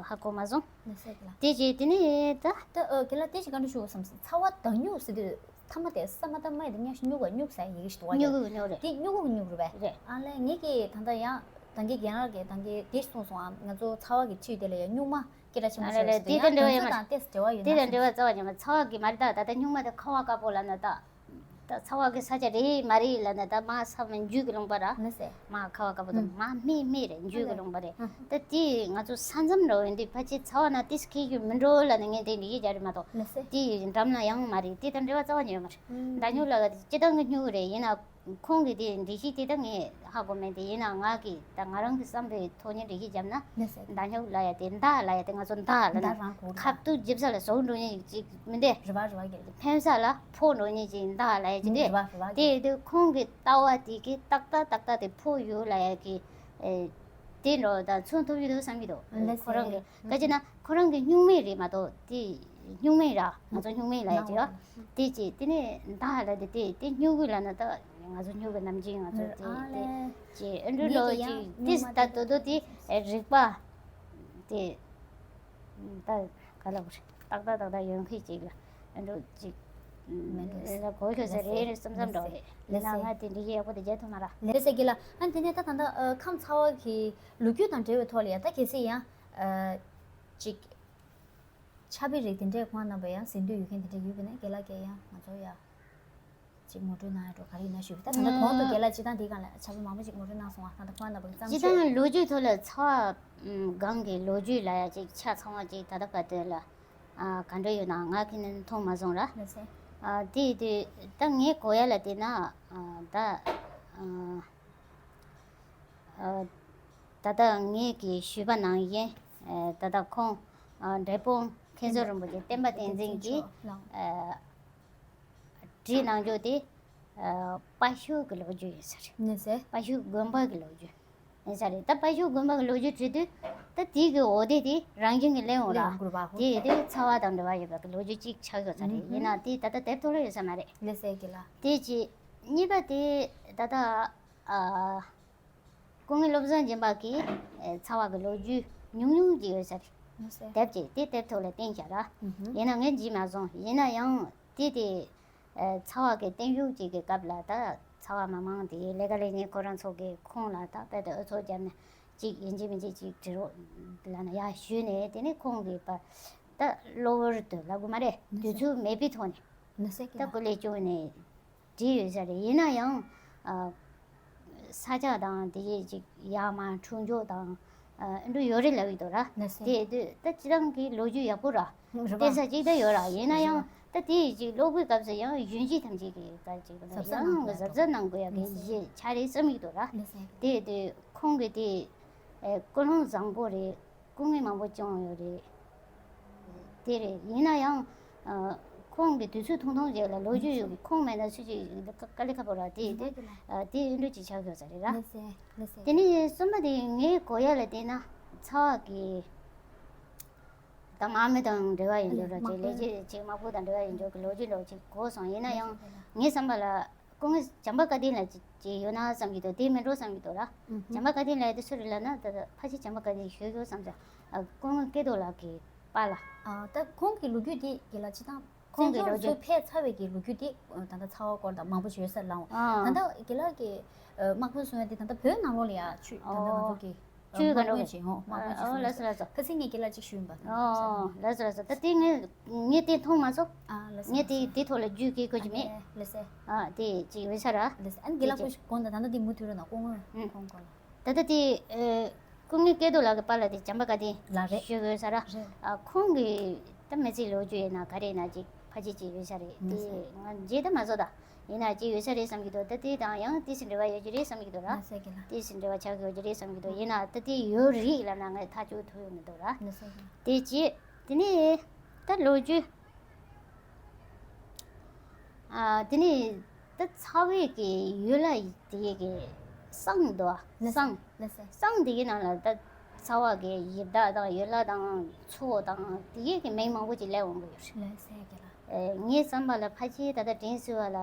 ཧ་གོ་མ་སོང་། ལགས་སེ་ལགས། དེ་རྗེས་དེ་ནས་ད། ད་ཨ་རྒན་ལགས་དེ་ཞིག་བཀའ་འདྲི་ཞུ་དགོས་བསམ་སོང་། ཚ་བ་མདའ་སྨྱུག་ཟེར་དུས་ཐ་མ་དེ་ས་མ་ད་མ་ཡི་དེ་སྨྱུག་སྨྱུག་ག་སྨྱུག་ཟེར་ཡི་གེ་ཞིག་འདུག་བ། སྨྱུག་གུ་སྨྱུག་རེད། དེ་སྨྱུག་གུ་སྨྱུག་རེད་པས། རེད། ཨ་ལས་ངེད་ཀྱི་ད་ལྟ་ཡང་ད་གིན་རྒན་ལགས་ཀྱིས་ད་གིན་དེ་ཞིག་གསུངས་སོང་ཨ། ང་ཚོ་ཚ་བ་གི་ཚིག་དེ་ལ་ཡང་སྨྱུག་མ་སྐད་གྲགས་ཆེན་པོ་ཨ་ཞིག་རེད་ཟེར་དེ་ཡང་དེ་དོན་ཚོད་དང་ཏོག་ཙམ་འབྲེལ་བ་ཡོད་ན་དེ་དང་ཏོག་ཙམ་འབྲེལ་བ་རྩ་བ་ཉམས་པ། ཚ་བ་གི་མ་རེད་ད། ད་ལྟ་སྨྱུག་མ་དེ་ཁ་བ་དཀར་པོ་ལབ་ན་ད། ད་ཚ་བ་གི་ས་ཆ་རེད་མ་རེད་ལབ་ན་ད་མ་ས་མ་འཇུ་གི་ལུང་པ་ར། ལགས་སེ། མ་ཁ་བ་དཀར་པོ་དང་ཨུམ། མ་སྨད་སྨད་རེད་འཇུ་གི་ལུང་པ་རེད། ཨུམ། ད་དེ་ང་ཚོ་ས་མཚམས་འགྲོ་ཡོང་དུས་ཕལ་ཆེར་ཚ་བ་ན་ཏིས་ཁེ་གི་མི་འགྲོ་ལབ་ན་ངས་དེ་འདྲ་ཡིད་རྒྱ་རེད་མ་གཏོགས། ལགས་སེ། དེ་འགྲམ་ལ་ཡང་མ་རེད། དེ་དང་འབྲེལ་བ་རྩ་བ་ཉིད་ཡོད་མ་རེད། ཨུམ། མདའ་སྨྱུག་ལབ་ག་དེ་སྤྱིར་བཏང་གི་སྨྱུག་རེད། ཡིན་ན་ཁོང་གི་དེ་འགྲེལ་བཤད་དེ་ད་ངས་ཧ་གོ་མེད། དེ་ཡིན་ན་ང་གི་ད་ང་རང་གི་བསམ་པའི་ཐོག་ནས་འགྲེལ་བཤད་བརྒྱབ་ན། ལགས་སེ། མདའ་སྨྱུག་ལབ་ཡ་དེ་མདའ་ལབ་ཡ་དེ་ང་ཚོ་མདའ་ལབ་ན་མདའ་རང་གོ་ཁ་ཐུག་འཇིབ་ས་ལ་ཟུག་འགྲོ་ཉེན་ཅིག་མི་འདུག་རེད་པ་རེད་པ་རྒན། ཕན་ས་ལ་ཕོག་འགྲོ་ཉེན་ཅིག་མདའ་ལབ་ཡ་ཅིག་འདུག་རེད་པ་རེད་པ་རྒན། དེ་དུས་ཁོང་གི་ལྟ་བ་དེ་གི་ཏག་ཏག་ཏག་ཏག་དེ་ཕོག་ཡོད་ལབ་ཡ་གི་ཨེ། དེ་འདྲ་དང་མཚོན་ཐུབ་ཡོད་དུ་བསམ་གྱི་འདུག་ལགས་སེ། ཁོ་རང་གི་ག་ཅི་ན་ཁོ་རང་གི་སྨྱུག་མིང་རེད་མ་གཏོགས་དེ་སྨྱུག་མིང་ར་ང་ཚོ་སྨྱུག་མིང་ལབ་ཡ་ཅིག་ཡོད། དེ་ཅིག་དེ་ནས་མདའ་ལབ་དེ་དེ་དེ་སྨྱུ་གུ་ལབ་ན་ད་ང་ཚོ་སྨྱུ་གུ་ནམ་རྒྱུན་ང་ཚོ་དེ་ཨ་དེ་ལས། ཅིག་ཨེ་འགྲོ་ངེད་ལོ་ཀྱི་ཅིག་སྨྱུག་མ་དེ་ད་དོ་དོ་དེ་རིག་པ་དེ་ད་ག་ལ་བུ་ཏག་ཏག་ཏག་ཏག་ཡོང་མཁན་ཅིག་ལ་ཨེ་འགྲོ་ཅིག་མེད་འགྲོ་ལ་གོ་ཤོད་ས་རེད་རེད་བསམ་བསམ་འགྲོ་རེད། ལགས་སེ། ཡིན་ན་ང་དེ་འདྲ་ཡག་པོ་དེ་རྒྱག་ཐུབ་མ་ར། ལགས་སེ་རྒན་ལགས། ཨ་དེ་ནས་ད་ད་ལྟ་ཨ་ཁམས་ཚ་བ་གི་ལོ་རྒྱུས་དང་འབྲེལ་བའི་ཐོག་ལ་ཡ་ད་གལ་སྲིད་ཡང་ཨ་ཅིག་ཕྱག་དཔེ་རིགས་དེ་འདྲས་ཁོང་རྣམ་པ་ཡང་གཟིགས་འདོད་ཡོད་མཁན་དེ་འདྲས་ཡོད་པ་ན་རྒན་ལགས་ཀྱིས་ཡང་ང་ཚོ་ཡ་ཅིག་ངོ་སྤྲོད་གནང་ཡ་འགྲོ་ག་རེ་ཡིན་ན་ཞུས་པ། ད་ད་ལྟ་གོང་དུ་རྒན་ལགས་སྤྱི་བཏང་དེའི་སྒང་ལ་ཕྱག་དཔེ་མང་པོ་ཅིག་ངོ་སྤྲོད་གནང་སོང་བ། ད་ལྟ་ཁོང་རྣམ་པ་གི་བརྩམས་སྤྱོད་སྤྱི་བཏང་ལོ་རྒྱུས་ཐོག་ལ་ཚ་བ་སྒང་གི་ལོ་རྒྱུས་ལ་ཡ་ཅིག་ཆ་ཚང་བ་ཅིག་ད་ལྟ་བར་དུ་ལ་ཨ་ག་འདྲ་ཡོད་ན་ང་ཁྱེད་ནས་མཐོང་མ་སོང་ར། ལགས་སེ། ཨ་དེ་དུས་ད་ངས་གོ་ཡ་ལ་བལྟས་ན་ཨ་ད་ཨ། ཨ་ད་ལྟ་ངེད་ཀྱིས་ཞུས་པ་ནང་བཞིན་ཨ་ད་ལྟ་ཁོང་ཨ་འབྲས་སྤུངས་མཁན་ཟུར་རིན་པོ་ཆེ་བསྟན་པ་བསྟན་འཛིན་གྱིས་ཨ་བྲིས་གནང་རྒྱུ་དེ་ཨ་དཔའ་ཤོད་ཀྱི་ལོ་རྒྱུས་ཡིན་ས་རེད། ཡིན་ཟེར། དཔའ་ཤོད་དགོན་པ་གི་ལོ་རྒྱུས་ཡིན་ས་རེད། ད་དཔའ་ཤོད་དགོན་པ་གི་ལོ་རྒྱུས་བྲིས་དུས་ད་དེའི་གི་འོ་དེ་དེ་རང་བཞིན་གྱིས་སླེབས་འོང་ར། སླེབས་འོང་དགོས་པ་ཧོ། དེ་དེ་ཚ་བ་དང་འབྲེལ་བ་ཡོད་པ་གི་ལོ་རྒྱུས་གཅིག་ཆགས་ཡོད་ས་རེད། ཨུ་ཧུམ། ཡིན་ན་དེ་ད་ལྟ་དེབ་ཐོག་ལ་ཡོད་ས་མ་རེད། ལགས་སེ་རྒན་ལགས། དེ་གཅིག་གཉིས་པ་དེ་ད་ལྟ་ཨ། སྐུ་ངོ་བློ་བཟང་སྦྱིན་པ་གིས་ཨེ་ཚ་བ་གི་ལོ་རྒྱུས་ཉུང་ཉུང་ཅིག་ཡོད་ས་རེད། ཡོད་ས་རེད། དེབ་ཅིག་དེ་དེབ་ཐོག་ལ་བསྟན་བཞག་ར། ཨུ་ཧུམ། ཡིན་ན་ངས་བརྗེད་མ་སོང་། ཡིན་ན་ཡང་དེ་དེ་ཨེ་ཚ་བ་གི་བརྟན་བཞུགས་ཅིག་གི་སྐབས་ལ་ད་ཚ་བ་མི་མང་དེ་ལས་ཀ་ལས་ཉིན་ཁོ་རང་ཚོ་གི་ཁོང་ལ་ད་དཔེ་དེ་ཨུ་ཚུགས་བརྒྱབ་ནས་ ཅིག་ཡིན་གཅིག་མིན་གཅིག་ཅིག་བྲིས་རོགས་ལབ་ན་ཡ་ཞུས་ནས། དེ་ནས་ཁོང་གིས་པ་ད་གློ་བུར་དུ་ལབ་དགོས་མ་རེད། དུས་ཚོད་མེད་པའི་ཐོག་ནས་ད་སྐུ་ལས་བསྐྱོན་ནས་བྲིས་ཡོད་ས་རེད། ཡིན་ན་ཡང་ཨ། ས་ཆ་དང་དེ་ཡས་ཅིག་ཡར་མར་འཁྲུག་འཇོག་དང་ཨ་འདྲ་ཡོད་རེད་ལབ་ཀྱི་འདུག་ར། དེ་དུས་ད་སྤྱིར་བཏང་གི་ལོ་རྒྱུས་ཡག་པོ་ར་བསྟན་ས་ཅིག་ད་ཡོད་ར། ཡིན་ན་ཡང་ད་དེ་ཡས་ཅིག་ཀློག་པའི་སྐབས་སུ་ཡང་གཞོན་སྐྱེས་ཐམས་ཅད་ཀྱིས་ད་ཅིག་ཡང་གཟབ་གཟབ་གནང་དགོས་ཡག་གི་གཞི་ཆགས་རེད་བསམ་གྱི་འདུག་ར། དེ་དུས་ཁོང་གི་དེ་ཨེ་ཀུན་སློང་བཟང་པོ་རེད། སྐུ་ངལ་མང་པོ་བྱུང་ཡོད་རེད། དེ་རེད། ཡིན་ན་ཡང་ཨ་ཁོང་གི་དུས་ཚོད་ཐུང་ཐུང་ཅིག་ལ་ལོ་རྒྱུས་ཡོད་ཀྱི། ཁོང་མེད་ན་སུ་ཅིག་དཀའ་ལས་ཁག་པོ་ར། དེ་དེ་ཨ་དེ་འདྲ་ཅིག་ཆགས་ཡོད་ས་རེད་ར། དེ་ནས་གསུམ་པ་དེ་ངའི་གོ་ཡ་ལ་བལྟས་ན་ཚ་བ་གི་ད་དམག་མི་དང་འབྲེལ་བ་ཡིན་འགྲོ་ར། ཅིག་ལས་བྱེད་ཅིག་དམག་དཔོན་དང་འབྲེལ་བ་ཡིན་འགྲོ་གི་ལོ་རྒྱུས་འདྲ་ཅིག་གོ་སོང་། ཡིན་ན་ཡང་ངའི་བསམ་པ་ལ་སྐུ་ངལ་བྱམས་པ་བཀའ་བསྟན་ལ་ཅིག་ཅིག་ཡོད་ན་བསམ་གྱི་འདུག་དེ་མིན་འགྲོ་བསམ་གྱི་འདུག་ར། བྱམས་པ་བཀའ་བསྟན་ལབ་ཡ་དེ་སུ་རེད་ལབ་ན། ད་ད་ཕལ་ཆེར་བྱམས་པ་བཀའ་བསྟན་ཞུ་དགོས་བསམ་ས། ཨ་སྐུ་ངལ་སྐལ་རྡོར་ལགས་ཀྱི་པཱ་ལགས། ཨ་ད་ཁོང་གི་ལོ་རྒྱུས་དེ་གི་ལ་ཅི་དང་ཁོང་གི་བཙན་བྱོལ་ལོ་རྒྱུས་ཚུར་ཕེབས་ཚར་བའི་གི་ལོ་རྒྱུས་དེ་ད་ལྟ་ཚ་བ་སྐོར་དང་མང་པོ་ཞིག་ཡོད་ས་རེད་ལགས། ཨ་ད་ལྟ་གི་ལ་གི་དམག་དཔོན་གསུང་ཡ་དེ་ད་ལྟ་བོད་ནང་ལོགས་ལ་ཡ་ཆུ་ད་ལྟ་ང་ཨོ་ཚོ་གི་ཆུ་ག་དམག་འགྲོ་དཔོན་ཅིག་ཧོ་དམག་དཔོན་ཅིག་ཨོ་གསུང་ལགས་སོ་ལགས་སོ། ཁ་སང་ངས་གི་ལ་ཅིག་ཞུས་ཡིན་པ། ཨོ་ལགས་སོ་ལགས་སོ། ད་དེ་ངས་ངས་དེ་མཐོང་མ་སོང་། ཨ་ལགས་སོ་ངས་དེ་ལགས་སོ། དེ་ཐོག་ལ་རྒྱུས་སྐད་ཁོ་ཅིག་མེད། ཨ་ལགས་སོ། ཨ་དེ་ཅིག་ཡོད་ས་ར། ལགས་སོ། ཨ་ནི་གི་ལ་ཁོ་ཞིག་དགོངས་དང་ད་ལྟ་དེ་མུ་མཐུད་རོ་ན་སྐུ་ངོ་ཨུ། ཁོང་ཁོང་ལ། ད་ལྟ་དེ་ཨེ་སྐུ་ངལ་སྐལ་རྡོར་ལགས་ཀྱི་པཱ་ལགས་དེ་བྱམས་པ་བཀའ་བསྟན་ལགས་རེད། ཞུ་དགོས་ས་ར། རེད། ཨ་ཁོང་གི་ད་མི་ཚེའི་ལོ་རྒྱུས་ཡིན་ན་ག་རེ་ཡིན་ན་ཅིག་ཕལ་ཆེར་ཅིག་ཡོད་ས་རེད། དེ་ང་མཇལ་ད་མ་སོང་ད། ཡིན་ན་ཅིག་ཡོད་ས་རེད་བསམ་གྱི་འདུག་ད་དེ་དང་ཡང་ཏོག་ཙམ་འབྲེལ་བ་ཡོད་ཀྱི་རེད་བསམ་གྱི་འདུག་ར། ལགས་སོ་གི་ལ། ཏོག་ཙམ་འབྲེལ་བ་ཆགས་ཀྱི་ཡོད་ཀྱི་རེད་བསམ་གྱི་འདུག་ཡིན་ན་ད་དེ་ཡོད་རེད་ལབ་ན་ངས་ཐག་གཅོད་ཐུབ་ཡོད་མི་འདུག་ར། ལགས་སོ་གི་ལ། དེ་རྗེས་དེ་ནས་ད་ལོ་རྒྱུས། ཨ་དེ་ནས་ད་ཚ་བའི་གི་ཡུལ་ལ་དེ་གི་བསང་འདུག་ཨ། ལགས་སོ། བསང་། ལགས་སོ། བསང་དེ་གི་ནང་ལ་ད་ཚ་བ་གི་ཡི་དྭགས་དང་ཡུལ་ལྷ་དང་མཚོ་དང་དེ་གི་གི་མིང་མང་པོ་ཅིག་སླེབས་འོང་གི་ཡོད་རེད། ལགས་སོ་གི་ལ། ཨེ་ངའི་བསམ་པ་ལ་ཕལ་ཆེར་ད་ལྟ་དྲན་གསོ་བ་ལ་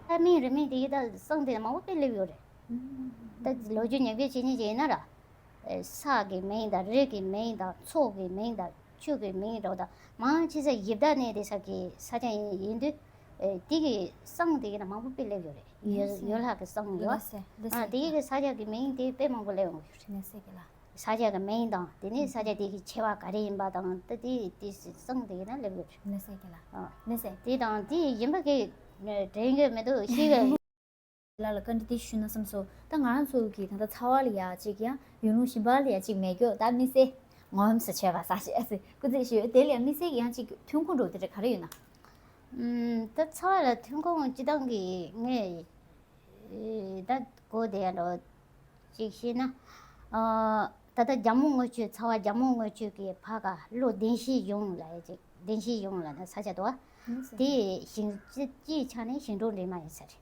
ད་མིང་རེ་མིང་དེ་གི་ད་བསང་དེ་མང་པོ་དཔེ་སླེབས་ཡོད་རེད། ཨུམ། ད་ལོ་རྒྱུས་ཉམས་ཞིབ་བྱེད་མཁན་ཅིག་ཡིན་ན་ར། ས་གི་མིང་དང་རི་གི་མིང་དང་མཚོ་གི་མིང་དང་ཆུ་གི་མིང་འདྲ་བོ་དང་མང་ཆེ་ས་ཡི་དྭགས་གནས་དེ་ས་གི་ས་ཆ་ཡིན་ཡིན་དུས། ཨེ་དེ་གི་བསང་དེ་གི་ནང་མང་པོ་དཔེ་སླེབས་ཡོད་རེད། ཡུལ་ཡུལ་ལྷ་གི་བསང་ཡོད། ལགས་སོ། ལགས་སོ། ཨ་དེ་གི་ས་ཆ་གི་མིང་དེ་དཔེ་མང་པོ་སླེབས་ཡོང་གི་རེད། ལགས་སོ་གི་ལ། ས་ཆ་གི་མིང་དང་དེ་ནས་ས་ཆ་དེ་གི་ཆེ་བ་ག་རེ་ཡིན་པ་དང་ད་དེ་དེ་བསང་དེ་གི་ནང་སླེབས་ཡོད་རེད། ལགས་སོ་གི་ལ། ཨ་ལགས་སོ། དེ་དང་དེ་ཡིན་པ་གི་དྲན་གི་མི་འདུག་ཤེས་གི། ལ་ལ་བཀའ་འདྲི་དེ་ཞུ་ན་བསམ་སོང་། ད་ང་རང་ཚོ་གི་ད་ལྟ་ཚ་བ་ལ་ཡ་གཅིག་ཡང་ཡུལ་ལུང་གཞན་པ་ལ་ཡ་གཅིག་མེད་རྒྱུ་ད་དམིགས་བསལ་ངོམས་སུ་ཆད་པ་ས་ཞེས་སྐུ་རྩེད་ཞུ་དེ་ལ་ཡ་དམིགས་བསལ་གྱི་ཡང་གཅིག་ཐོན་ཁུངས་འགྲོ་དེ་འདྲ་ག་རེ་ཡོད་ན། ཨུམ་ད་ཚ་བ་ལ་ཐོན་ཁུངས་སྤྱི་བཏང་གི་ངས་ད་གོ་བདེ་ཡ་འགྲོ་གཅིག་ཤེས་ན། ཨ་ད་ལྟ་རྒྱ་མོ་རྔུལ་ཆུ་ཚ་བ་རྒྱ་མོ་རྔུལ་ཆུ་གི་ཕར་ཁ་ལྷོ་བདེན་བཞིའི་གཞུང་ལ་ཡ་གཅིག་བདེན་བཞིའི་གཞུང་ལ་ན་ས་ཆ་དོ། དེ་ཞིང་སྤྱིའི་ཆ་ནས་ཞིང་འབྲོག་འདྲེས་མ་ཡིན་ས་རེད།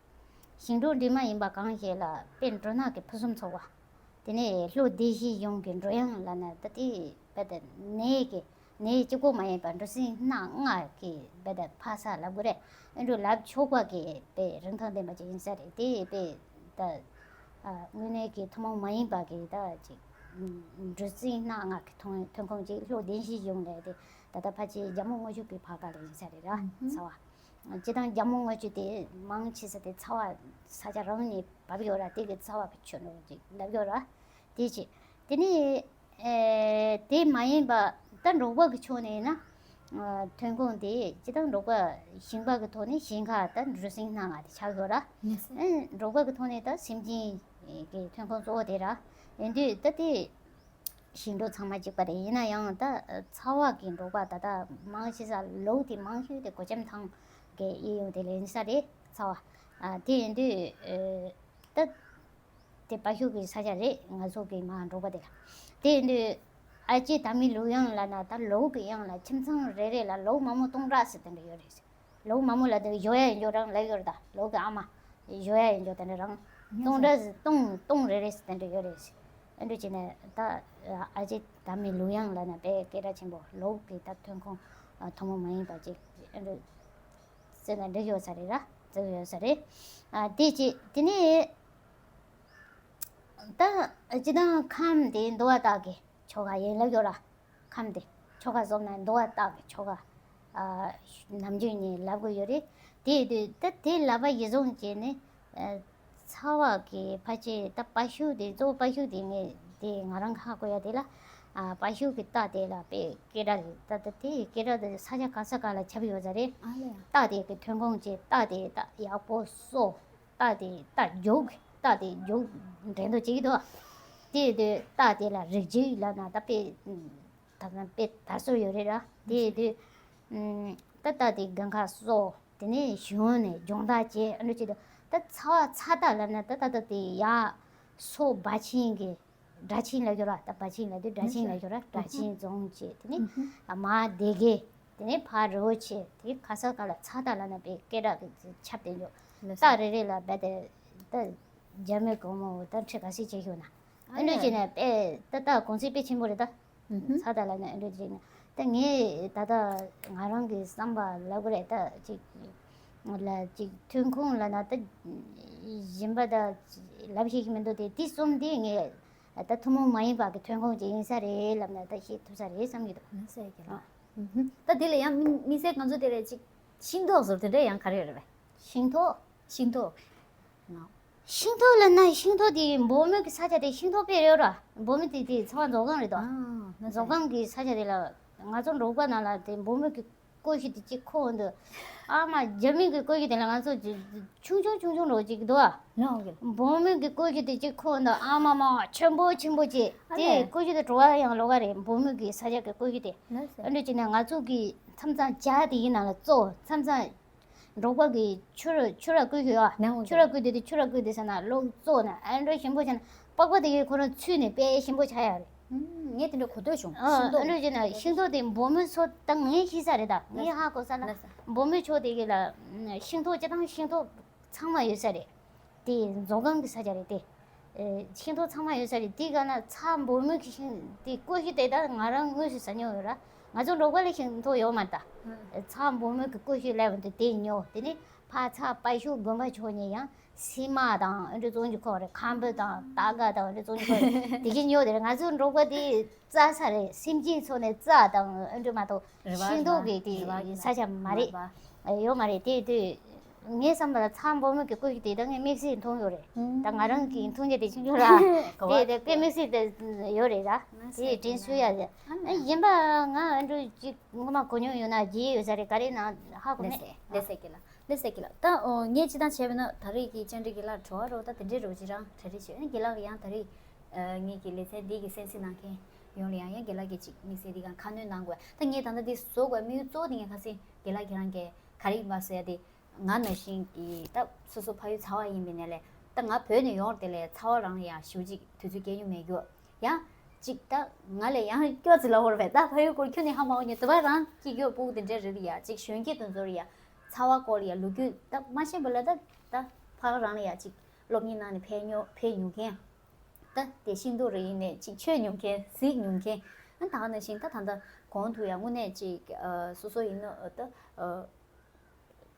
ཞིང་འབྲོག་འདྲེས་མ་ཡིན་པ་གང་ཞིག་ལ་དཔེ་འབྲུ་སྣ་གི་ཕུན་སུམ་ཚོགས་པ། དེ་ནས་ལྷོ་སྡེ་བཞིའི་གཞུང་གི་འབྲུ་གཡང་ལབ་ན་ད་དེ་དཔེ་དེ་ནས་ཀྱི་ནས་གཅིག་པོ་མ་ཡིན་པར་འབྲུ་སྲིན་སྣ་ལྔ་གི་དཔེ་དེ་ཕ་ས་ལབ་དགོས་རེད། ཨེ་འབྲུ་ལབ་ཆོག་པ་གི་དཔེ་རིན་ཐང་ལྡན་པ་ཅིག་ཡིན་ས་རེད། དེ་དཔེ་ད་དངོས་གནས་ཀྱི་ཐུན་མོང་མ་ཡིན་པ་གི་ད་ཅིག་འབྲུ་སྲིན་སྣ་ལྔ་གི་ཐོན་ཐོན་ཁུངས་ཅིག་ལྷོ་སྡེ་བཞིའི་གཞུང་ལས་དེ་ད་ལྟ་ཕལ་ཆེར་རྒྱ་མོ་རྔུལ་ཆུ་གི་ཕར་ཁ་ལ་ཡིན་ས་རེད་ར། ཚ་བ། སྤྱིར་བཏང་རྒྱ་མོ་རྔུལ་ཆུ་དེ་མང་ཆེ་ས་དེ་ཚ་བ་ས་ཆ་རང་ནས་བབས་ཡོད་ར། དེ་གི་ཚ་བ་གི་ཆུ་འགྲོ་ཅིག་ལབ་ཡོད་ར། དེ་ཅི། དེ་ནས་ཨེ་དེ་མ་ཡིན་པ་ད་འབྲོག་པ་གི་ཕྱོགས་ནས་ཡིན་ན་ཨ་ཐོན་ཁུངས་དེ་སྤྱིར་བཏང་འབྲོག་པ་ཞིང་པ་གི་ཐོག་ནས་ཞིང་ཁ་ད་འབྲུ་སྲིན་སྣ་ལྔ་དེ་ཆགས་ཡོད་ར། ཨེ་འབྲོག་པ་གི་ཐོག་ནས་ད་སེམས་ཅན་གི་ཐོན་ཁུངས་གཙོ་བོ་དེ་ར། ཡིན་དུས་ད་དེ། ཞིང་འབྲོག་ཚང་མ་གཅིག་པ་རེད། ཡིན་ན་ཡང་ད་ཚ་བ་གི་འབྲོག་པ་ད་ལྟ་མང་ཆེ་ས་ལུག་དེ་མང་ཤོས་དེ་གོ་ལྕམ་ཐང་གི་ཨེ་ཡོང་དེ་ལེན་ས་རེད་ཚ་བ། ཨ་དེ་ཡིན་དུས་ཨེ་ད་དེ་དཔའ་ཤོད་ཀྱི་ས་ཆ་རེད། ང་ཚོ་གི་མ་འབྲོག་པ་དེ་ལ་དེ་ཡིན་དུས་ཨ་ཅེ་དར་མའི་ལུག་གཡང་ལབ་ན་ད་ལུག་གི་གཡང་ལ་ཁྱིམ་ཚང་རེ་རེ་ལ་ལུག་མ་མོ་སྟོང་ཕྲག་ཟེར་དེ་འདྲ་ཡོད་རེད། ལོ་མ་མོ་ལ་དེ་ཞོ་ཡ་ཡིན་འཇོག་རང་ལ་ཡོད་རེད་ད། ལོ་གི་ཨ་མ་ཞོ་ཡ་ཡིན་འཇོག་དེ་འདྲ་རང་སྟོང་ཕྲག་སྟོང་སྟོང་རེ་རེ་ཟེར་དེ་འདྲ་ཡོད་རེད་ཟེར། ཨ་འདྲ་བྱས་ནས་ད་ཨ་ཅེ་དར་མའི་ལུག་གཡང་ལབ་ན་དཔེ་སྐད་གྲགས་ཆེན་པོ་ལོ་གི་ད་ཐོན་ཁུངས་ཐུན་མོང་མ་ཡིན་པ་ཅིག་ཨ་འདྲ་ཟེར་ན་འགྲིག་ཡོད་ས་རེད་ར། འགྲིག་ཡོད་ས་རེད། ཨ་དེ་ཅི་དེ་ནས། ད་སྤྱིར་བཏང་ཁམས་དེ་འདུལ་བ་སྟག་གི་ཆོ་ག་ཡིན་ལབ་ཡོད་ར། ཁམས་དེ་ཆོ་ག་རྫོགས་ན་འདུལ་བ་སྟག་གི་ཆོ་ག་ཨ་ནམ་རྒྱུན་ནས་ལབ་དགོས་ཡོད་རེད། དེ་དུས་ད་དེ་ལབ་པ་ཡིན་བཟུང་བྱས་ནས་ཨ་ཚ་བ་གི་ཕལ་ཆེར་ད་དཔའ་ཤོད་དེ་གཙོ་བོ་དཔའ་ཤོད་དེ་ངས་ དེ་ང་རང་ཧ་གོ་ཡ་དེ་ལ། ཨ་པ་ཤུ་གི་རྟ་དེ་ལ་དཔེ་སྐད་གྲགས་རེད། ད་ད་དེ་སྐད་གྲགས་དེ་ས་ཆ་ག་ས་ག་ལ་ཁྱབ་ཡོད་ས་རེད། ཨ་ལས། རྟ་དེ་གི་ཐོན་ཁུངས་བྱས་རྟ་དེ་ད་ཡག་པོ་གསོ། རྟ་དེ་རྟ་རྒྱུག་རྟ་དེ་རྒྱུག་འགྲན་བསྡུར་བྱེད་ཀྱི་འདུག་དེ་དུས་རྟ་དེ་ལ་རིགས་རྒྱུད་ལབ་ན་ད་དཔེ། ད་ལྟ་དཔེ་དར་སྲོལ་ཡོད་རེད་ར། དེ་དུས་ད་རྟ་དེ་དགུན་ཁ་གསོ། དེ་ནས་གཞོན་ནས་སྦྱོང་བརྡར་བྱས། ཨ་འདྲ་བྱེད་དུས་ད་ཚ་བ་ཚ་རྟ་ལབ་ན་ད་ད་ད་དེ་ཡ་སོ་སྦ་ཆེན་གི་སྦྲ་ཆེན་ལབ་ཡོད་ར། ད་སྦ་ཆེན་ལབ་དུས་སྦྲ་ཆེན་ལབ་ཡོད་ར། སྦྲ་ཆེན་རྫོང་བྱས། དེ་ནས་མ་སྡེ་དགེ། དེ་ནས་ཕ་རི་བོ་ཆེ། དེ་ནས་ཁ་ས་ག་ལ་ཚ་རྟ་ལབ་ན་དཔེ་སྐད་གྲགས་ཀྱི་ཁྱབ་བསྡད་འཇོག་རྟ་རེ་རེ་ལ་རྦད་དེ་ད་རྒྱ་མི་སྒོར་མོ་ད་ཁྲི་ག་ཚོད་བྱེད་ཤོག་ན། ཨ་ཨ་ནུ་ལས། བྱས་ནས་དཔེ་ད་ལྟ་གོང་ཚད་དཔེ་ཆེན་པོ་རེད་ད། ཚ་རྟ་ལབ་ན་ཨ་འདྲ་བྱས་ནས་ད་ངས་ད་ལྟ་ང་རང་གི་བསམ་པ་ལབ་དགོས་རེད། ད་ཅིག་ལ་ཅིག་ཐོན་ཁུངས་ལབ་ན་ད་གཞན་པ་ད་ལབ་ཤེས་ཀྱི་མི་འདུག་དེ་དེ་གསུམ་དེ་ངས་ད་ཐུན་མོང་མ་ཡིན་པ་གི་ཐོན་ཁུངས་ཅིག་ཡིན་ས་རེད་ལབ་ན་ད་ཤེས་ཐུབ་ས་རེད་བསམ་གྱི་འདུག་ལགས་སོ་རྒན་ལགས། ཨ། ད་དེ་ལ་ཡང་དམིགས་དམིགས་བསལ་ང་ཚོ་དེ་ལ་ཅིག་ཤིང་ཏོག་ཟེར་དེ་འདྲ་ཡང་ག་རེ་ཡོད་རེད་པས། ཤིང་ཏོག་ཤིང་ཏོག་ང་། ཤིང་ཏོག་ལབ་ན་ཤིང་ཏོག་དེ་འབོག་མོ་གི་ས་ཆ་དེ་ཤིང་ཏོག་དཔེ་ཡོད་ར། འབོག་མོ་དེ་དེ་ཚ་བ་མཛོ་སྒང་རེད་དོ། ཨ་ལགས་སོ། མཛོ་སྒང་གི་ས་ཆ་དེ་ལ་ང་ཚོ་འབྲོག་པ་ནང་ལ་དེ་འབོག་མོ་གི་ཀོ་ཤུ་དེ་གཅིག་ཁོ་འདུག་ཨ་མ་རྒྱ་མི་གི་ཀོ་ཤུ་དེ་ལ་ང་ཚོ་ཆུང་ཆུང་ཆུང་ཆུང་འདྲ་བོ་གཅིག་འདུག་ཨ། ལགས་སོ། འབོག་མོ་གི་ཀོ་ཤུ་དེ་གཅིག་ཁོ་འདུག་ཨ་མ་མ་ཆེན་པོ་ཆེན་པོ་བྱས། ཨ་དེ་ལས། ཀོ་ཤུ་དེ་བྲོ་བ་ཡང་ལོག་ག་རེད། འབོག་མོ་གི་ས་ཆ་གི་ཀོ་ཤུ་དེ། ལགས་སོ། ཨ་འདྲ་བྱས་ན་ང་ཚོ་གི་མཚམས་མཚམས་ཇ་དེ་ཡིན་ན་ལ་བཙོ། མཚམས་མཚམས་འབྲོག་པ་གི་ཆུ་ར་ཆུ་ར་བསྐོལ་གྱི་ཡོད། ནའོ་ཆུ་ར་བསྐོལ་དེ་དེ་ཆུ་ར་བསྐོལ་དེ་ཟེར་ན་ལོག་བཙོ་ན་ཨ་འདྲ་ཞིམ་པོ་བྱས་ན་པགས་པ་དེ་གའི་ཁོ་རང་ཚུད་ནས་དཔེ་ཞིམ་པོ་ཆགས་ཡོད་རེད། ཨུམ། ངས་དེ་འདྲ་གོ་ཐོས་བྱུང་། ཨ། ཤིང་ཏོག་ཨ་འདྲ་བྱས་ན་ཤིང་ཏོག་དེ་འབོག་མོ་ཚོ་ད་ངས་ཤེས་ས་རེད། ད་ངས་ཧ་གོ་ས་ན་ལགས་སོ། འབོག་མོ་ཕྱོགས་དེ་གའི་ལ་ཤིང་ཏོག་སྤྱིར་བཏང་ཤིང་ཏོག་ཚང་མ་ཡོད་ས་རེད། དེ་མཛོ་སྒང་གི་ས་ཆ་རེད་དེ། ཨེ། ཤིང་ཏོག་ཚང་མ་ཡོད་ས་རེད། དེ་ག་ན་ཚྭ་འབོག་མོ་གི་ཤིང་དེ་ཀོ་ཤུ་དེ་ད་ང་རང་དངོས་སུ་ཟ་མྱོང་ཡོད་ར། ང་ཚོ་འབྲོག་པ་ལ་ཤིང་ཏོག་ཡོད་མ་རེད་ད། ཨ། ཚྭ་འབོག་མོ་གི་ཀོ་ཤུ་ལབ་འདུག་དེ་ཉོ། དེ་ནས་ཕར་ཚྭ་དཔའ་ཤོད་དགོན་པ་ཕྱོགས་ནས་ཡང་སིལ་མ་དང་ཨ་འདྲ་བཙོང་རྒྱུ་ཁོ་རེད། ཁམ་བུ་དང་སྟར་ག་དང་ཨ་འདྲ་བཙོང་རྒྱུ་ཁོ་རེད། དེ་གི་ཉོ་དེ་རེད། ང་ཚོ་འབྲོག་པ་དེ་རྩྭ་ས་རེད། སེམས་ཅན་ཚོ་ནས་རྩྭ་དང་ཨ་འདྲ་མ་གཏོགས་རེད་པ། ཤིང་ཏོག་གི་དེ་རེད་པ། ས་ཆ་མ་རེད། རེད་པ། ཨ། ཡོད་མ་རེད། དེ་དུས་ངའི་བསམ་པ་ལ་ཚྭ་འབོག་མོ་གི་ཀོ་ཤུ་དེ་ད་ངས་དམིགས་བསལ་མཐོང་ཡོད་རེད། ཨུམ། ད་ང་རང་གི་མཐོང་རྒྱ་དེ་ཆུང་ཆུང་ར། གོ་བ། དེ་དེ་དཔེ་དམིགས་བསལ་དེ་ཡོད་རེད་ར། ཨ་དེ་དྲན་གསོ་ཡ་རེད། ཨ་ནི། ཨ། གཞན་པ་ང་ཨ་འདྲ་ཅིག་ངོ་མ་གོ་མྱོང་ཡོད་ན་བརྗེད་ཡོད་ས་རེད། ག་རེ་ན་ཧ་གོ་མེད། ལགས་སོ། ལགས་སོ་རྒན་ལགས། ལགས་སོ་རྒན་ལགས། ད་ཨོ་ངས་སྤྱིར་བཏང་བྱས་པ་ན་ད་རེས་ཀྱི་བཅར་འདྲི་རྒན་ལགས་བྲོ་བ་རོ་ད་དེ་འདྲའི་རོ་ཅི་རང་གྲ་སྒྲིག་བྱས། ཨ་ནི་རྒན་ལགས་ཀྱི་ཡང་ད་རེས་ཨ་ངེད་ཀྱི་ལེ་ཚན་འདི་གི་གསན་གཟིགས་གནང་མཁན་ཡོངས་ལ་ཡང་ཡང་རྒན་ལགས་ཀྱིས་ཅིག་དམིགས་བསལ་འདི་ག་ཁ་སྣོན་གནང་དགོས། ད་ངས་ད་ལྟ་འདི་བཟོ་དགོས་དམིགས་ཡུལ་གཙོ་བོ་དེ་ངས་ཁ་སང་རྒན་ལགས་ཁྱེད་རང་གིས་ག་རེ་ཡིན་པ་ཟེར་ཡ་དེ། ང་ནང་བཞིན་གྱི་ད་སོ་སོ་ཕ་ཡུལ་ཚ་བ་ཡིན་པའི་ནས་ལས། ད་ང་བོད་ནས་ཡོང་དེ་ལས་ཚ་བ་རང་ལ་ཡང་ཞེ་པོ་ཅིག་དུས་ཚོད་སྐྱེལ་མྱོང་མེད་རྒྱུ། ཡང་ཅིག་ད་ང་ལས་ཡང་སྐྱོ་ཙི་ལ་བོར་བས། ད་ཕ་ཡུལ་སྐོར་ཁྱོན་ནས་ཧ་མ་གོ་མྱོང་། དུ་བ་རང་སྐྱེ་རྒྱུ་སྤུ་གུ་དེ་འདྲ་རེད་ཡ། ཅིག་གཞོན་སྐྱེས་དེ་ཚོར་ཡ་ཚ་བ་སྐོར་ཡ་ལོ་རྒྱུས་ད་མ་ཤེས་པ་ལ་ད་ད་ཕ་རང་ལ་ཡ་ཅིག་སློབ་གཉེར་གནང་ནས་ཕེབས་མྱོང་ཕེབས་མྱོང་མཁན། ད་དེ་ཤིང་ཏོག་རེ་ཡིན་ནས་ཅིག་མཆོད་མྱོང་མཁན་གཟིགས་མྱོང་མཁན། ཨ་ད་ག་ནང་བཞིན་ད་ད་ལྟ་གོང་དུ་ཡང་དངོས་གནས་ཅིག་ཨ་སོ་སོ་ཡིན་ན་ཨ་ད་ཨ་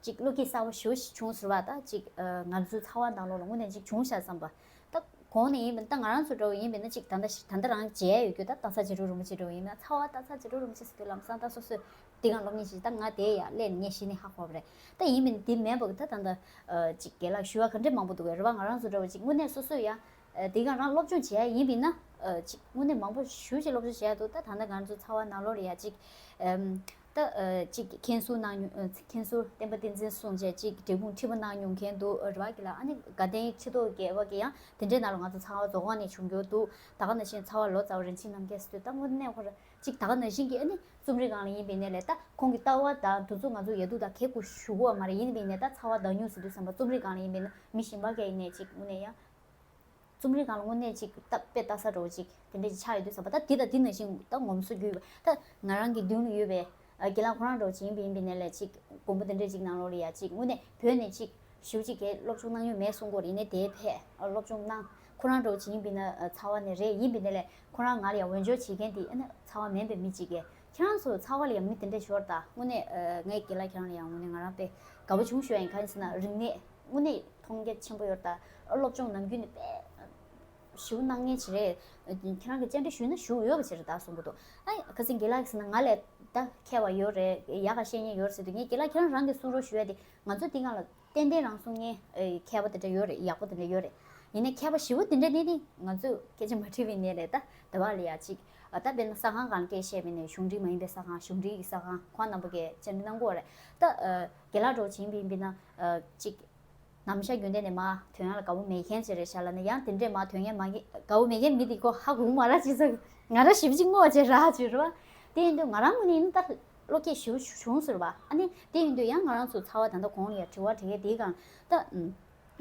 ཅིག་བློ་སྐྱེད་གསར་པ་ཞེ་པོ་ཞིག་བྱུང་ཟེར་བ། ད་ཅིག་ཨ་ང་ཚོའི་ཚ་བ་ནང་ལོགས་ལ་དངོས་གནས་ཅིག་བྱུང་ཤག་བསམ་པ། ད་གོང་ནས་ཡིན་པ་ད་ང་རང་ཚོ་འདྲ་བོ་ཡིན་པས་ན་ཅིག་ད་ལྟ་ད་ལྟ་རང་མཇལ་ཡོད་རྒྱུ་ད་སྟག་ཚང་རྗེ་རིན་པོ་ཆེ་འདྲ་བོ་ཡིན་ན། ཚ་བ་སྟག་ཚང་རྗེ་རིན་པོ་ཆེ་ཟེར་དུས་ལམ་སང་ད་སོ་སོས་འདི་ག་སློབ་གཉེར་བྱེད། ད་ང་དེ་ཡ་ཀླད་ནས་ངས་གཞི་ནས་ཧ་གོ་བ་རེད། ད་ཡིན་པས་ན་འདི་མེད་པ་གི་ད་ད་ད་ཨ་ཅིག་རྒན་ལགས་ཞུ་བ་ག་འདྲས་མང་པོ་འདུག་གས་རེད་བ། ང་རང་ཚོ་འདྲ་བོ་ཅིག་དངོས་གནས་སོ་སོས་ཡ་ཨ་དེ་ག་རང་སློབ་སྦྱོང་བྱེད་ཡ་ཡིན་པས་ན་ཨ་ཅིག་དངོས་གནས་མང་པོ་ཞེ་པོ་ཅིག་སློབ་སྦྱོང་བྱེད་ཡ་འདུག་ད་ད་ལྟ་ང་ཚོ་ཚ་བ་ནང་ལོགས་ལ་ཡ་ཅིག་ཨམ་ད་ཨ་ཅིག་མཁན་ཟུར་གནང་མྱོང་། ཨ་མཁན་ཟུར་བསྟན་པ་བསྟན་འཛིན་གསུངས་བྱས་ཅིག་འབྲས་སྤུངས་ཁྲི་པ་གནང་མྱོང་མཁན་འདུག་རེད་བ། རྒན་ལགས་ཨ་ནི་དགའ་ལྡན་ཁྲི་ཐོག་བརྒྱད་པ་གི་ཡང་དེ་འདྲའི་ནང་ལ་ང་ཚོ་ཚ་བ་མཛོ་སྒང་ནས་བྱུང་རྒྱུ་འདུག་ད་ག་ནང་བཞིན་ཚ་བ་ལོ་ཙཱ་བ་རིན་ཆེན་རྣམ་རྒྱལ་ཟེར་དུས་ད་དངོས་གནས་ཁོ་ར་ཅིག་ད་ག་ནང་བཞིན་གྱི་ཨ་ནི་རྩོམ་རིག་སྒང་ལ་ཡིན་པའི་ནས་ལས་ད་ཁོང་གི་ལྟ་བ་དང་དུས་ཚོད་ང་ཚོ་ཡ་དུ་དང་ཁེ་ཁུ་ཞུ་གོ་བ་མ་རེད། ཡིན་པའི་ནས་ད་ཚ་བ་མདའ་སྨྱུག་ཟེར་དུས་ཙམ་པ་རྩོམ་རིག་སྒང་ལ་ཡིན་པའི་ན་མི་གཞན་པ་གས་ཡིན་ནས་ཅིག་དངོས་གནས་ཡ་རྩོམ་རིག་སྒང་ལ་དངོས་གནས་ཅིག་ད་དཔེ་ལྟ་ས་འདྲ་བོ་ཅིག་དེ་འདྲ་ཅིག་ཆགས་ཡོད་དུས་ཙམ་པ་ད་འདི་དང་འདི་ནང་བཞིན་ད་ངོམ་སོ་རྒྱུ་ཡོད་པ། ད་ང་རང་གི་མདུན་ལ་ཡོད་པའི་ཨ་རྒན་ལགས་ཁོ་རང་འདྲ་བོ་ཅིག་ཡིན་པ་ཡིན་པའི་ནས་ལས་ཅིག་དགོན་པ་དེ་འདྲ་ཅིག་ནང་ལོགས་ལ་ཡ་ཅིག་དངོས་གནས་བོད་ནས་ཅིག་ཞེ་པོ་ཅིག་གིས་སློབ་སྦྱོང་གནང་མྱོང་མེད་གསུང་གི་ཡོད་རེད། ཡིན་ནའི་དེ་ཕེབས་སློབ་སྦྱོང་གནང་། ཁོ་རང་འདྲ་བོ་ཅིག་ཡིན་པའི་ན་ཨ་ཚ་བ་ནས་རེད། ཡིན་པའི་ནས་ལས་ཁོ་རང་ང་ལ་ཡང་འོས་སྦྱོར་བྱེད་མཁན་དེ་ཨ་ནི་ཚ་བ་མིན་པའི་མི་གཅིག་གིས་ཁྱེད་རང་ཚོ་ཚ་བ་ལ་ཡང་མི་དེ་འདྲ་ཞོར་ད་དངོས་གནས་ཨ་ངའི་རྒན་ལགས་ཁྱེད་རང་ལ་ཡང་དངོས་གནས་ང་རང་དཔེ་དགའ་པོ་བྱུང་ཞུ་ཡ་ཡིན། གང་ཡིན་ཟེར་ན་རིག་གནས་དངོས་གནས་མཐོང་རྒྱ་ཆེན་པོ་ཡོད་ད། སློབ་སྦྱོང་ནམ་རྒྱུན་ནས་དཔེ་ཞེ་པོ་གནང་མཁན་ཞིག་རེད། ཁྱེད་རང་གི་བཅར་འདྲི་ཞུས་ན་ཞུ་ཡོད་པ་ཞིག་རེད་ད་གསུང་གི་འདུག་ཨ་ཁ་སང་རྒན་ལགས་ཟེར་ན་ང་ལས་ད་མཁས་པ་ཡོད་རེད། ཡག་ག་བཤད་མཁན་ཡོད་རེད་ཟེར་དུས་ངས་རྒན་ལགས་ཁྱེད་རང་རང་གིས་གསུང་རོགས་ཞུ་ཡ་དེ་ང་ཚོ་འདི་སྒང་ལ་ཏན་ཏན་རང་གསུང་མཁན་ཨེ་མཁས་པ་དེ་འདྲ་ཡོད་རེད། ཡག་པོ་དེ་འདྲ་ཡོད་རེད། ཡིན་ནའི་མཁས་པ་ཞེ་པོ་དེ་འདྲ་ནི་ནི་ང་ཚོས་སྐད་ཆ་མ་དྲིས་པའི་ནས་རེད། ད་ད་བར་ལ་ཡ་ཅིག་ད་དཔེར་ན་ས་ཁང་སྒང་སྐད་བཤད་པའི་ནས་གཞུང་འབྲེལ་མ་ཡིན་པའི་ས་ཁང་གཞུང་འབྲེལ་གྱི་ས་ཁང་ཁོང་རྣམ་པ་གིས་བཅར་འདྲི་གནང་གི་ཡོད་རེད། ད་ཨ་རྒན་ལགས་འདྲ་བོ་བྱིན་པ་ཡིན་པ་ན་ཨ་ཅིག་ནམ་ཞག་རྒྱུན་ལྡན་ནས་མར་དོན་ཡང་ལ་དགའ་བོ་མེད་མཁན་ཅིག་རེད་ཤག་ལབ་ན་ཡང་དེ་འདྲས་མར་དོན་ཡང་མ་དགའ་བོ་མེད་མཁན་མི་དེ་ཁོ་ཧ་གོ་གི་མ་རེད་ཅེས་ཟེར། ང་རང་ཞེ་པོ་ཅིག་བསྔོ་བ་བྱས་ར་ཅིག་རེད་པ། དེ་ཡིན་དུས་ང་རང་ངོས་ནས་ཡིན་ན་ད་བློ་སྐྱེད་ཞེ་པོ་བྱུང་ཟེར་བ། ཨ་ནི་དེ་ཡིན་དུས་ཡང་ང་རང་ཚོ་ཚ་བ་ད་ལྟ་གོང་ལ་ཡ་དྲི་བ་དྲི་མཁན་དེའི་སྒང་ད་ཨུམ།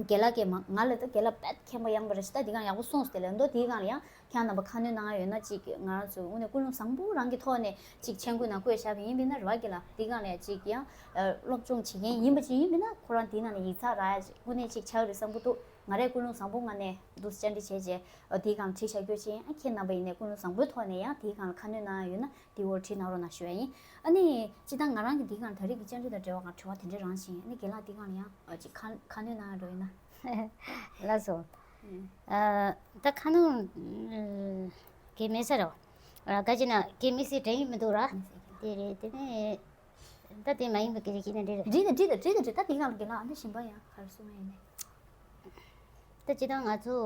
རྒན་ལགས་ཀྱིས་མ་ང་ལ་ད་རྒན་ལགས་དཔེ་མཁྱེན་པ་ཡངས་པ་རེད་ཤག་ད་འདི་སྒང་ཡག་པོ་གསུངས་ཟེར་ལབ་འདུག་དེའི་སྒང་ལ་ཡང་ཁྱེད་རྣམ་པ་ཁ་སྣོན་གནང་ཡ་ཡོད་ན་ཅིག་ང་རང་ཚོའི་དངོས་གནས་ཀུན་སློང་བཟང་པོ་རང་གི་ཐོག་ནས་ཅིག་མཆན་འགོད་ནང་བཀོད་བཞག་པ་ཡིན་པ་ཡིན་ན་རེད་པ། རྒན་ལགས་ཅིག་ཡང་ཨ་སློབ་སྦྱོང་བྱེད་མཁན་ཡིན་པ་ཅིག་ཡིན་པ་ཡིན་ན་ཁོ་རང་དེའི་ནང་ནས་ཡིག་ཚགས་རག་ཡ་ཅིག་དངོས་གནས་ཅིག་ཆགས་ཡོད་རེད་བསམ་གྱི་འདུག་ང་རས་ཀུན་སློང་བཟང་པོ་ངང་ནས་འདུག་བཅར་འདྲི་བྱས་རྗེས་ཨ་དེའི་སྒང་བྲིས་བཞག་རྒྱུ་ཅིག་ཡིན། ཨ་ཁྱེད་རྣམ་པ་ཡིན་ནའི་ཀུན་སློང་བཟང་པོའི་ཐོག་ནས་ཡང་དེའི་སྒང་ལ་ཁ་སྣོན་གནང་ཡ་ཡོད་ན། དེའི་འོག་བྲིས་གནང་རོགས་གནང་ཞུ་ཡ་ཡིན། ཨ་ནི་སྤྱིར་བཏང་ང་རང་གི་འདིའི་སྒང་ད་རེས་ཀྱི་བཅར་འདྲི་དང་འབྲེལ་བ་སྒང་དྲི་བ་དེ་འདྲས་རང་བཞིན། ཨ་ནི་རྒན་ལགས་འདིའི་སྒང་ལ་ཡང་ཨ་ཅིག་ཁ་ཁ་སྣོན་གནང་ཡ་འགྲོ་ཡིན་ན། ལགས་སོ། ཨ་ད་ཁ་སྣོན་གི་མེད་ས་རེད། ཨ་ག་ཅི་ན་གི་དམིགས་བསལ་དྲན་གྱི་མི་འདུག་ར། དེ་རེད། དེ་ནས་ད་དེ་མ་ཡིན་པ་གི་རེད་ཀྱི་ན་འདྲི་རེད། འདྲི་ད་འདྲི་ད་འདྲི་ད་འདིའི་སྒང་ལ་རྒན་ལགས་ཨ་ནི་གཞན་པ་ཡང་ག་རེ་གསུང་ཡ་ཡིན་ནས། ད་སྤྱིར་བཏང་ང་ཚོ་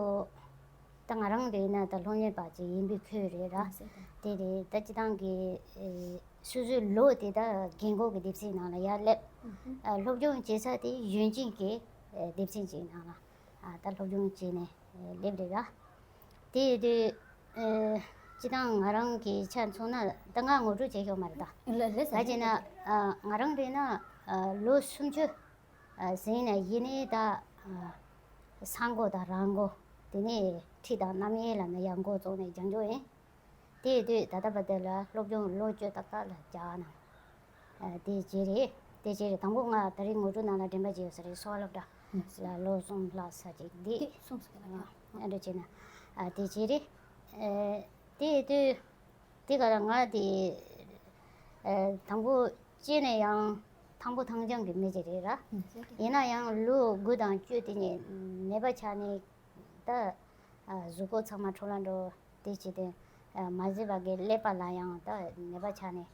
ད་ང་རང་རེད་ན་ད་སློབ་གཉེར་པ་ཅིག་ཡིན་པའི་ཁུལ་རེད་ར། དེ་རེད། ད་སྤྱིར་བཏང་གི་ཨེ་སོ་སོའི་ལོ་དེ་ད་རྒན་འཁོགས་ཀྱི་སྡེ་ཚན་ནང་ལ་ཡར་སླེབས། ཨ་སློབ་སྦྱོང་བྱེད་ས་དེ་ཡོན་ཅན་གྱི་ཨེ་སྡེ་ཚན་ཅིག་ནང་ལ་ཨ་ད་སློབ་སྦྱོང་བྱས་ནས་ཨེ་སླེབས་རེད་ར། དེ་ཡིན་དུས་ཨེ་སྤྱིར་བཏང་ང་རང་གི་ཆ་མཚོན་ན་ད་ང་ངོ་སྤྲོད་བྱེད་ཆོག་མ་རེད་ད། ལ་ལ་ད་བྱས་ན་ཨ་ང་རང་རེད་ན་ཨ་ལོ་སུམ་ཅུ། ཨ་ཟིན་ནས་ཡིན་ནའི་ད་ཨ་ས་མགོ་དང་ར་མགོ། དེ་ནས་ཁྲིད་དང་རྣམ་གཡེང་ལ་ནི་ཡང་མགོ་བཙུགས་ནས་སྦྱང་རྒྱུ་ཡིན། དེ་ཡིན་དུས་ད་ལྟ་བར་དུ་ལ་སློབ་སྦྱོང་ལོ་བཅུ་ཏག་ཏག་ལ་རྒྱག་ན། ཨ་དེ་བྱས་རེད། དེ་བྱས་རེད། དང་པོ་ང་ད་རིང་ངོ་སྤྲོད་ནང་ལ་འགྲེམས་པ་བྱས་ཡོད་ས་རེད། གསོ་བ་སློབ་གྲྭ་ལ་ལོ་གསུམ་ལྷག་ས་ཅིག་འདི། དེ་གསུངས་སོང་། ཨ་འདྲ་བྱས་ན་ཨ་དེ་བྱས་རེད། ཨ་དེ་ཡིན་དུས། དེ་ག་ལ་ང་དེ་ཨ་དང་པོ་སྐྱེས་ནས་ཡང་ཐང་པོ་ཐང་རྐྱང་གི་མི་ཅིག་རེད་ར། ཡིན་ན་ཡང་ལོ་དགུ་དང་བཅུ་དེ་ནས་ནད་པ་ཆགས་ནས་ད་ཨ་གཟུགས་པོ་ཚང་མ་འཕྲོ་བརླག་འགྲོ། དེ་བྱས་ཏེ་ཨ་མ་བཟོད་པ་གི་ཀླད་པ་ལ་ཡང་ད་ནད་པ་ཆགས་ནས་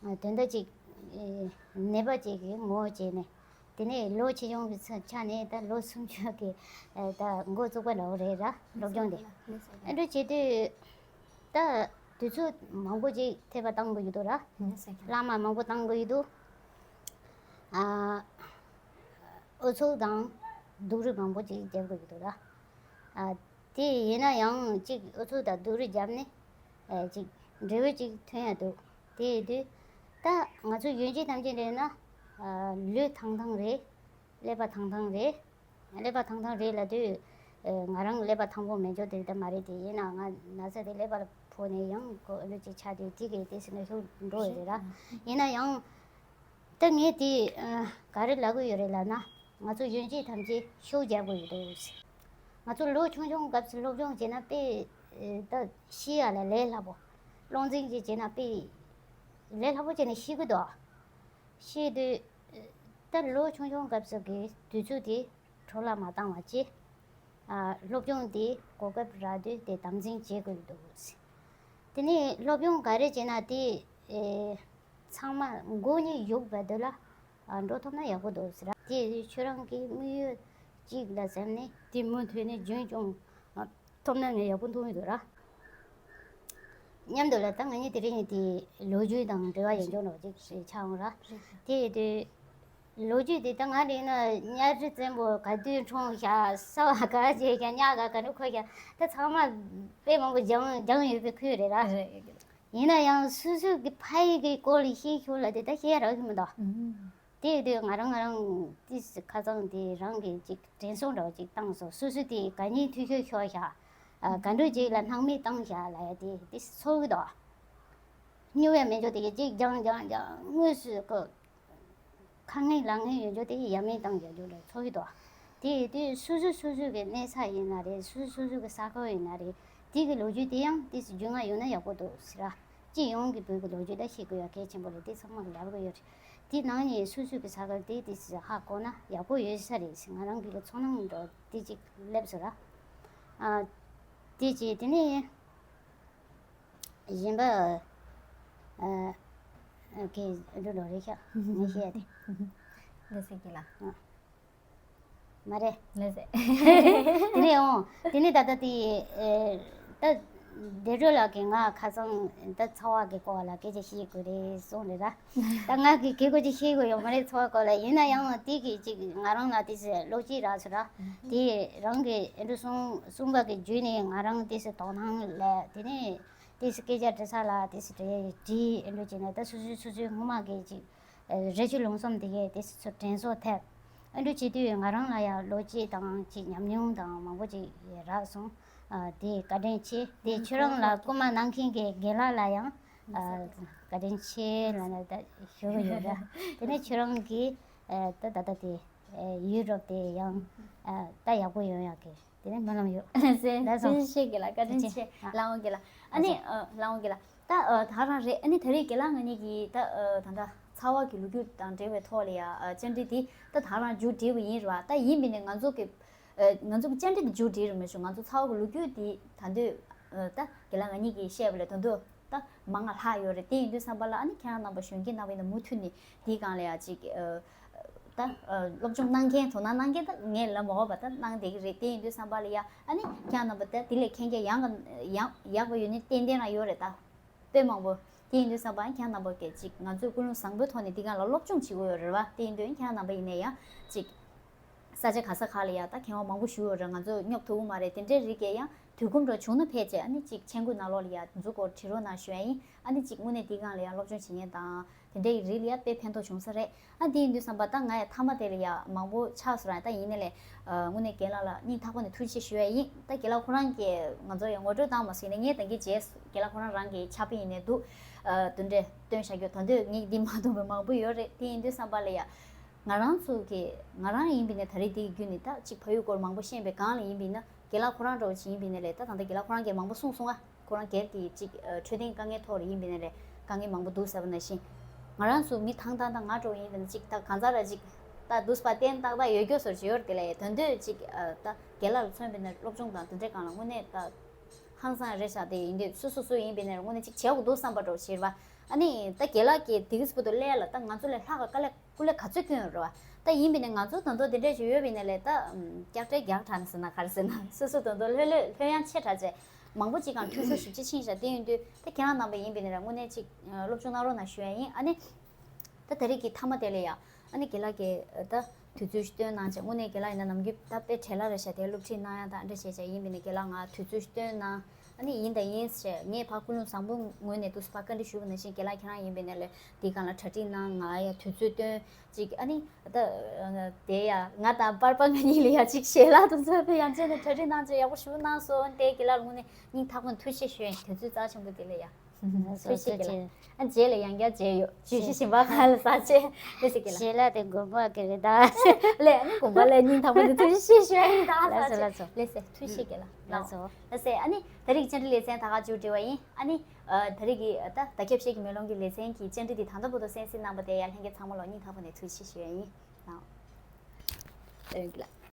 ཨ་དོན་དག་ཅིག་ཨེ་ནད་པ་ཅིག་གི་ངོ་བོ་བྱས་ནས། དེ་ནས་ལོ་ཆེ་ཆུང་གི་ཆ་ནས་ད་ལོ་སུམ་ཅུ་གི་ཨེ་ད་འགོ་བཙུགས་པ་འདྲ་བོ་རེད་ར། སློབ་སྦྱོང་དེ། ཨ་འདྲ་བྱེད་དུས་ད་དུས་ཚོད་མང་པོ་ཅིག་ཐེབས་པ་བཏང་དགོས་ཀྱི་འདུག་ར། བླ་མ་མང་པོ་བཏང་དགོས་ཀྱི་འདུག་ཨ་ཨུ་ཚུགས་དང་སྡུག་རུས་མང་པོ་ཅིག་རྒྱབ་དགོས་ཀྱི་འདུག་ར། ཨ་དེ་ཡིན་ན་ཡང་ཅིག་ཨུ་ཚུགས་དང་སྡུག་རུས་བརྒྱབ་ནས་ཨ་ཅིག་འབྲས་བུ་ཅིག་ཐོན་ཡ་འདུག་དེ་ཡིན་དུས་ད་ང་ཚོ་ཡོན་ཅན་ཐམས་ཅད་རེད་ན་ཨ་ལུས་ཐང་ཐང་རེད། ཀླད་པ་ཐང་ཐང་རེད། ཀླད་པ་ཐང་ཐང་རེད་ལབ་དུས་ཨ་ང་རང་ཀླད་པ་ཐང་པོ་མེད་འཇོག་དེ་ད་མ་རེད་དེ། ཡིན་ནའང་ན་ཚ་དེ་ཀླད་པ་ལ་ཕོག་ནས་ཡང་ཁོ་ཨ་ལོ་ཅིག་ཆགས་དུས་དེ་གས་དེ་སེམས་ལ་ཤུགས་འགྲོ་ཡོད་རེད་ར། ཡིན་ན་ཡང་ད་ངས་དེ་ཨ་ག་རེ་ལབ་དགོས་ཡོད་རེད་ལབ་ན། ང་ཚོ་ཡོན་ཅན་ཐམས་ཅད་ཤུགས་རྒྱབ་དགོས་ཡོད་འདུག་ང་ཚོ་ལོ་ཆུང་ཆུང་སྐབས་སུ་སློབ་སྦྱོང་བྱས་ན་དཔེ་ཨེ་ད་ཤེས་ཡ་ལ་ལས་སླ་པོ། བློ་འཛིན་ཅིག་བྱས་ན་དཔེ་ལས་སླ་པོ་བྱས་ནས་ཤེས་ཀྱི་འདུག་ཤེས་དུས་ད་ལོ་ཆུང་ཆུང་སྐབས་སུ་གི་དུས་ཚོད་དེ་འཕྲོ་བརླག་མ་བཏང་བ་བྱས། ཨ་སློབ་སྦྱོང་དེ་གོ་སྐབས་རག་དུས་དེ་དམ་འཛིན་བྱེད་དགོས་འདུག་དེ་ནས་སློབ་སྦྱོང་ག་རེ་བྱས་ན་དེ་ཨེ་ཚང་མ་མགོ་གཉིས་ཡོད་པ་དེ་ལ་ཨ་འགྲོ་ཐུབ་ན་ཡག་པོ་འདུག་ཟེར། དེ་ཁྱོད་རང་གི་དམིགས་ཡུལ་གཅིག་ལ་བསམ་ནས་དེ་མུ་མཐུད་ནས་རྒྱུན་སྐྱོང་ཐུབ་ན་ངས་ཡག་པོ་མཐོང་གི་འདུག་ར། མཉམ་དུ་ལ་ད་ང་གཉིས་དེ་རིང་དེ་ལོ་རྒྱུས་དང་འབྲེལ་བ་ཡོད་འཇོག་འདྲ་བ་ཅིག་ཆགས་འོང་ར། དེ་ཡིན་དུས་ལོ་རྒྱུས་དེ་ད་ང་རེད་ན་གཉའ་ཁྲི་བཙན་པོ་ག་དུས་འཁྲུངས་ཤག་ས་བ་ག་བྱས་ཤག་གཉའ་ག་ག་འདྲ་འཁོར་ཤག་ད་ཚང་མ་དཔེ་མང་པོ་སྦྱང་སྦྱང་ཡོད་པའི་ཁུལ་རེད་ར། ཡིན་ན་ཡང་སོ་སོ་གི་ཕ་ཡུལ་གི་སྐོར་ལ་ཤེས་ཤོག་ལ་དེ་ད་ཤེས་རག་གི་མི་འདུག་དེ་ཡིན་དུས་ང་རང་ང་རང་ཏིས་ཁ་སང་དེ་རང་གི་ཅིག་དྲན་གསོ་འདྲ་བ་ཅིག་བཏང་སོང་། སོ་སོ་དེ་ག་ཉིན་འཐུས་ཤོར་ཤོར་ཤག་ཨ་ག་འདྲ་ཅིག་ལ་སྣང་མེད་བཏང་ཤག་ལབ་ཡ་དེ་ཏིས་ཚོར་གི་འདུག་སྨྱོ་ཡ་མེད་འཇོག་དེ་གི་ཅིག་སྦྱང་སྦྱང་སྦྱང་དངོས་སུ་ཁོ་ཁ་ངན་ལག་ངན་ཡོད་འཇོག་དེ་གི་ཡ་མེད་བཏང་རྒྱག་རྒྱུ་འདྲ་ཚོར་གི་འདུག་དེ་ཡིན་དུས་སོ་སོ་སོ་སོ་གི་གནས་ས་ཡིན་ན་རེད། སོ་སོ་སོ་སོ་གི་ས་ཁུལ་ཡིན་ན་རེད། དེ་གི་ལོ་རྒྱུས་དེ་ཡང་ཏིས་རྒྱུས་མངའ་ཡོད་ན་ཡག་པོ་འདུག་ཟེར་ར། སྤྱི་ཡོངས་ཀྱི་བོད་ཀྱི་ལོ་རྒྱུས་ད་ཤེས་དགོས་ཡ་གལ་ཆེན་པོ་རེད། དེ་ཚང་མ་གི་ལབ་དགོས་ཡོད་རེད། དེ་ནང་ནས་སོ་སོ་གི་ས་ཁུལ་དེ་ཏིས་ཧ་གོ་ན་ཡག་པོ་ཡོད་ས་རེད་ཟེར། ང་རང་གི་ཚོར་སྣང་འདྲ་དེ་ཅིག་སླེབས་སོང་ར། ཨ་དེ་ཅིག་དེ་ནས་གཞན་པ་ཨ་ཨ་གི་འགྲོ་འགྲོ་རེད་ཤག་ངས་བཤད་དེ། འདི་ཟེར་གི་ལ། ཨ། མ་རེད། ལགས་སེ། དེ་ནས་འོང་དེ་ནས་ད་ལྟ་དེ་ཨེ་ད་བདེ་སྒྲོལ་ལགས་ཀྱིས་ང་ཁ་སང་ད་ཚ་བ་གི་སྐོར་ལ་སྐད་ཆ་བཤད་དགོས་རེད་གསུངས་རེད་ར། ད་ང་གི་གི་སྐོར་ཅིག་བཤད་དགོས་ཡོད་མ་རེད། ཚ་བ་སྐོར་ལ། ཡིན་ན་ཡང་དེ་གི་ཅིག་ང་རང་ལ་དེ་སེ་བློ་སྐྱེད་རག་ཚོད་ར། དེ་རང་གི་ཨེ་འགྲོ་གསུང་གསུང་པ་གི་བརྒྱུད་ནས་ང་རང་དེ་སེ་དོ་སྣང་ལས་དེ་ནས་དེ་སེ་སྐད་ཆ་དྲི་ས་ལ་དེ་སེ་དྲི་དྲི་ཨེ་འགྲོ་བྱས་ནས་ད་སོ་སོའི་སོ་སོའི་སྔོན་མ་གི་ཅིག་རེ་ཆེ་ལུང་གསུམ་དེ་གས་དེ་སེ་ཚུར་དྲན་གསོ་ཐེབས། ཨ་འདྲ་བྱེད་དུས་ང་རང་ལ་ཡང་བློ་སྐྱེད་དང་ཅིག་ཉམས་མྱོང་དང་མང་པོ་ཅིག་རག་སོང་། ཨ་དེ་བཀའ་དྲིན་ཆེ། དེ་ཁྱོད་རང་ལ་སྐུལ་མ་གནང་མཁན་གྱི་རྒན་ལགས་ལ་ཡང་ཨ་བཀའ་དྲིན་ཆེ་ལབ་ནས་ད་ཞུ་གི་ཡོད་ར། དེ་ནས་ཁྱོད་རང་གིས་ཨ་ད་ད་ལྟ་དེ་ཨ་ཡུ་རོབ་དེ་ཡང་ཨ་ད་ཡག་པོ་ཡོང་ཡག་གི་དེ་ནས་སྨོན་ལམ་ཡོད། ལགས་སོ། ལགས་སོ། ཐུགས་རྗེ་ཆེ་རྒན་ལགས། བཀའ་དྲིན་ཆེ། ལགས་འོང་རྒན་ལགས། ཨ་ནི་ལགས་སོ། ཨ་ལགས་འོང་རྒན་ལགས། ད་ཨ་ད་རང་རེད། ཨ་ནི་ད་རེས་རྒན་ལགས་ང་གཉིས་ཀྱིས་ད་ཨ་ད་ལྟ་ཚ་བ་གི་ལོ་རྒྱུས་དང་འབྲེལ་བའི་ཐོག་ལ་ཡ་ཨ་བཅར་འདྲི་འདི་ད་ད་རང་མཇུག་སྒྲིལ་བ་ཡིན་རེད་བ། ད་ཡིན་པས་ནས་ང་ཚོ་གི་ཨ་ང་ཚོ་གི་བཅར་འདྲི་འདི་མཇུག་སྒྲིལ་རེད་མ་གཞུང་ང་ཚོ་ཚ་བ་གི་ལོ་རྒྱུས་འདི་ད་འདོད་ཨ་ད་རྒན་ལགས་ང་གཉིས་ཀྱིས་བཤད་པ་ལས་ད་འདོད་ད་མང་ང་ལྷག་ཡོད་རེད། དེ་ཡིན་དུས་བསམ་པ་ལ་ཨ་ནི་ཁྱེད་རང་རྣམ་པ་གཞོན་སྐྱེས་རྣམ་པ་ཡིན་ན་མུ་མཐུད་ནས་འདིའི་སྒང་ལ་ཡ་ཅིག་ཨ་ད་ཨ་སློབ་སྦྱོང་གནང་མཁན་དོ་སྣང་གནང་མཁན་ད་ངས་ལབ་མ་དགོས་པ་ད་གནང་བསྡད་ཀྱི་རེད། དེ་ཡིན་དུས་བསམ་པ་ལ་ཡ་ཨ་ནི་ཁྱེད་རང་རྣམ་པ་ད་དེ་ལས་མཁྱེན་རྒྱ་ཡངས་ཡངས་ཡག་པ་ཡོད་ནི་ཏན་ཏན་རང་ཡོད་རེད་ད། དཔེ་མང་པོ། དེ་ཡིན་དུས་བསམ་པ་ཁྱེད་རྣམ་པ་གིས་ཅིག་ང་ཚོས་ཀུན་སློང་བཟང་པོའི་ཐོག་ནས་འདི་གང་ལ་སློབ་སྦྱོང་བྱེད་དགོས་ཡོད་རེད་བ། དེ་ཡིན་དུས་ཁྱེད་རྣམ་པ་ཡིན་ན་ཡང་ཅིག་ས་ཆ་ག་ས་ག་ལ་ཡ་ད་མཁས་དབང་མང་པོ་བཞུགས་ཡོད་རེད། ང་ཚོ་སྙོབ་ཐུབ་ཀྱི་མ་རེད། དེ་འདྲའི་རིགས་ཀྱི་ཡང་དུས་ཁོམ་འདྲ་བྱུང་ན་ཕལ་ཆེར་ཨ་ནི་ཅིག་མཆན་འགོད་ནང་ལོགས་ལ་ཡ་དེ་ཚོ་སྐོར་བྲིས་རོགས་གནང་ཞུ་ཡ་ཡིན། ཨ་ནི་ཅིག་དངོས་གནས་འདི་གང་ལ་ཡང་སློབ་སྦྱོང་བྱེད་མཁན་དང་དེ་འདྲའི་རིགས་ལ་ཡ་དཔེ་ཕན་ཐོགས་བྱུང་ས་རེད། ཨ་དེ་ཡིན་དུས་བསམ་པ་ད་ང་ཡ་མཐའ་མ་དེ་ལ་ཡ་མང་པོ་ཆགས་སོང་ར། ད་ཡིན་ནའི་ལས་ཨ་དངོས་གནས་རྒན་ལགས་ལ་སྙིང་ཐག་པ་ནས་ཐུགས་རྗེ་ཆེ་ཞུ་ཡ་ཡིན། ད་རྒན་ལགས་ཁོ་རང་གིས་ང་ཚོ་ཡ་ངོ་སྤྲོད་བཏང་མ་སོང་ཡིན་ནའི་ངས་ད་གིན་རྗེས་སུ་རྒན་ལགས་ཁོ་རང་རང་གི་ཕྱག་དཔེ་ཡིན་ནའི་འདུག་ཨ་དེ་འདྲས་སྟོན་བཞག་རྒྱུ་ད་འདོད་ངས་འདི་མ་གཏོགས་པའི་མང་པོ་ཡོད་རེད། དེ་ཡིན་དུས་བསམ་པ་ལ་ཡ་ང་རང་ཚོ་གི་ང་རང་ཡིན་པ་ཡིན་ནའི་ད་རེས་འདི་གི་བརྒྱུད་ནས་ད་ཅིག་ཕ་ཡུལ་སྐོར་མང་པོ་ཤེས་པའི་སྒང་ལ་ཡིན་པ་ཡིན་ན་རྒན་ལགས་ཁོ་རང་འདྲ་བོ་ཅིག་ཡིན་པ་ཡིན་ནའི་ལས་ད་ད་ལྟ་རྒན་ལགས་ཁོ་རང་གིས་མང་པོ་གསུངས་སོང་ང་། ཁོ་རང་སྒེར་གྱི་ཅིག་ཨ་འཕྲོད་བསྟེན་དཀའ་ངལ་ཐོག་ལ་ཡིན་པ་ཡིན་ནའི་རེད། དཀའ་ངལ་མང་པོ་འདུག་ཟེར་བ་ནང་བཞིན། ང་རང་ཚོ་མི་ཐང་ཐང་དང་ང་འདྲ་བོ་ཡིན་པ་ཡིན་ན་ཅིག་ད་གང་ཟག་ར་ཅིག་ད་འདུག་སེ་བསྟན་ཏག་ཏག་ཡོད་རྒྱུ་བཟོ་འདྲ་ཅིག་ཡོད་རེད། དེ་ལས་དོན་དུ་ཅིག་ཨ་ད་རྒན་ལགས་ལ་མཚོན་པ་ཡིན་ན་སློབ་སྦྱོང་དང་དེ་འདྲའི་སྒང་ལ་དངོས་གནས་ད་ཧང་སང་རེད་ཤག་དེ་ཡིན་དུས་སོ་སོ་སོ་ཡིན་པ་ཡིན་ན་དངོས་གནས་ཅིག་བྱེད་དགོས་འདུག་བསམ་པ་འདྲ་བོ་ཞིག་རེད་བ། ཨ་ནི་ད་རྒན་ལགས་ཀྱིས་དེ་གི་སྤུ་དུ་སླེབས་ལ་ད་ང་ཚོ་ལས་ལྷག་ག་དཀའ་ལས་སྐུ་ལས་ག་ཚོད་བསྐྱོན་ཡོད་རེད་བ། ད་ཡིན་པ་ཡིན་ན་ང་ཚོ་ད་དུང་དེ་འདྲ་ཞིག་ཡོད་པ་ཡིན་ན་ལས་ད་ཨམ་སྐྱག་བྲལ་རྒྱག་དྲགས་ནས་ཟེར་ན་ག་རེ་ཟེར་ན་སོ་སོ་ད་དུང་ལྷོད་ལྷོད་ལྷོད་ཡངས་ཆེ་དྲགས་བྱས་མང་པོ་ཅིག་གང་འཐུས་ཤོར་ཞེ་པོ་ཅིག་ཕྱིན་ཤག་དེ་ཡིན་དུས་ད་ཁྱེད་རང་རྣམ་པ་ཡིན་པ་ཡིན་ན་ར་དངོས་གནས་ཅིག་ཨ་སློབ་སྦྱོང་གནང་རོགས་གནང་ཞུ་ཡ་ཡིན། ཨ་ནི་ད་ད་རེས་ཀྱི་མཐའ་མ་དེ་ལ་ཡ་ཨ་ནི་རྒན་ལགས་ཀྱིས་ད་དུས་ཚོད་ཞིག་བཏོན་གནང་བྱས་དངོས་གནས་རྒན་ལགས་ཡིན་ན་ནམ་རྒྱུན་ད་དཔེ་བྲེལ་བ་རེད་ཤག་དེ་སློབ་ཁྲིད་གནང་ཡ་ད་ཨ་འདྲ་བྱས་བྱས་ཡིན་པ་ཡིན་ན་རྒན་ལགས་ང་དུས་ཚོད་ཞིག་བཏོན་གནང་། ཨ་ནི་ཡིན་དང་ཡིན་ཞེས་ངས་ཕར་ཀུན་སློང་བཟང་པོ་ངོས་ནས་འདུག་སེ་ཕར་བཀའ་འདྲི་ཞུས་པ་ནང་བཞིན་རྒན་ལགས་ཁྱེད་རང་ཡིན་པ་ཡིན་ན་ལས་འདི་སྒང་ལ་གྲ་སྒྲིག་གནང་། ང་ཡ་དུས་ཚོད་བཏོན་ཅིག་ཨ་ནི་ད་དེ་ཡ་ང་དང་པར་པ་ང་གཉིས་ལ་ཡ་ཅིག་ཞལ་ལག་དང་ཚོད་དཔེ་ཡང་བྱས་ནས་གྲ་སྒྲིག་གནང་བྱས་ཡག་པོ་ཞེ་པོ་གནང་སོང་། དེ་རྒན་ལགས་ལ་དངོས་གནས་སྙིང་ཐག་པ་ནས་ཐུགས་རྗེ་ཆེ་ཞུ་ཡ་ཡིན། དུས་ཚོད་རྩ་ཆེན་པོ་དེ་ལ་ཡ་ཐུགས་རྗེ་ཆེ་རྒན་ལགས། ཨ་རྗེས་ལ་ཡང་བསྐྱར་མཇལ་ཡོང་། བརྗོད་གཞི་གཞན་པ་གང་ལ་ཟག་བྱས་ལགས་སེ་རྒན་ལགས། ཞལ་ལག་དེ་དགོན་པ་གི་རེད་ད། ལགས་ཨ་ནི་དགོན་པ་ལ་སྙིང་ཐག་པ་ནས་ཐུགས་རྗེ་ཆེ་ཞུ་ཡ་ཡིན་ད། ལགས་སོ་ལགས་སོ། ལགས་སེ་ཐུགས་རྗེ་ཆེ་རྒན་ལགས། ལགས་སོ། ལགས་སེ་ཨ་ནི་ད་རེས་བཅར་འདྲི་ལེ་ཚན་ད་ག་མཇུག་སྒྲིལ་བ་ཡིན། ཨ་ནི་ཨ་ད་རེས་ཀྱི་ད་བརྡ་ཁྱབ་བཤད་ཀྱི་མེ་ལོང་གི་ལེ་ཚན་གྱི་བཅར་འདྲི་འདི་ད་ལྟ་བར་དུ་གསན་གཟིགས་གནང་བ་དེ་ཡ་ལྷན་རྒྱས་ཚང་མ་ལ་སྙིང་ཐག་པ་ནས་ཐུགས་རྗེ་ཆེ་ཞུ་ཡ་ཡིན། ལགས་སོ། ཨ་ནི་རྒན་ལགས།